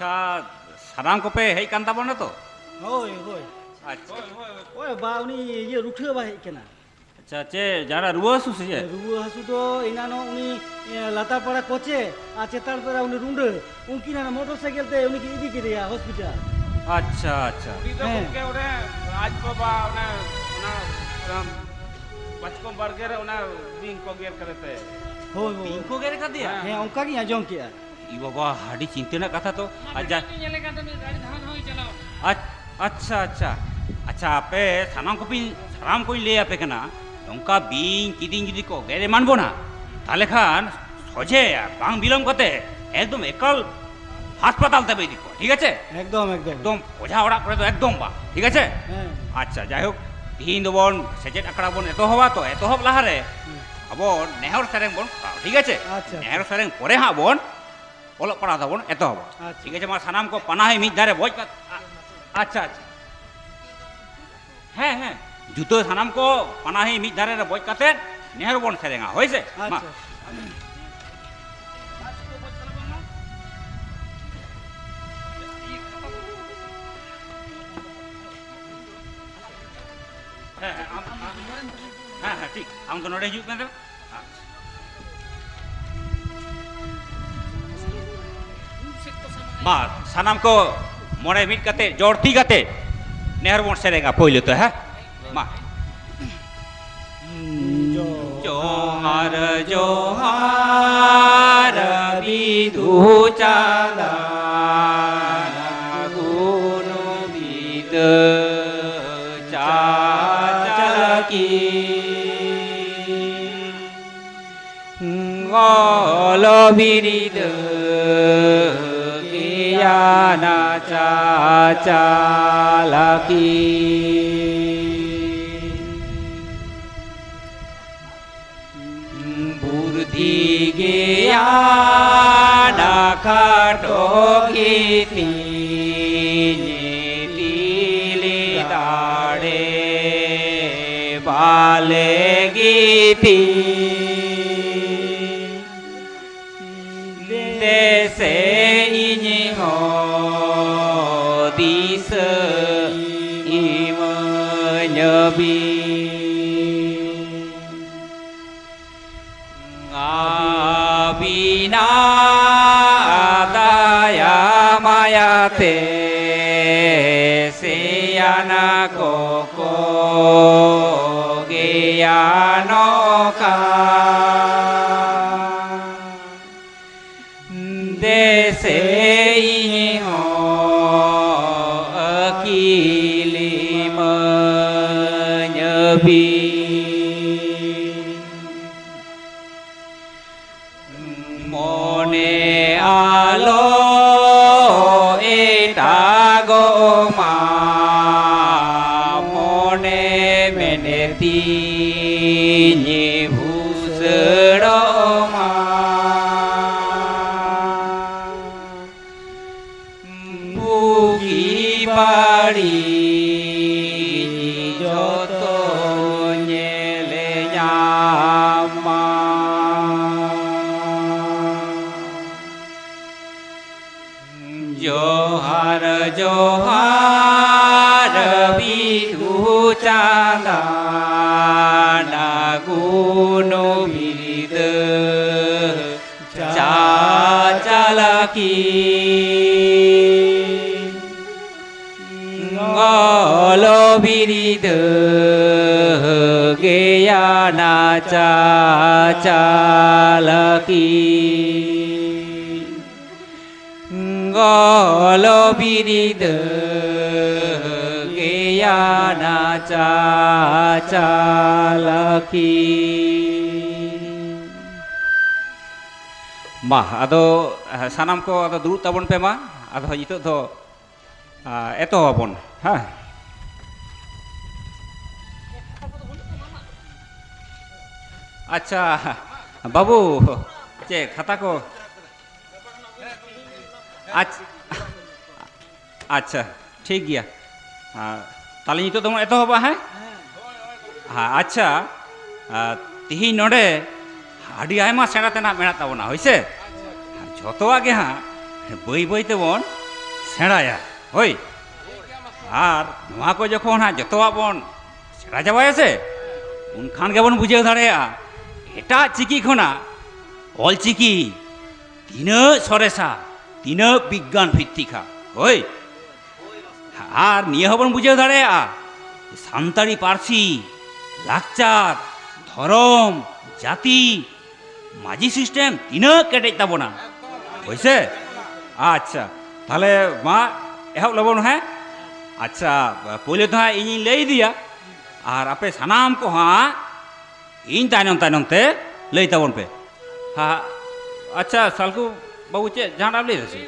ᱟᱪᱪᱷᱟ, ᱥᱟᱱᱟᱢ ᱠᱚᱯᱮ ᱦᱮᱡ ᱠᱟᱱ ᱛᱟᱵᱚᱱᱟ ᱛᱚ? ᱦᱳᱭ, ᱦᱳᱭ᱾ ᱟᱪᱪᱷᱟ᱾ ᱦᱳᱭ, ᱵᱟ, ᱩᱱᱤ ᱤᱭᱟᱹ ᱨᱩᱴᱷᱟᱹ ᱵᱟ ᱦᱮᱡ ᱠᱟᱱᱟ᱾ ᱟᱪᱪᱷᱟ, ᱪᱮᱫ ᱡᱟᱦᱟᱱᱟᱜ ᱨᱩᱣᱟᱹ ᱦᱟᱹᱥᱩ ᱥᱮ ᱪᱮᱫ? ᱨᱩᱣᱟᱹ ᱦᱟᱹᱥᱩ ᱫᱚ ᱮᱱᱟᱱᱚᱜ ᱩᱱᱤ, ᱮ, ᱞᱟᱛᱟᱨ ᱯᱟᱲᱟ ᱠᱚᱪᱮ ᱟᱨ ᱪᱮᱛᱟᱱ ᱯᱟᱲᱟ ᱩᱱᱤ ᱨᱩᱸᱰᱟᱹ, ᱩᱱᱠᱤᱱ ᱦᱟᱱᱟ ᱢᱚᱴᱚᱨ ᱥᱟᱭᱠᱮᱞ ᱛᱮ ᱩᱱᱤ ᱠᱤᱱ ᱤᱫᱤ ᱠᱮᱫᱮᱭᱟ ᱦᱚᱥᱯᱤᱴᱟᱞ᱾ ᱟᱪᱪᱷᱟ, ᱟᱪᱪᱷᱟ᱾ ᱩᱱᱤ ᱫᱚ ᱦᱮᱸ᱾ ᱜᱚᱢᱠᱮ ᱚᱸᱰᱮ ᱟᱡ ᱵᱟᱵᱟ ᱚᱱᱟ, ᱚᱱᱟ, ᱚᱱᱟ ᱵᱟᱪᱠᱚᱢ ᱵᱟᱲᱜᱮ ᱨᱮ ᱚᱱᱟ ᱵᱤᱧ ᱠᱚ ᱜᱮᱨ ᱠᱟᱫᱮ ᱛᱮ᱾ ᱦᱳᱭ, ᱦᱳᱭ᱾ ᱵᱤᱧ ᱠᱚ ᱜᱮᱨ ᱠᱟᱫᱮᱭᱟ? ᱦᱮᱸ, ᱚᱱᱠᱟ ᱜᱤᱧ ᱟᱸᱡᱚᱢ ᱠᱮᱜᱼᱟ᱾ ᱤ ᱵᱟᱵᱟ, ᱟᱹᱰᱤ ᱪᱤᱱᱛᱟᱹ ᱨᱮᱱᱟᱜ ᱠᱟᱛᱷᱟ ᱛᱚ᱾ ᱟᱨ ᱡᱟ-, ᱧᱮᱞᱮ ᱠᱟᱱ ᱛᱟᱦᱮᱸ, ᱜᱟᱹᱰᱤ ᱫᱷᱟᱣ ᱫᱷᱟᱣ ᱪᱟᱞᱟᱣ᱾ ᱟᱪ-, ᱟᱪᱪᱷᱟ, ᱟᱪᱪᱷᱟ᱾ ᱟᱪᱪᱷᱟ, ᱟᱯᱮ ᱥᱟᱱᱟᱢ ᱠᱚᱯᱮ, ᱥᱟᱱᱟᱢ ᱠᱚᱧ ᱞᱟᱹᱭ ᱟᱯᱮ ᱠᱟᱱᱟ, ᱱᱚᱝᱠᱟ ᱵᱤᱧ ᱠᱤᱫᱤᱧ ᱡᱩᱫᱤ ᱠᱚ ᱜᱮᱨ ᱮᱢᱟᱱ ᱵᱚᱱᱟ, ᱛᱟᱦᱞᱮ ᱠᱷᱟᱱ ᱥᱚᱡᱷᱮ ᱟᱨ ᱵᱟᱝ ᱵᱤᱞᱚᱢ ᱠᱟᱛᱮ ᱮᱠᱫᱚᱢ ᱮᱠᱟᱞ ᱦᱟᱥᱯᱟᱛᱟᱞ ᱛᱮᱯᱮ ᱤᱫᱤ ᱠᱚᱣᱟ, ᱴᱷᱤᱠ ᱟᱪᱷᱮ? ᱮᱠᱫᱚᱢ, ᱮᱠᱫᱚᱢ᱾ ᱮᱠᱫᱚᱢ ᱚᱡᱷᱟ ᱚᱲᱟᱜ ᱠᱚᱨᱮ ᱫᱚ ᱮᱠᱫᱚᱢ ᱵᱟᱝ, ᱴᱷᱤᱠ ᱟᱪᱷᱮ? ᱦᱮᱸ᱾ ᱟᱪᱪᱷᱟ, ᱡᱟᱭᱦᱳᱠ, ᱛᱤᱦᱤᱧ ᱫᱚᱵᱚᱱ ᱥᱮᱪᱮᱫ ᱟᱠᱷᱲᱟ ᱵᱚᱱ ᱮᱛᱚᱦᱚᱵᱟ, ᱛᱚ ᱮᱛᱚᱦᱚᱵ ᱞᱟᱦᱟᱨᱮ ᱦᱮᱸ᱾ ᱟᱵᱚ ᱱᱮᱦᱚᱨ ᱥᱮᱨᱮᱧ ᱵᱚᱱ ᱠᱚᱨᱟᱣᱟ, ᱴᱷᱤᱠ ᱟᱪᱷᱮ? ᱟᱪᱪᱷᱟ, ᱟᱪᱪᱷᱟ᱾ ᱱᱮᱦᱚᱨ ᱥᱮᱨᱮᱧ ᱯᱚᱨᱮ ᱦᱟᱸᱜ ᱵᱚᱱ ᱚᱞᱚᱜ ᱯᱟᱲᱦᱟᱣ ᱫᱚᱵᱚᱱ ᱮᱛᱚᱦᱚᱵᱟ᱾ ᱟᱪᱪᱷᱟ᱾ ᱴᱷᱤᱠ ᱟᱪᱷᱮ, ᱢᱟ ᱥᱟᱱᱟᱢ ᱠᱚ ᱯᱟᱱᱟᱦᱤ ᱢᱤᱫ ᱫᱷᱟᱨᱮ ᱵᱚᱡ ᱠᱟᱛᱮ, ᱟᱪᱪᱷᱟ, ᱟᱪᱪᱷᱟ᱾ ᱦᱮᱸ, ᱦᱮᱸ, ᱡᱩᱛᱟᱹ ᱥᱟᱱᱟᱢ ᱠᱚ ᱯᱟᱱᱟᱦᱤ ᱢᱤᱫ ᱫᱷᱟᱨᱮ ᱨᱮ ᱵᱚᱡ ᱠᱟᱛᱮ ᱱᱮᱦᱚᱨ ᱵᱚᱱ ᱥᱮᱨᱮᱧᱟ, ᱦᱳᱭ ᱥᱮ? ᱢᱟ᱾ ᱟᱪᱪᱷᱟ᱾ ᱦᱮᱸ, ᱦᱮᱸ, ᱟᱢ, ᱟᱢ, ᱦᱮᱸ, ᱦᱮᱸ, ᱴᱷᱤᱠ᱾ ᱟᱢ ᱫᱚ ᱱᱚᱰᱮ ᱦᱤᱡᱩᱜ ᱢᱮ ᱛᱚᱵᱮ᱾ ᱢᱟ, ᱥᱟᱱᱟᱢ ᱠᱚ ᱢᱚᱬᱮ ᱢᱤᱫ ᱠᱟᱛᱮ, ᱡᱚᱲ ᱛᱤ ᱠᱟᱛᱮ ᱱᱮᱦᱚᱨ ᱵᱚᱱ ᱥᱮᱨᱮᱧᱟ ᱯᱳᱭᱞᱳ ᱛᱮ, ᱦᱮᱸ? ᱢᱟ᱾ ᱡᱚᱦᱟᱨ, ᱡᱚᱦᱟᱨ, ᱵᱤᱫᱩ ᱪᱟᱸᱫᱟᱱ ᱜᱩᱱ ᱵᱤᱫᱟᱹ ᱪᱟᱪᱞᱟᱠᱤ᱾ ᱚᱞ ᱵᱤᱨᱤᱫ ᱜᱮᱭᱟᱱ ᱪᱟᱪᱞᱟᱠᱤ᱾ ᱵᱩᱨᱫᱷᱤ ᱜᱮᱭᱟᱱ ᱠᱷᱟᱴᱚ ᱜᱤᱛᱤ, ᱛᱤᱞᱤ ᱫᱟᱲᱮ ᱵᱟᱞᱮ ᱜᱤᱛᱤ᱾ ᱫᱮᱥᱮ ᱤᱧ ᱦᱚᱸ ᱫᱤᱥᱟᱹ ᱤᱢᱟᱹᱧ ᱵᱤᱱ᱾ ᱟᱹᱵᱤᱱᱟᱜ ᱫᱟᱭᱟ ᱢᱟᱭᱟᱛᱮ ᱥᱮᱭᱟᱱ ᱠᱚᱠᱚ ᱜᱮᱭᱟᱱᱚᱜ ᱠᱟᱱ᱾ ᱫᱮᱥᱮ ᱤᱧ ᱦᱚᱸ ᱟᱹᱠᱤᱞ ᱤᱢᱟᱹᱧ ᱵᱤᱱ᱾ ᱢᱚᱱᱮ ᱟᱞᱚ ᱮᱴᱟᱜᱚᱜ ᱢᱟ, ᱢᱚᱱᱮ ᱢᱮᱱᱮ ᱛᱤᱧ ᱵᱷᱩᱥᱟᱹᱲᱚᱜ ᱢᱟ᱾ ᱵᱩᱜᱤ ᱵᱟᱹᱲᱤᱡ ᱡᱚᱛᱚ ᱧᱮᱞ ᱧᱟᱢ᱾ ᱡᱚᱦᱟᱨ ᱵᱤᱫᱩ ᱪᱟᱸᱫᱟᱱ ᱜᱩᱱ ᱵᱤᱨᱤᱫᱟᱹ ᱪᱟᱪᱟᱞᱟᱠᱤ᱾ ᱜᱚᱞ ᱵᱤᱨᱤᱫᱟᱹ ᱜᱮᱭᱟᱱᱟ ᱪᱟᱪᱟᱞᱟᱠᱤ᱾ ᱜᱚᱞ ᱵᱤᱨᱤᱫᱟᱹ ᱜᱮᱭᱟᱱᱟ ᱪᱟᱪᱟᱞᱟᱠᱤ᱾ ᱢᱟ, ᱟᱫᱚ, ᱥᱟᱱᱟᱢ ᱠᱚ ᱟᱫᱚ ᱫᱩᱲᱩᱵ ᱛᱟᱵᱚᱱ ᱯᱮ ᱢᱟ᱾ ᱟᱫᱚ ᱱᱤᱛᱚᱜ ᱫᱚ, ᱟ, ᱮᱛᱚᱦᱚᱵ ᱟᱵᱚᱱ, ᱦᱮᱸ᱾ ᱟᱪᱪᱷᱟ, ᱵᱟᱹᱵᱩ, ᱪᱮᱫ ᱠᱷᱟᱛᱟ ᱠᱚ? ᱟᱪᱪᱷᱟ, ᱟᱪᱪᱷᱟ, ᱴᱷᱤᱠ ᱜᱮᱭᱟ᱾ ᱟᱨ ᱛᱟᱦᱞᱮ ᱱᱤᱛᱚᱜ ᱫᱚᱵᱚᱱ ᱮᱛᱚᱦᱚᱵᱟ, ᱦᱮᱸ? ᱦᱮᱸ, ᱟᱪᱪᱷᱟ, ᱟᱨ ᱛᱤᱦᱤᱧ ᱱᱚᱰᱮ ᱟᱹᱰᱤ ᱟᱭᱢᱟ ᱥᱮᱬᱟ ᱛᱮᱱᱟᱜ ᱢᱮᱱᱟᱜ ᱛᱟᱵᱚᱱᱟ, ᱦᱳᱭ ᱥᱮ? ᱡᱷᱚᱛᱚᱣᱟᱜ ᱜᱮ ᱦᱟᱸᱜ ᱵᱟᱹᱭ ᱵᱟᱹᱭ ᱛᱮᱵᱚᱱ ᱥᱮᱬᱟᱭᱟ, ᱦᱳᱭ? ᱟᱨ ᱱᱚᱣᱟ ᱠᱚ ᱡᱚᱠᱷᱚᱱ ᱦᱟᱸᱜ ᱡᱷᱚᱛᱚᱣᱟᱜ ᱵᱚᱱ ᱥᱮᱬᱟ ᱪᱟᱵᱟᱭᱟ ᱥᱮ, ᱩᱱᱠᱷᱟᱱ ᱜᱮᱵᱚᱱ ᱵᱩᱡᱷᱟᱹᱣ ᱫᱟᱲᱮᱭᱟᱜᱼᱟ ᱮᱴᱟᱜ ᱪᱤᱠᱤ ᱠᱷᱚᱱᱟᱜ ᱚᱞ ᱪᱤᱠᱤ ᱛᱤᱱᱟᱹᱜ ᱥᱚᱨᱮᱥᱟ, ᱛᱤᱱᱟᱹᱜ ᱵᱤᱜᱽᱜᱟᱱ ᱵᱷᱤᱛᱛᱤᱠᱟ᱾ ᱦᱳᱭ, ᱟᱨ ᱱᱤᱭᱟᱹ ᱦᱚᱸᱵᱚᱱ ᱵᱩᱡᱷᱟᱹᱣ ᱫᱟᱲᱮᱭᱟᱜᱼᱟ, ᱥᱟᱱᱛᱟᱲᱤ ᱯᱟᱹᱨᱥᱤ, ᱞᱟᱠᱪᱟᱨ, ᱫᱷᱚᱨᱚᱢ, ᱡᱟᱹᱛᱤ, ᱢᱟᱹᱡᱷᱤ ᱥᱤᱥᱴᱮᱢ ᱛᱤᱱᱟᱹᱜ ᱠᱮᱴᱮᱡ ᱛᱟᱵᱚᱱᱟ᱾ ᱦᱳᱭ ᱥᱮ? ᱟᱪᱪᱷᱟ, ᱛᱟᱦᱞᱮ ᱢᱟ ᱮᱦᱚᱵ ᱞᱮᱵᱚᱱ, ᱦᱮᱸ? ᱟᱪᱪᱷᱟ, ᱯᱳᱭᱞᱳ ᱫᱚ ᱦᱟᱸᱜ ᱤᱧᱤᱧ ᱞᱟᱹᱭ ᱤᱫᱤᱭᱟ, ᱟᱨ ᱟᱯᱮ ᱥᱟᱱᱟᱢ ᱠᱚ ᱦᱟᱸᱜ ᱤᱧ ᱛᱟᱭᱱᱚᱢ ᱛᱟᱭᱱᱚᱢ ᱛᱮ ᱞᱟᱹᱭ ᱛᱟᱵᱚᱱ ᱯᱮ᱾ ᱦᱟ, ᱟᱪᱪᱷᱟ, ᱥᱟᱞᱠᱩ ᱵᱟᱹᱵᱩ, ᱪᱮᱫ ᱡᱟᱦᱟᱱᱟᱜ ᱮᱢ ᱞᱟᱹᱭ ᱫᱟ ᱥᱮ?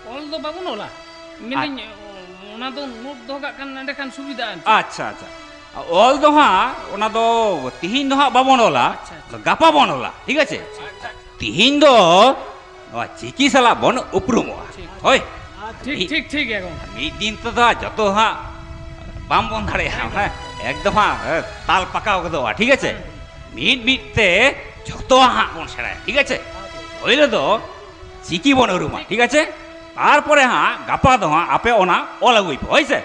ᱚᱞ ᱫᱚ ᱵᱟᱵᱚᱱ ᱚᱞᱟ᱾ ᱢᱮᱱᱫᱟᱹᱧ, ᱚᱱᱟ ᱫᱚ ᱱᱳᱴ ᱫᱚᱦᱚ ᱠᱟᱜ ᱠᱷᱟᱱ ᱮᱸᱰᱮᱠᱷᱟᱱ ᱥᱩᱵᱤᱫᱷᱟ ᱮᱱᱛᱮ᱾ ᱟᱪᱪᱷᱟ, ᱟᱪᱪᱷᱟ᱾ ᱚᱞ ᱫᱚ ᱦᱟᱸᱜ ᱚᱱᱟ ᱫᱚ ᱛᱤᱦᱤᱧ ᱫᱚ ᱦᱟᱸᱜ ᱵᱟᱵᱚᱱ ᱚᱞᱟ, ᱟᱪᱪᱷᱟ, ᱟᱪᱪᱷᱟ᱾ ᱜᱟᱯᱟ ᱵᱚᱱ ᱚᱞᱟ, ᱴᱷᱤᱠ ᱟᱪᱷᱮ? ᱟᱪᱪᱷᱟ, ᱟᱪᱪᱷᱟ᱾ ᱛᱤᱦᱤᱧ ᱫᱚ ᱱᱚᱣᱟ ᱪᱤᱠᱤ ᱥᱟᱞᱟᱜ ᱵᱚᱱ ᱩᱯᱨᱩᱢᱚᱜᱼᱟ᱾ ᱴᱷᱤᱠ᱾ ᱦᱳᱭ᱾ ᱴᱷᱤᱠ, ᱢᱤᱫ, ᱴᱷᱤᱠ, ᱴᱷᱤᱠ ᱜᱮᱭᱟ ᱜᱚᱢᱠᱮ᱾ ᱢᱤᱫ ᱫᱤᱱ ᱛᱮᱫᱚ ᱦᱟᱸᱜ ᱡᱚᱛᱚ ᱦᱟᱸᱜ ᱵᱟᱝ ᱵᱚᱱ ᱫᱟᱲᱮᱭᱟᱜᱼᱟ, ᱦᱮᱸ, ᱮᱠᱫᱚᱢ ᱦᱟᱸᱜ, ᱮ, ᱛᱟᱞ ᱯᱟᱠᱟᱣ ᱜᱚᱫᱚᱜᱼᱟ, ᱴᱷᱤᱠ ᱟᱪᱷᱮ? ᱦᱮᱸ᱾ ᱢᱤᱫ ᱢᱤᱫ ᱛᱮ ᱡᱷᱚᱛᱚ ᱦᱟᱸᱜ ᱵᱚᱱ ᱥᱮᱬᱟᱭᱟ, ᱴᱷᱤᱠ ᱟᱪᱷᱮ? ᱯᱳᱭᱞᱳ ᱫᱚ ᱪᱤᱠᱤ ᱵᱚᱱ ᱩᱨᱩᱢᱟ, ᱴᱷᱤᱠ ᱟᱪᱷᱮ? ᱛᱟᱨᱯᱚᱨᱮ ᱦᱟᱸᱜ ᱜᱟᱯᱟ ᱫᱚ ᱦᱟᱸᱜ ᱟᱯᱮ ᱚᱱᱟ ᱚᱞ ᱟᱹᱜᱩᱭ ᱯᱮ, ᱦᱳᱭ ᱥᱮ?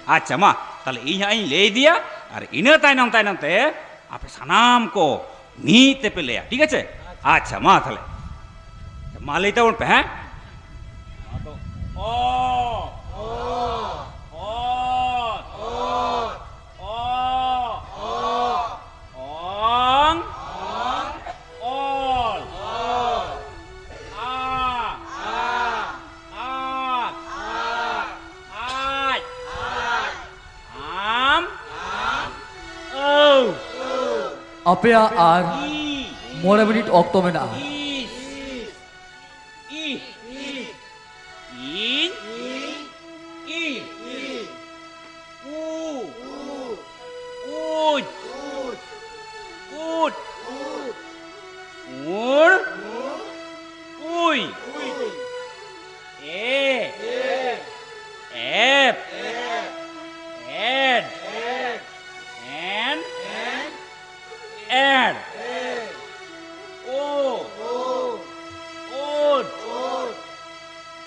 ᱟᱪᱪᱷᱟ, ᱢᱟ ᱛᱟᱦᱞᱮ ᱤᱧ ᱦᱟᱸᱜ ᱤᱧ ᱞᱟᱹᱭ ᱤᱫᱤᱭᱟ, ᱟᱨ ᱤᱱᱟᱹ ᱛᱟᱭᱱᱚᱢ ᱛᱟᱭᱱᱚᱢ ᱛᱮ ᱟᱯᱮ ᱥᱟᱱᱟᱢ ᱠᱚ ᱢᱤᱫ ᱛᱮᱯᱮ ᱞᱟᱹᱭᱟ, ᱴᱷᱤᱠ ᱟᱪᱷᱮ? ᱟᱪᱪᱷᱟ, ᱢᱟ ᱛᱟᱦᱞᱮ, ᱢᱟ ᱞᱟᱹᱭ ᱛᱟᱵᱚᱱ ᱯᱮ, ᱦᱮᱸ? ᱚ, ᱚ, ᱚ, ᱚ, ᱚ, ᱚᱝ, ᱚᱞ, ᱟ, ᱟᱜ, ᱟᱡ, ᱟᱢ, ᱟᱹᱣ, ᱟᱯᱮᱭᱟᱜ ᱟᱨ ᱤ, ᱢᱚᱬᱮ ᱢᱤᱱᱤᱴ ᱚᱠᱛᱚ ᱢᱮᱱᱟᱜᱼᱟ᱾ ᱤᱥ, ᱤᱦ, ᱤᱧ, ᱤ, ᱩ, ᱩᱡ, ᱩᱰ, ᱩᱬ, ᱩᱭ, ᱮ, ᱮᱯ, ᱮᱰ, ᱮᱱ, ᱮᱰ, ᱳ, ᱳᱰ,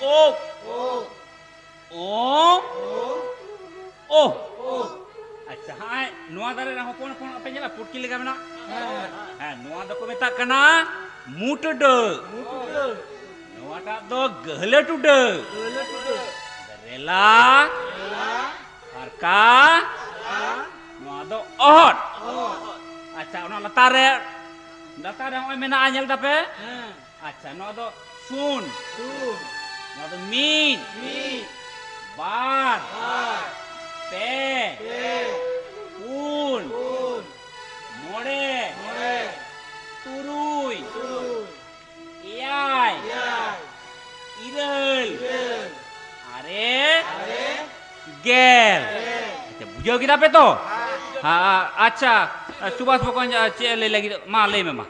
ᱳᱠ, ᱳ, ᱳ᱾ ᱟᱪᱪᱷᱟ, ᱦᱟᱸᱜ ᱱᱚᱣᱟ ᱫᱟᱨᱮ ᱨᱮ ᱦᱚᱯᱚᱱ ᱦᱚᱯᱚᱱ ᱟᱯᱮ ᱧᱮᱞᱟ ᱯᱩᱴᱠᱤ ᱞᱮᱠᱟ ᱢᱮᱱᱟᱜ? ᱦᱮᱸ, ᱱᱚᱣᱟ ᱫᱚᱠᱚ ᱢᱮᱛᱟᱜ ᱠᱟᱱᱟ ᱢᱩᱴᱰᱟᱹ᱾ ᱱᱚᱣᱟᱴᱟᱜ ᱫᱚ ᱜᱟᱹᱦᱞᱟᱹ ᱴᱩᱰᱟᱹ᱾ ᱨᱮᱞᱟ, ᱯᱷᱟᱨᱠᱟ, ᱱᱚᱣᱟ ᱫᱚ ᱚᱦᱚᱫ᱾ ᱟᱪᱪᱷᱟ, ᱚᱱᱟ ᱞᱟᱛᱟᱨ ᱨᱮ, ᱞᱟᱛᱟᱨ ᱨᱮ ᱱᱚᱜᱼᱚᱭ ᱢᱮᱱᱟᱜᱼᱟ, ᱧᱮᱞ ᱫᱟᱯᱮ? ᱟᱪᱪᱷᱟ, ᱱᱚᱣᱟ ᱫᱚ ᱥᱩᱱ᱾ ᱱᱚᱣᱟ ᱫᱚ ᱢᱤᱫ᱾ ᱵᱟᱨ᱾ ᱯᱮ᱾ ᱯᱩᱱ᱾ ᱢᱚᱬᱮ᱾ ᱛᱩᱨᱩᱭ᱾ ᱮᱭᱟᱭ᱾ ᱤᱨᱟᱹᱞ᱾ ᱟᱨᱮ᱾ ᱜᱮᱞ᱾ ᱟᱪᱪᱷᱟ, ᱵᱩᱡᱷᱟᱹᱣ ᱠᱮᱫᱟ ᱯᱮ ᱛᱚ? ᱦᱮᱸ, ᱟᱪᱪᱷᱟ, ᱥᱩᱵᱷᱟᱥ ᱵᱚᱠᱚᱧ, ᱪᱮᱫ ᱮ ᱞᱟᱹᱭ ᱞᱟᱹᱜᱤᱫ? ᱢᱟ, ᱞᱟᱹᱭ ᱢᱮ, ᱢᱟ᱾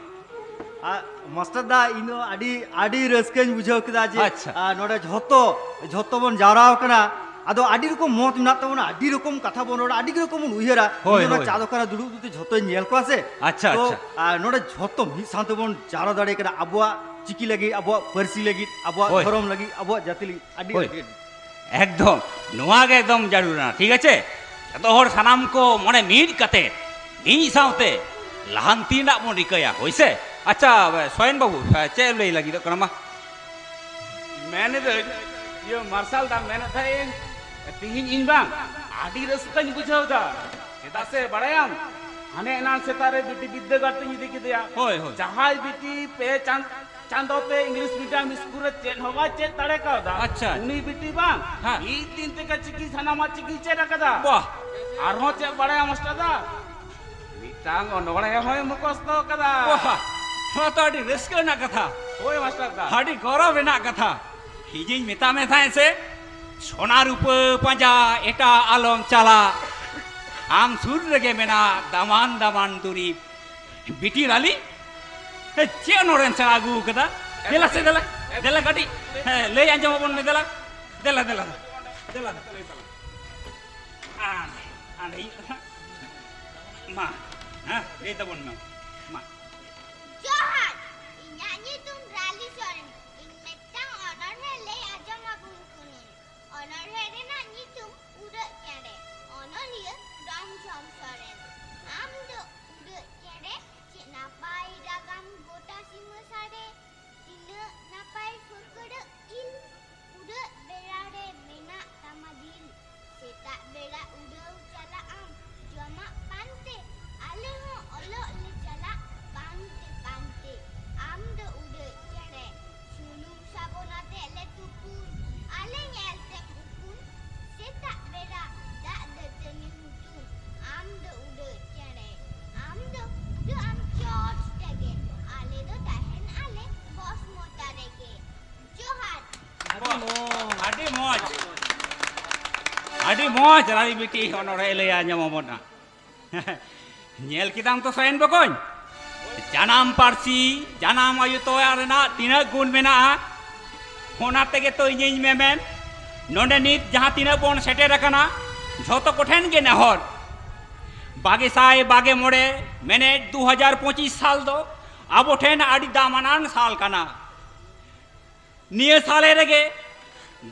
ᱟᱨ ᱢᱟᱥᱴᱟᱨ ᱫᱟ, ᱤᱧ ᱫᱚ ᱟᱹᱰᱤ, ᱟᱹᱰᱤ ᱨᱟᱹᱥᱠᱟᱹᱧ ᱵᱩᱡᱷᱟᱹᱣ ᱠᱮᱫᱟ ᱡᱮ, ᱟᱪᱪᱷᱟ᱾ ᱟᱨ ᱱᱚᱰᱮ ᱡᱷᱚᱛᱚ, ᱡᱷᱚᱛᱚ ᱵᱚᱱ ᱡᱟᱣᱨᱟ ᱟᱠᱟᱱᱟ᱾ ᱟᱫᱚ ᱟᱹᱰᱤ ᱨᱚᱠᱚᱢ ᱢᱚᱛ ᱢᱮᱱᱟᱜ ᱛᱟᱵᱚᱱᱟ, ᱟᱹᱰᱤ ᱨᱚᱠᱚᱢ ᱠᱟᱛᱷᱟ ᱵᱚᱱ ᱨᱚᱲᱟ, ᱟᱹᱰᱤ ᱨᱚᱠᱚᱢ ᱵᱚᱱ ᱩᱭᱦᱟᱹᱨᱟ᱾ ᱦᱳᱭ, ᱤᱧ ᱫᱚ ᱚᱱᱟ ᱦᱳᱭ᱾ ᱪᱟ ᱫᱚᱠᱟᱱ ᱨᱮ ᱫᱩᱲᱩᱵ ᱫᱩᱲᱩᱵ ᱛᱮ ᱡᱷᱚᱛᱚᱧ ᱧᱮᱞ ᱠᱚᱣᱟ ᱥᱮ᱾ ᱟᱪᱪᱷᱟ, ᱛᱚ, ᱟᱪᱪᱷᱟ᱾ ᱟᱨ ᱱᱚᱰᱮ ᱡᱷᱚᱛᱚ ᱢᱤᱫ ᱥᱟᱶ ᱛᱮᱵᱚᱱ ᱡᱟᱣᱨᱟ ᱫᱟᱲᱮ ᱠᱟᱱᱟ, ᱟᱵᱚᱣᱟᱜ ᱪᱤᱠᱤ ᱞᱟᱹᱜᱤᱫ, ᱟᱵᱚᱣᱟᱜ ᱯᱟᱹᱨᱥᱤ ᱞᱟᱹᱜᱤᱫ, ᱟᱵᱚᱣᱟᱜ ᱦᱳᱭ᱾ ᱫᱷᱚᱨᱚᱢ ᱞᱟᱹᱜᱤᱫ, ᱟᱵᱚᱣᱟᱜ ᱡᱟᱹᱛᱤ ᱞᱟᱹᱜᱤᱫ᱾ ᱟᱹᱰᱤ, ᱦᱳᱭ᱾ ᱟᱹᱰᱤ, ᱟᱹᱰᱤ᱾ ᱮᱠᱫᱚᱢ, ᱱᱚᱣᱟ ᱜᱮ ᱮᱠᱫᱚᱢ ᱡᱟᱹᱨᱩᱲᱟ, ᱴᱷᱤᱠ ᱟᱪᱷᱮ? ᱡᱚᱛᱚ ᱦᱚᱲ ᱥᱟᱱᱟᱢ ᱠᱚ ᱢᱚᱱᱮ ᱢᱤᱫ ᱠᱟᱛᱮ ᱢᱤᱫ ᱥᱟᱶᱛᱮ ᱞᱟᱦᱟᱱᱛᱤ ᱨᱮᱱᱟᱜ ᱵᱚᱱ ᱨᱤᱠᱟᱹᱭᱟ, ᱦᱳᱭ ᱥᱮ? ᱟᱪᱪᱷᱟ, ᱥᱚᱭᱮᱱ ᱵᱟᱹᱵᱩ, ᱪᱮᱫ ᱮᱢ ᱞᱟᱹᱭ ᱞᱟᱹᱜᱤᱫᱚᱜ ᱠᱟᱱᱟ ᱢᱟ? ᱢᱮᱱ ᱤᱫᱟᱹᱧ, ᱤᱭᱟᱹ ᱢᱟᱨᱥᱟᱞ ᱫᱟ, ᱢᱮᱱᱮᱫ ᱛᱟᱦᱮᱸᱫ ᱤᱧ, ᱛᱤᱦᱤᱧ ᱤᱧ ᱵᱟᱝ ᱟᱹᱰᱤ ᱨᱟᱹᱥᱠᱟᱹᱧ ᱵᱩᱡᱷᱟᱹᱣ ᱫᱟ᱾ ᱪᱮᱫᱟᱜ ᱥᱮ ᱵᱟᱲᱟᱭᱟᱢ, ᱦᱟᱱᱮ ᱮᱱᱟᱱ ᱥᱮᱛᱟᱜ ᱨᱮ ᱵᱤᱴᱤ ᱵᱤᱫᱽᱫᱟᱹᱜᱟᱲ ᱛᱮᱧ ᱤᱫᱤ ᱠᱮᱫᱮᱭᱟ᱾ ᱦᱳᱭ, ᱦᱳᱭ᱾ ᱡᱟᱦᱟᱸᱭ ᱵᱤᱴᱤ ᱯᱮ ᱪᱟᱸᱫ-, ᱪᱟᱸᱫᱚ ᱛᱮ ᱤᱝᱞᱤᱥ ᱢᱤᱰᱤᱭᱟᱢ ᱥᱠᱩᱞ ᱨᱮ ᱪᱮᱫ ᱦᱚᱸ ᱵᱟᱭ ᱪᱮᱫ ᱫᱟᱲᱮ ᱠᱟᱣᱫᱟ, ᱟᱪᱪᱷᱟ᱾ ᱩᱱᱤ ᱵᱤᱴᱤ ᱵᱟᱝ ᱦᱮᱸ᱾ ᱢᱤᱫ ᱫᱤᱱ ᱛᱮᱜᱮ ᱪᱤᱠᱤ ᱥᱟᱱᱟᱢᱟᱜ ᱪᱤᱠᱤ ᱪᱮᱫ ᱟᱠᱟᱫᱟ᱾ ᱵᱟᱦ᱾ ᱟᱨᱦᱚᱸ ᱪᱮᱫ ᱵᱟᱲᱟᱭᱟᱢ ᱢᱟᱥᱴᱟᱨ ᱫᱟ, ᱢᱤᱫᱴᱟᱝ ᱚᱱᱚᱬᱦᱮ ᱦᱚᱸᱭ ᱢᱩᱠᱷᱚᱥᱛᱚ ᱠᱟᱫᱟ᱾ ᱵᱟᱦ, ᱱᱚᱣᱟ ᱛᱚ ᱟᱹᱰᱤ ᱨᱟᱹᱥᱠᱟᱹ ᱨᱮᱱᱟᱜ ᱠᱟᱛᱷᱟ᱾ ᱦᱳᱭ ᱢᱟᱥᱴᱟᱨ ᱫᱟ᱾ ᱟᱹᱰᱤ ᱜᱚᱨᱚᱵᱽ ᱨᱮᱱᱟᱜ ᱠᱟᱛᱷᱟ᱾ ᱤᱧᱤᱧ ᱢᱮᱛᱟᱜ ᱢᱮ ᱛᱟᱦᱮᱸᱫ ᱥᱮ, ᱥᱚᱱᱟ ᱨᱩᱯᱟᱹ ᱯᱟᱸᱡᱟ ᱮᱴᱟᱜ ᱟᱞᱚᱢ ᱪᱟᱞᱟᱜ᱾ ᱟᱢ ᱥᱩᱨ ᱨᱮᱜᱮ ᱢᱮᱱᱟᱜ ᱫᱟᱢᱟᱱ ᱫᱟᱢᱟᱱ ᱫᱩᱨᱤᱵᱽ᱾ ᱵᱤᱴᱤ ᱨᱟᱞᱤ, ᱮ, ᱪᱮᱫ ᱚᱱᱚᱬᱦᱮᱢ ᱥᱮᱬᱟ ᱟᱹᱜᱩ ᱟᱠᱟᱫᱟ? ᱫᱮᱞᱟ ᱥᱮ ᱫᱮᱞᱟ, ᱫᱮᱞᱟ ᱠᱟᱹᱴᱤᱡ, ᱦᱮᱸ, ᱞᱟᱹᱭ ᱟᱸᱡᱚᱢ ᱟᱵᱚᱱ ᱢᱮ ᱫᱮᱞᱟ᱾ ᱫᱮᱞᱟ, ᱫᱮᱞᱟ, ᱫᱮᱞᱟ, ᱫᱮᱞᱟ᱾ ᱟᱨ, ᱟᱨ ᱤᱧ ᱫᱚ ᱦᱟᱸᱜ ᱢᱟ, ᱦᱮᱸ, ᱞᱟᱹᱭ ᱛᱟᱵᱚᱱ ᱢᱮ᱾ ᱢᱟ᱾ ᱡᱚᱦᱟᱨ, ᱤᱧᱟᱹᱜ ᱧᱩᱛᱩᱢ ᱨᱟᱞᱤ ᱥᱚᱨᱮᱱ᱾ ᱤᱧ ᱢᱤᱫᱴᱟᱝ ᱚᱱᱚᱬᱦᱮ ᱞᱟᱹᱭ ᱟᱸᱡᱚᱢ ᱟᱵᱚᱱ ᱠᱟᱹᱱᱟᱹᱧ᱾ ᱚᱱᱚᱬᱦᱮ ᱨᱮᱱᱟᱜ ᱧᱩᱛᱩᱢ ᱩᱰᱟᱹᱜ ᱪᱮᱬᱮ᱾ ᱚᱱᱚᱞᱤᱭᱟᱹ ᱨᱚᱢᱡᱷᱚᱢ ᱥᱚᱨᱮᱱ᱾ ᱟᱢ ᱫᱚ ᱩᱰᱟᱹᱜ ᱪᱮᱬᱮ, ᱪᱮᱫ ᱱᱟᱯᱟᱭ ᱨᱟᱜᱟᱢ ᱜᱚᱴᱟ ᱥᱤᱢᱟᱹ ᱥᱟᱰᱮ᱾ ᱛᱤᱱᱟᱹᱜ ᱱᱟᱯᱟᱭ ᱯᱷᱟᱹᱠᱲᱟᱹᱜ ᱤᱞ, ᱩᱰᱟᱹᱜ ᱵᱮᱲᱟ ᱨᱮ ᱢᱮᱱᱟᱜ ᱛᱟᱢᱟ ᱫᱤᱞ᱾ ᱥᱮᱛᱟᱜ ᱵᱮᱲᱟ ᱩᱰᱟᱹᱣ ᱪᱟᱞᱟᱜ ᱟᱢ ᱡᱚᱢᱟᱜ ᱯᱟᱱᱛᱮ, ᱟᱞᱮ ᱦᱚᱸ ᱚᱞᱚᱜ ᱞᱮ ᱪᱟᱞᱟᱜ ᱯᱟᱱᱛᱮ ᱯᱟᱱᱛᱮ᱾ ᱟᱢ ᱫᱚ ᱩᱰᱟᱹᱜ ᱪᱮᱬᱮ, ᱥᱩᱱᱩᱢ ᱥᱟᱵᱚᱱ ᱟᱛᱮ ᱞᱮ ᱛᱩᱯᱩᱱ, ᱟᱞᱮ ᱧᱮᱞ ᱛᱮᱢ ᱩᱯᱩᱱ᱾ ᱥᱮᱛᱟᱜ ᱵᱮᱲᱟ ᱫᱟᱜ ᱫᱟᱹᱛᱟᱹᱱᱤ ᱦᱩᱛᱩᱢ, ᱟᱢ ᱫᱚ ᱩᱰᱟᱹᱜ ᱪᱮᱬᱮ, ᱟᱢ ᱫᱚ ᱩᱰᱟᱹᱜ ᱟᱢ ᱪᱚᱴ ᱛᱮᱜᱮ, ᱟᱞᱮ ᱫᱚ ᱛᱟᱦᱮᱱ ᱟᱞᱮ ᱵᱚᱥᱢᱚᱛᱟ ᱨᱮᱜᱮ᱾ ᱡᱚᱦᱟᱨ᱾ ᱟᱹᱰᱤ ᱢᱚᱡᱽ᱾ ᱟᱹᱰᱤ ᱢᱚᱡᱽ, ᱨᱟᱱᱤ ᱵᱤᱴᱤ ᱚᱱᱚᱬᱦᱮ ᱞᱟᱹᱭ ᱟᱸᱡᱚᱢ ᱟᱵᱚᱱᱟ᱾ ᱧᱮᱞ ᱠᱮᱫᱟᱢ ᱛᱚ ᱥᱚᱭᱮᱱ ᱵᱚᱠᱚᱧ, ᱡᱟᱱᱟᱢ ᱯᱟᱹᱨᱥᱤ, ᱡᱟᱱᱟᱢ ᱟᱭᱳ ᱛᱚᱣᱟ ᱨᱮᱱᱟᱜ ᱛᱤᱱᱟᱹᱜ ᱜᱩᱱ ᱢᱮᱱᱟᱜᱼᱟ, ᱚᱱᱟ ᱛᱮᱜᱮ ᱛᱚ ᱤᱧᱤᱧ ᱢᱮᱢᱮᱱ᱾ ᱱᱚᱰᱮ ᱱᱤᱛ ᱡᱟᱦᱟᱸ ᱛᱤᱱᱟᱹᱜ ᱵᱚᱱ ᱥᱮᱴᱮᱨ ᱟᱠᱟᱱᱟ, ᱡᱷᱚᱛᱚ ᱠᱚᱴᱷᱮᱱ ᱜᱮ ᱱᱮᱦᱚᱨ, ᱵᱟᱜᱮ ᱥᱟᱭ ᱵᱟᱜᱮ ᱢᱚᱬᱮ ᱢᱮᱱᱮᱫ ᱫᱩ ᱦᱟᱡᱟᱨ ᱯᱚᱸᱪᱤᱥ ᱥᱟᱞ ᱫᱚ ᱟᱵᱚ ᱴᱷᱮᱱ ᱟᱹᱰᱤ ᱫᱟᱢᱟᱱᱟᱱ ᱥᱟᱞ ᱠᱟᱱᱟ᱾ ᱱᱤᱭᱟᱹ ᱥᱟᱞᱮ ᱨᱮᱜᱮ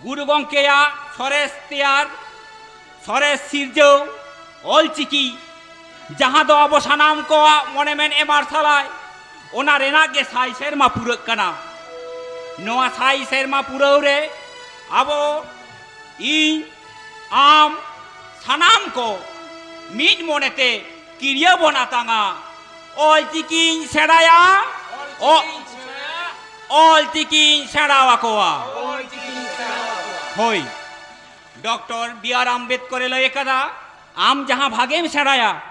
ᱜᱩᱨᱩ ᱜᱚᱢᱠᱮᱭᱟᱜ ᱥᱚᱨᱮᱥ ᱛᱮᱭᱟᱨ, ᱥᱚᱨᱮᱥ ᱥᱤᱨᱡᱟᱹᱣ ᱚᱞ ᱪᱤᱠᱤ, ᱡᱟᱦᱟᱸ ᱫᱚ ᱟᱵᱚ ᱥᱟᱱᱟᱢ ᱠᱚᱣᱟᱜ ᱢᱚᱱᱮ ᱢᱮᱱ ᱮ ᱢᱟᱨᱥᱟᱞᱟᱭ, ᱚᱱᱟ ᱨᱮᱱᱟᱜ ᱜᱮ ᱥᱟᱭ ᱥᱮᱨᱢᱟ ᱯᱩᱨᱟᱹᱜ ᱠᱟᱱᱟ᱾ ᱱᱚᱣᱟ ᱥᱟᱭ ᱥᱮᱨᱢᱟ ᱯᱩᱨᱟᱹᱣ ᱨᱮ ᱟᱵᱚ, ᱤᱧ, ᱟᱢ, ᱥᱟᱱᱟᱢ ᱠᱚ ᱢᱤᱫ ᱢᱚᱱᱮᱛᱮ ᱠᱤᱨᱭᱟᱹ ᱵᱚᱱ ᱟᱛᱟᱝᱟ᱾ ᱚᱞ ᱪᱤᱠᱤᱧ ᱥᱮᱬᱟᱭᱟ, ᱚ-, ᱚᱞ ᱪᱤᱠᱤᱧ ᱥᱮᱬᱟ ᱟᱠᱚᱣᱟ᱾ ᱦᱳᱭ, ᱰᱚᱠᱴᱚᱨ ᱵᱤ ᱟᱨ ᱟᱢᱵᱮᱫᱠᱚᱨᱮ ᱞᱟᱹᱭ ᱟᱠᱟᱫᱟ, ᱟᱢ ᱡᱟᱦᱟᱸ ᱵᱷᱟᱜᱮᱢ ᱥᱮᱬᱟᱭᱟ,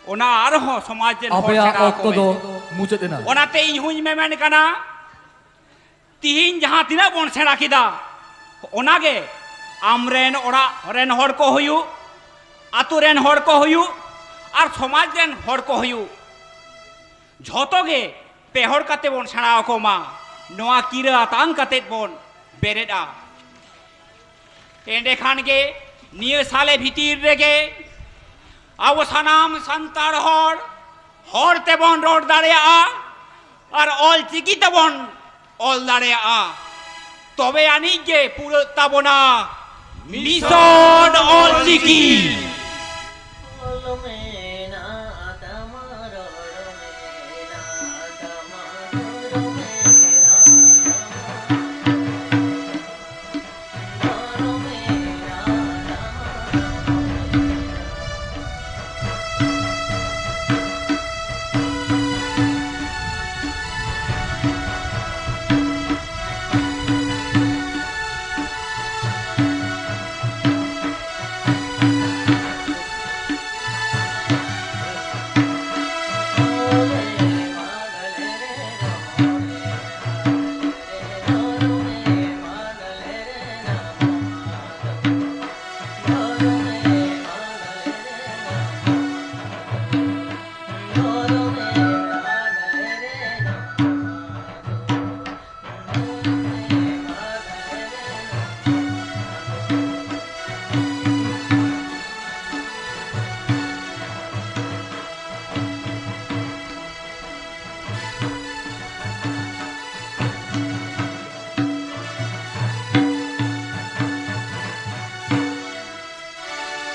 ᱚᱱᱟ ᱟᱨᱦᱚᱸ ᱥᱚᱢᱟᱡᱽ ᱨᱮᱱ ᱦᱚᱲ ᱟᱯᱮᱭᱟᱜ ᱥᱮᱬᱟ ᱟᱠᱚ ᱚᱠᱛᱚ ᱢᱮ᱾ ᱫᱚ ᱢᱩᱪᱟᱹᱫ ᱮᱱᱟ᱾ ᱚᱱᱟᱛᱮ ᱤᱧ ᱦᱚᱸᱧ ᱢᱮᱢᱮᱱ ᱠᱟᱱᱟ, ᱛᱤᱦᱤᱧ ᱡᱟᱦᱟᱸ ᱛᱤᱱᱟᱹᱜ ᱵᱚᱱ ᱥᱮᱬᱟ ᱠᱮᱫᱟ, ᱚᱱᱟᱜᱮ ᱟᱢᱨᱮᱱ ᱚᱲᱟᱜ ᱨᱮᱱ ᱦᱚᱲ ᱠᱚ ᱦᱩᱭᱩᱜ, ᱟᱛᱳ ᱨᱮᱱ ᱦᱚᱲ ᱠᱚ ᱦᱩᱭᱩᱜ, ᱟᱨ ᱥᱚᱢᱟᱡᱽ ᱨᱮᱱ ᱦᱚᱲ ᱠᱚ ᱦᱩᱭᱩᱜ, ᱡᱷᱚᱛᱚ ᱜᱮ ᱯᱮ ᱦᱚᱲ ᱠᱟᱛᱮ ᱵᱚᱱ ᱥᱮᱬᱟ ᱟᱠᱚ ᱢᱟ᱾ ᱱᱚᱣᱟ ᱠᱤᱨᱟᱹ ᱟᱛᱟᱝ ᱠᱟᱛᱮ ᱵᱚᱱ ᱵᱮᱨᱮᱫᱼᱟ᱾ ᱮᱸᱰᱮᱠᱷᱟᱱ ᱜᱮ ᱱᱤᱭᱟᱹ ᱥᱟᱞᱮ ᱵᱷᱤᱛᱤᱨ ᱨᱮᱜᱮ ᱟᱵᱚ ᱥᱟᱱᱟᱢ ᱥᱟᱱᱛᱟᱲ ᱦᱚᱲ, ᱦᱚᱲ ᱛᱮᱵᱚᱱ ᱨᱚᱲ ᱫᱟᱲᱮᱭᱟᱜᱼᱟ ᱟᱨ ᱚᱞ ᱪᱤᱠᱤ ᱛᱮᱵᱚᱱ ᱚᱞ ᱫᱟᱲᱮᱭᱟᱜᱼᱟ᱾ ᱛᱚᱵᱮ ᱟᱹᱱᱤᱡ ᱜᱮ ᱯᱩᱨᱟᱹᱜ ᱛᱟᱵᱚᱱᱟ ᱢᱤᱥᱚᱱ ᱚᱞ ᱪᱤᱠᱤ᱾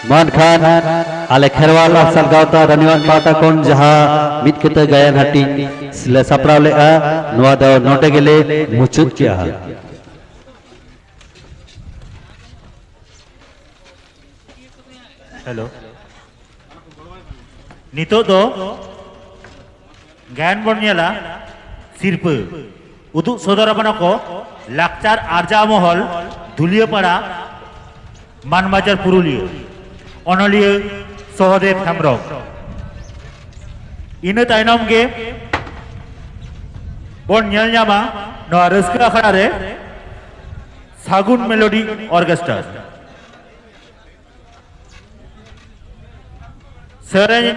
ᱢᱟ ᱮᱱᱠᱷᱟᱱ ᱟᱞᱮ ᱠᱷᱮᱨᱣᱟᱞ ᱟᱨᱥᱟᱞ ᱜᱟᱶᱛᱟ ᱨᱟᱱᱤᱣᱟᱱ ᱯᱟᱦᱴᱟ ᱠᱷᱚᱱ ᱡᱟᱦᱟᱸ ᱢᱤᱫ ᱠᱟᱛᱮ ᱜᱟᱭᱟᱱ ᱦᱟᱹᱴᱤᱧ ᱞᱮ ᱥᱟᱯᱲᱟᱣ ᱞᱮᱫᱼᱟ, ᱱᱚᱣᱟ ᱫᱚ ᱱᱚᱰᱮ ᱜᱮᱞᱮ ᱢᱩᱪᱟᱹᱫ ᱠᱮᱜᱼᱟ᱾ ᱦᱮᱞᱳ, ᱱᱤᱛᱚᱜ ᱫᱚ ᱜᱟᱭᱟᱱ ᱵᱚᱱ ᱧᱮᱞᱟ ᱥᱤᱨᱯᱟᱹ᱾ ᱩᱫᱩᱜ ᱥᱚᱫᱚᱨ ᱟᱵᱚᱱᱟ ᱠᱚ ᱞᱟᱠᱪᱟᱨ ᱟᱨᱡᱟᱣ ᱢᱚᱦᱚᱞ, ᱫᱷᱩᱞᱤᱭᱟᱹᱯᱟᱲᱟ, ᱢᱟᱱᱵᱟᱡᱟᱨ ᱯᱩᱨᱩᱞᱤᱭᱟᱹ, ᱚᱱᱚᱞᱤᱭᱟᱹ ᱥᱚᱦᱚᱫᱮᱵ ᱦᱮᱢᱵᱨᱚᱢ᱾ ᱤᱱᱟᱹ ᱛᱟᱭᱱᱚᱢ ᱜᱮ ᱵᱚᱱ ᱧᱮᱞ ᱧᱟᱢᱟ ᱱᱚᱣᱟ ᱨᱟᱹᱥᱠᱟᱹ ᱟᱠᱷᱲᱟ ᱨᱮ ᱥᱟᱹᱜᱩᱱ ᱢᱮᱞᱳᱰᱤ ᱚᱨᱠᱮᱥᱴᱟᱨ᱾ ᱥᱮᱨᱮᱧ,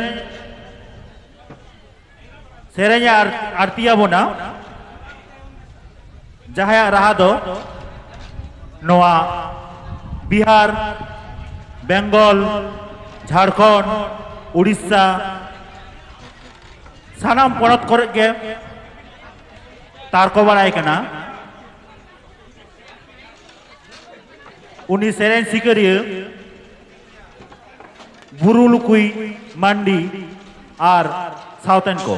ᱥᱮᱨᱮᱧ ᱟᱨ ᱟᱨᱛᱤ ᱟᱵᱚᱱᱟ, ᱡᱟᱦᱟᱸᱭᱟᱜ ᱨᱟᱦᱟ ᱫᱚ ᱱᱚᱣᱟ ᱵᱤᱦᱟᱨ, ᱵᱮᱝᱜᱚᱞ, ᱡᱷᱟᱲᱠᱷᱚᱸᱰ, ᱩᱲᱤᱥᱥᱟ, ᱥᱟᱱᱟᱢ ᱯᱚᱱᱚᱛ ᱠᱚᱨᱮ ᱜᱮ ᱛᱟᱨᱠᱚ ᱵᱟᱲᱟᱭ ᱠᱟᱱᱟ᱾ ᱩᱱᱤ ᱥᱮᱨᱮᱧ ᱥᱤᱠᱟᱹᱨᱤᱭᱟᱹ ᱵᱩᱨᱩ ᱞᱩᱠᱩᱭ ᱢᱟᱱᱰᱤ ᱟᱨ ᱥᱟᱶᱛᱮᱱ ᱠᱚ᱾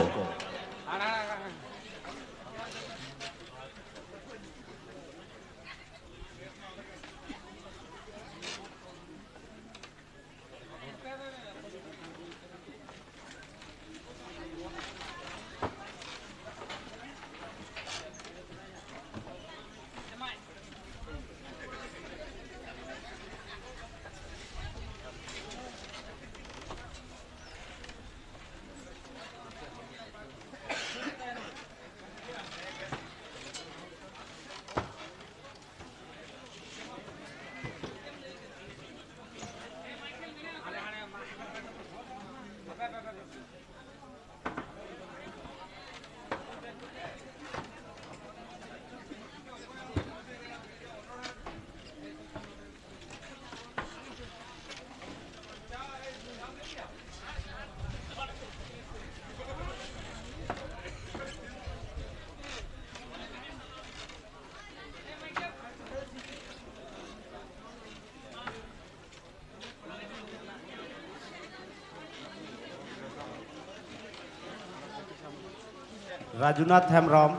ᱨᱟᱡᱩᱱᱟᱛᱷ ᱦᱮᱢᱵᱨᱚᱢ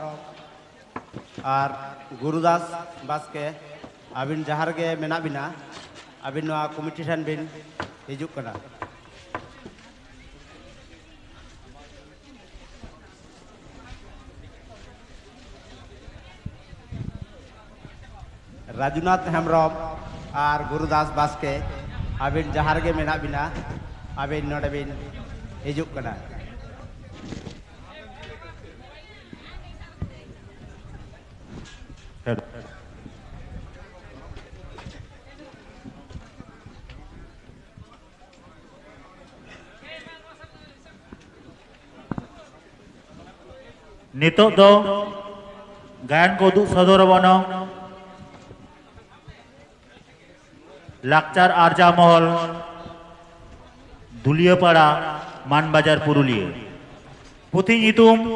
ᱟᱨ ᱜᱩᱨᱩᱫᱟᱥ ᱵᱟᱥᱠᱮ, ᱟᱹᱵᱤᱱ ᱡᱟᱦᱟᱸ ᱨᱮᱜᱮ ᱢᱮᱱᱟᱜ ᱵᱤᱱᱟ, ᱟᱹᱵᱤᱱ ᱱᱚᱣᱟ ᱠᱚᱢᱤᱴᱤ ᱴᱷᱮᱱ ᱵᱤᱱ ᱦᱤᱡᱩᱜ ᱠᱟᱱᱟ᱾ ᱨᱟᱡᱩᱱᱟᱛᱷ ᱦᱮᱢᱵᱨᱚᱢ ᱟᱨ ᱜᱩᱨᱩᱫᱟᱥ ᱵᱟᱥᱠᱮ, ᱟᱹᱵᱤᱱ ᱡᱟᱦᱟᱸ ᱨᱮᱜᱮ ᱢᱮᱱᱟᱜ ᱵᱤᱱᱟ, ᱟᱹᱵᱤᱱ ᱱᱚᱰᱮ ᱵᱤᱱ ᱦᱤᱡᱩᱜ ᱠᱟᱱᱟ᱾ ᱱᱤᱛᱚᱜ ᱫᱚ ᱜᱟᱭᱟᱱ ᱠᱚ ᱩᱫᱩᱜ ᱥᱚᱫᱚᱨ ᱟᱵᱚᱱᱟ ᱞᱟᱠᱪᱟᱨ ᱟᱨᱡᱟᱣ ᱢᱚᱦᱚᱞ, ᱫᱩᱞᱤᱭᱟᱹᱯᱟᱲᱟ, ᱢᱟᱱᱵᱟᱡᱟᱨ, ᱯᱩᱨᱩᱞᱤᱭᱟᱹ᱾ ᱯᱩᱛᱷᱤ ᱧᱩᱛᱩᱢ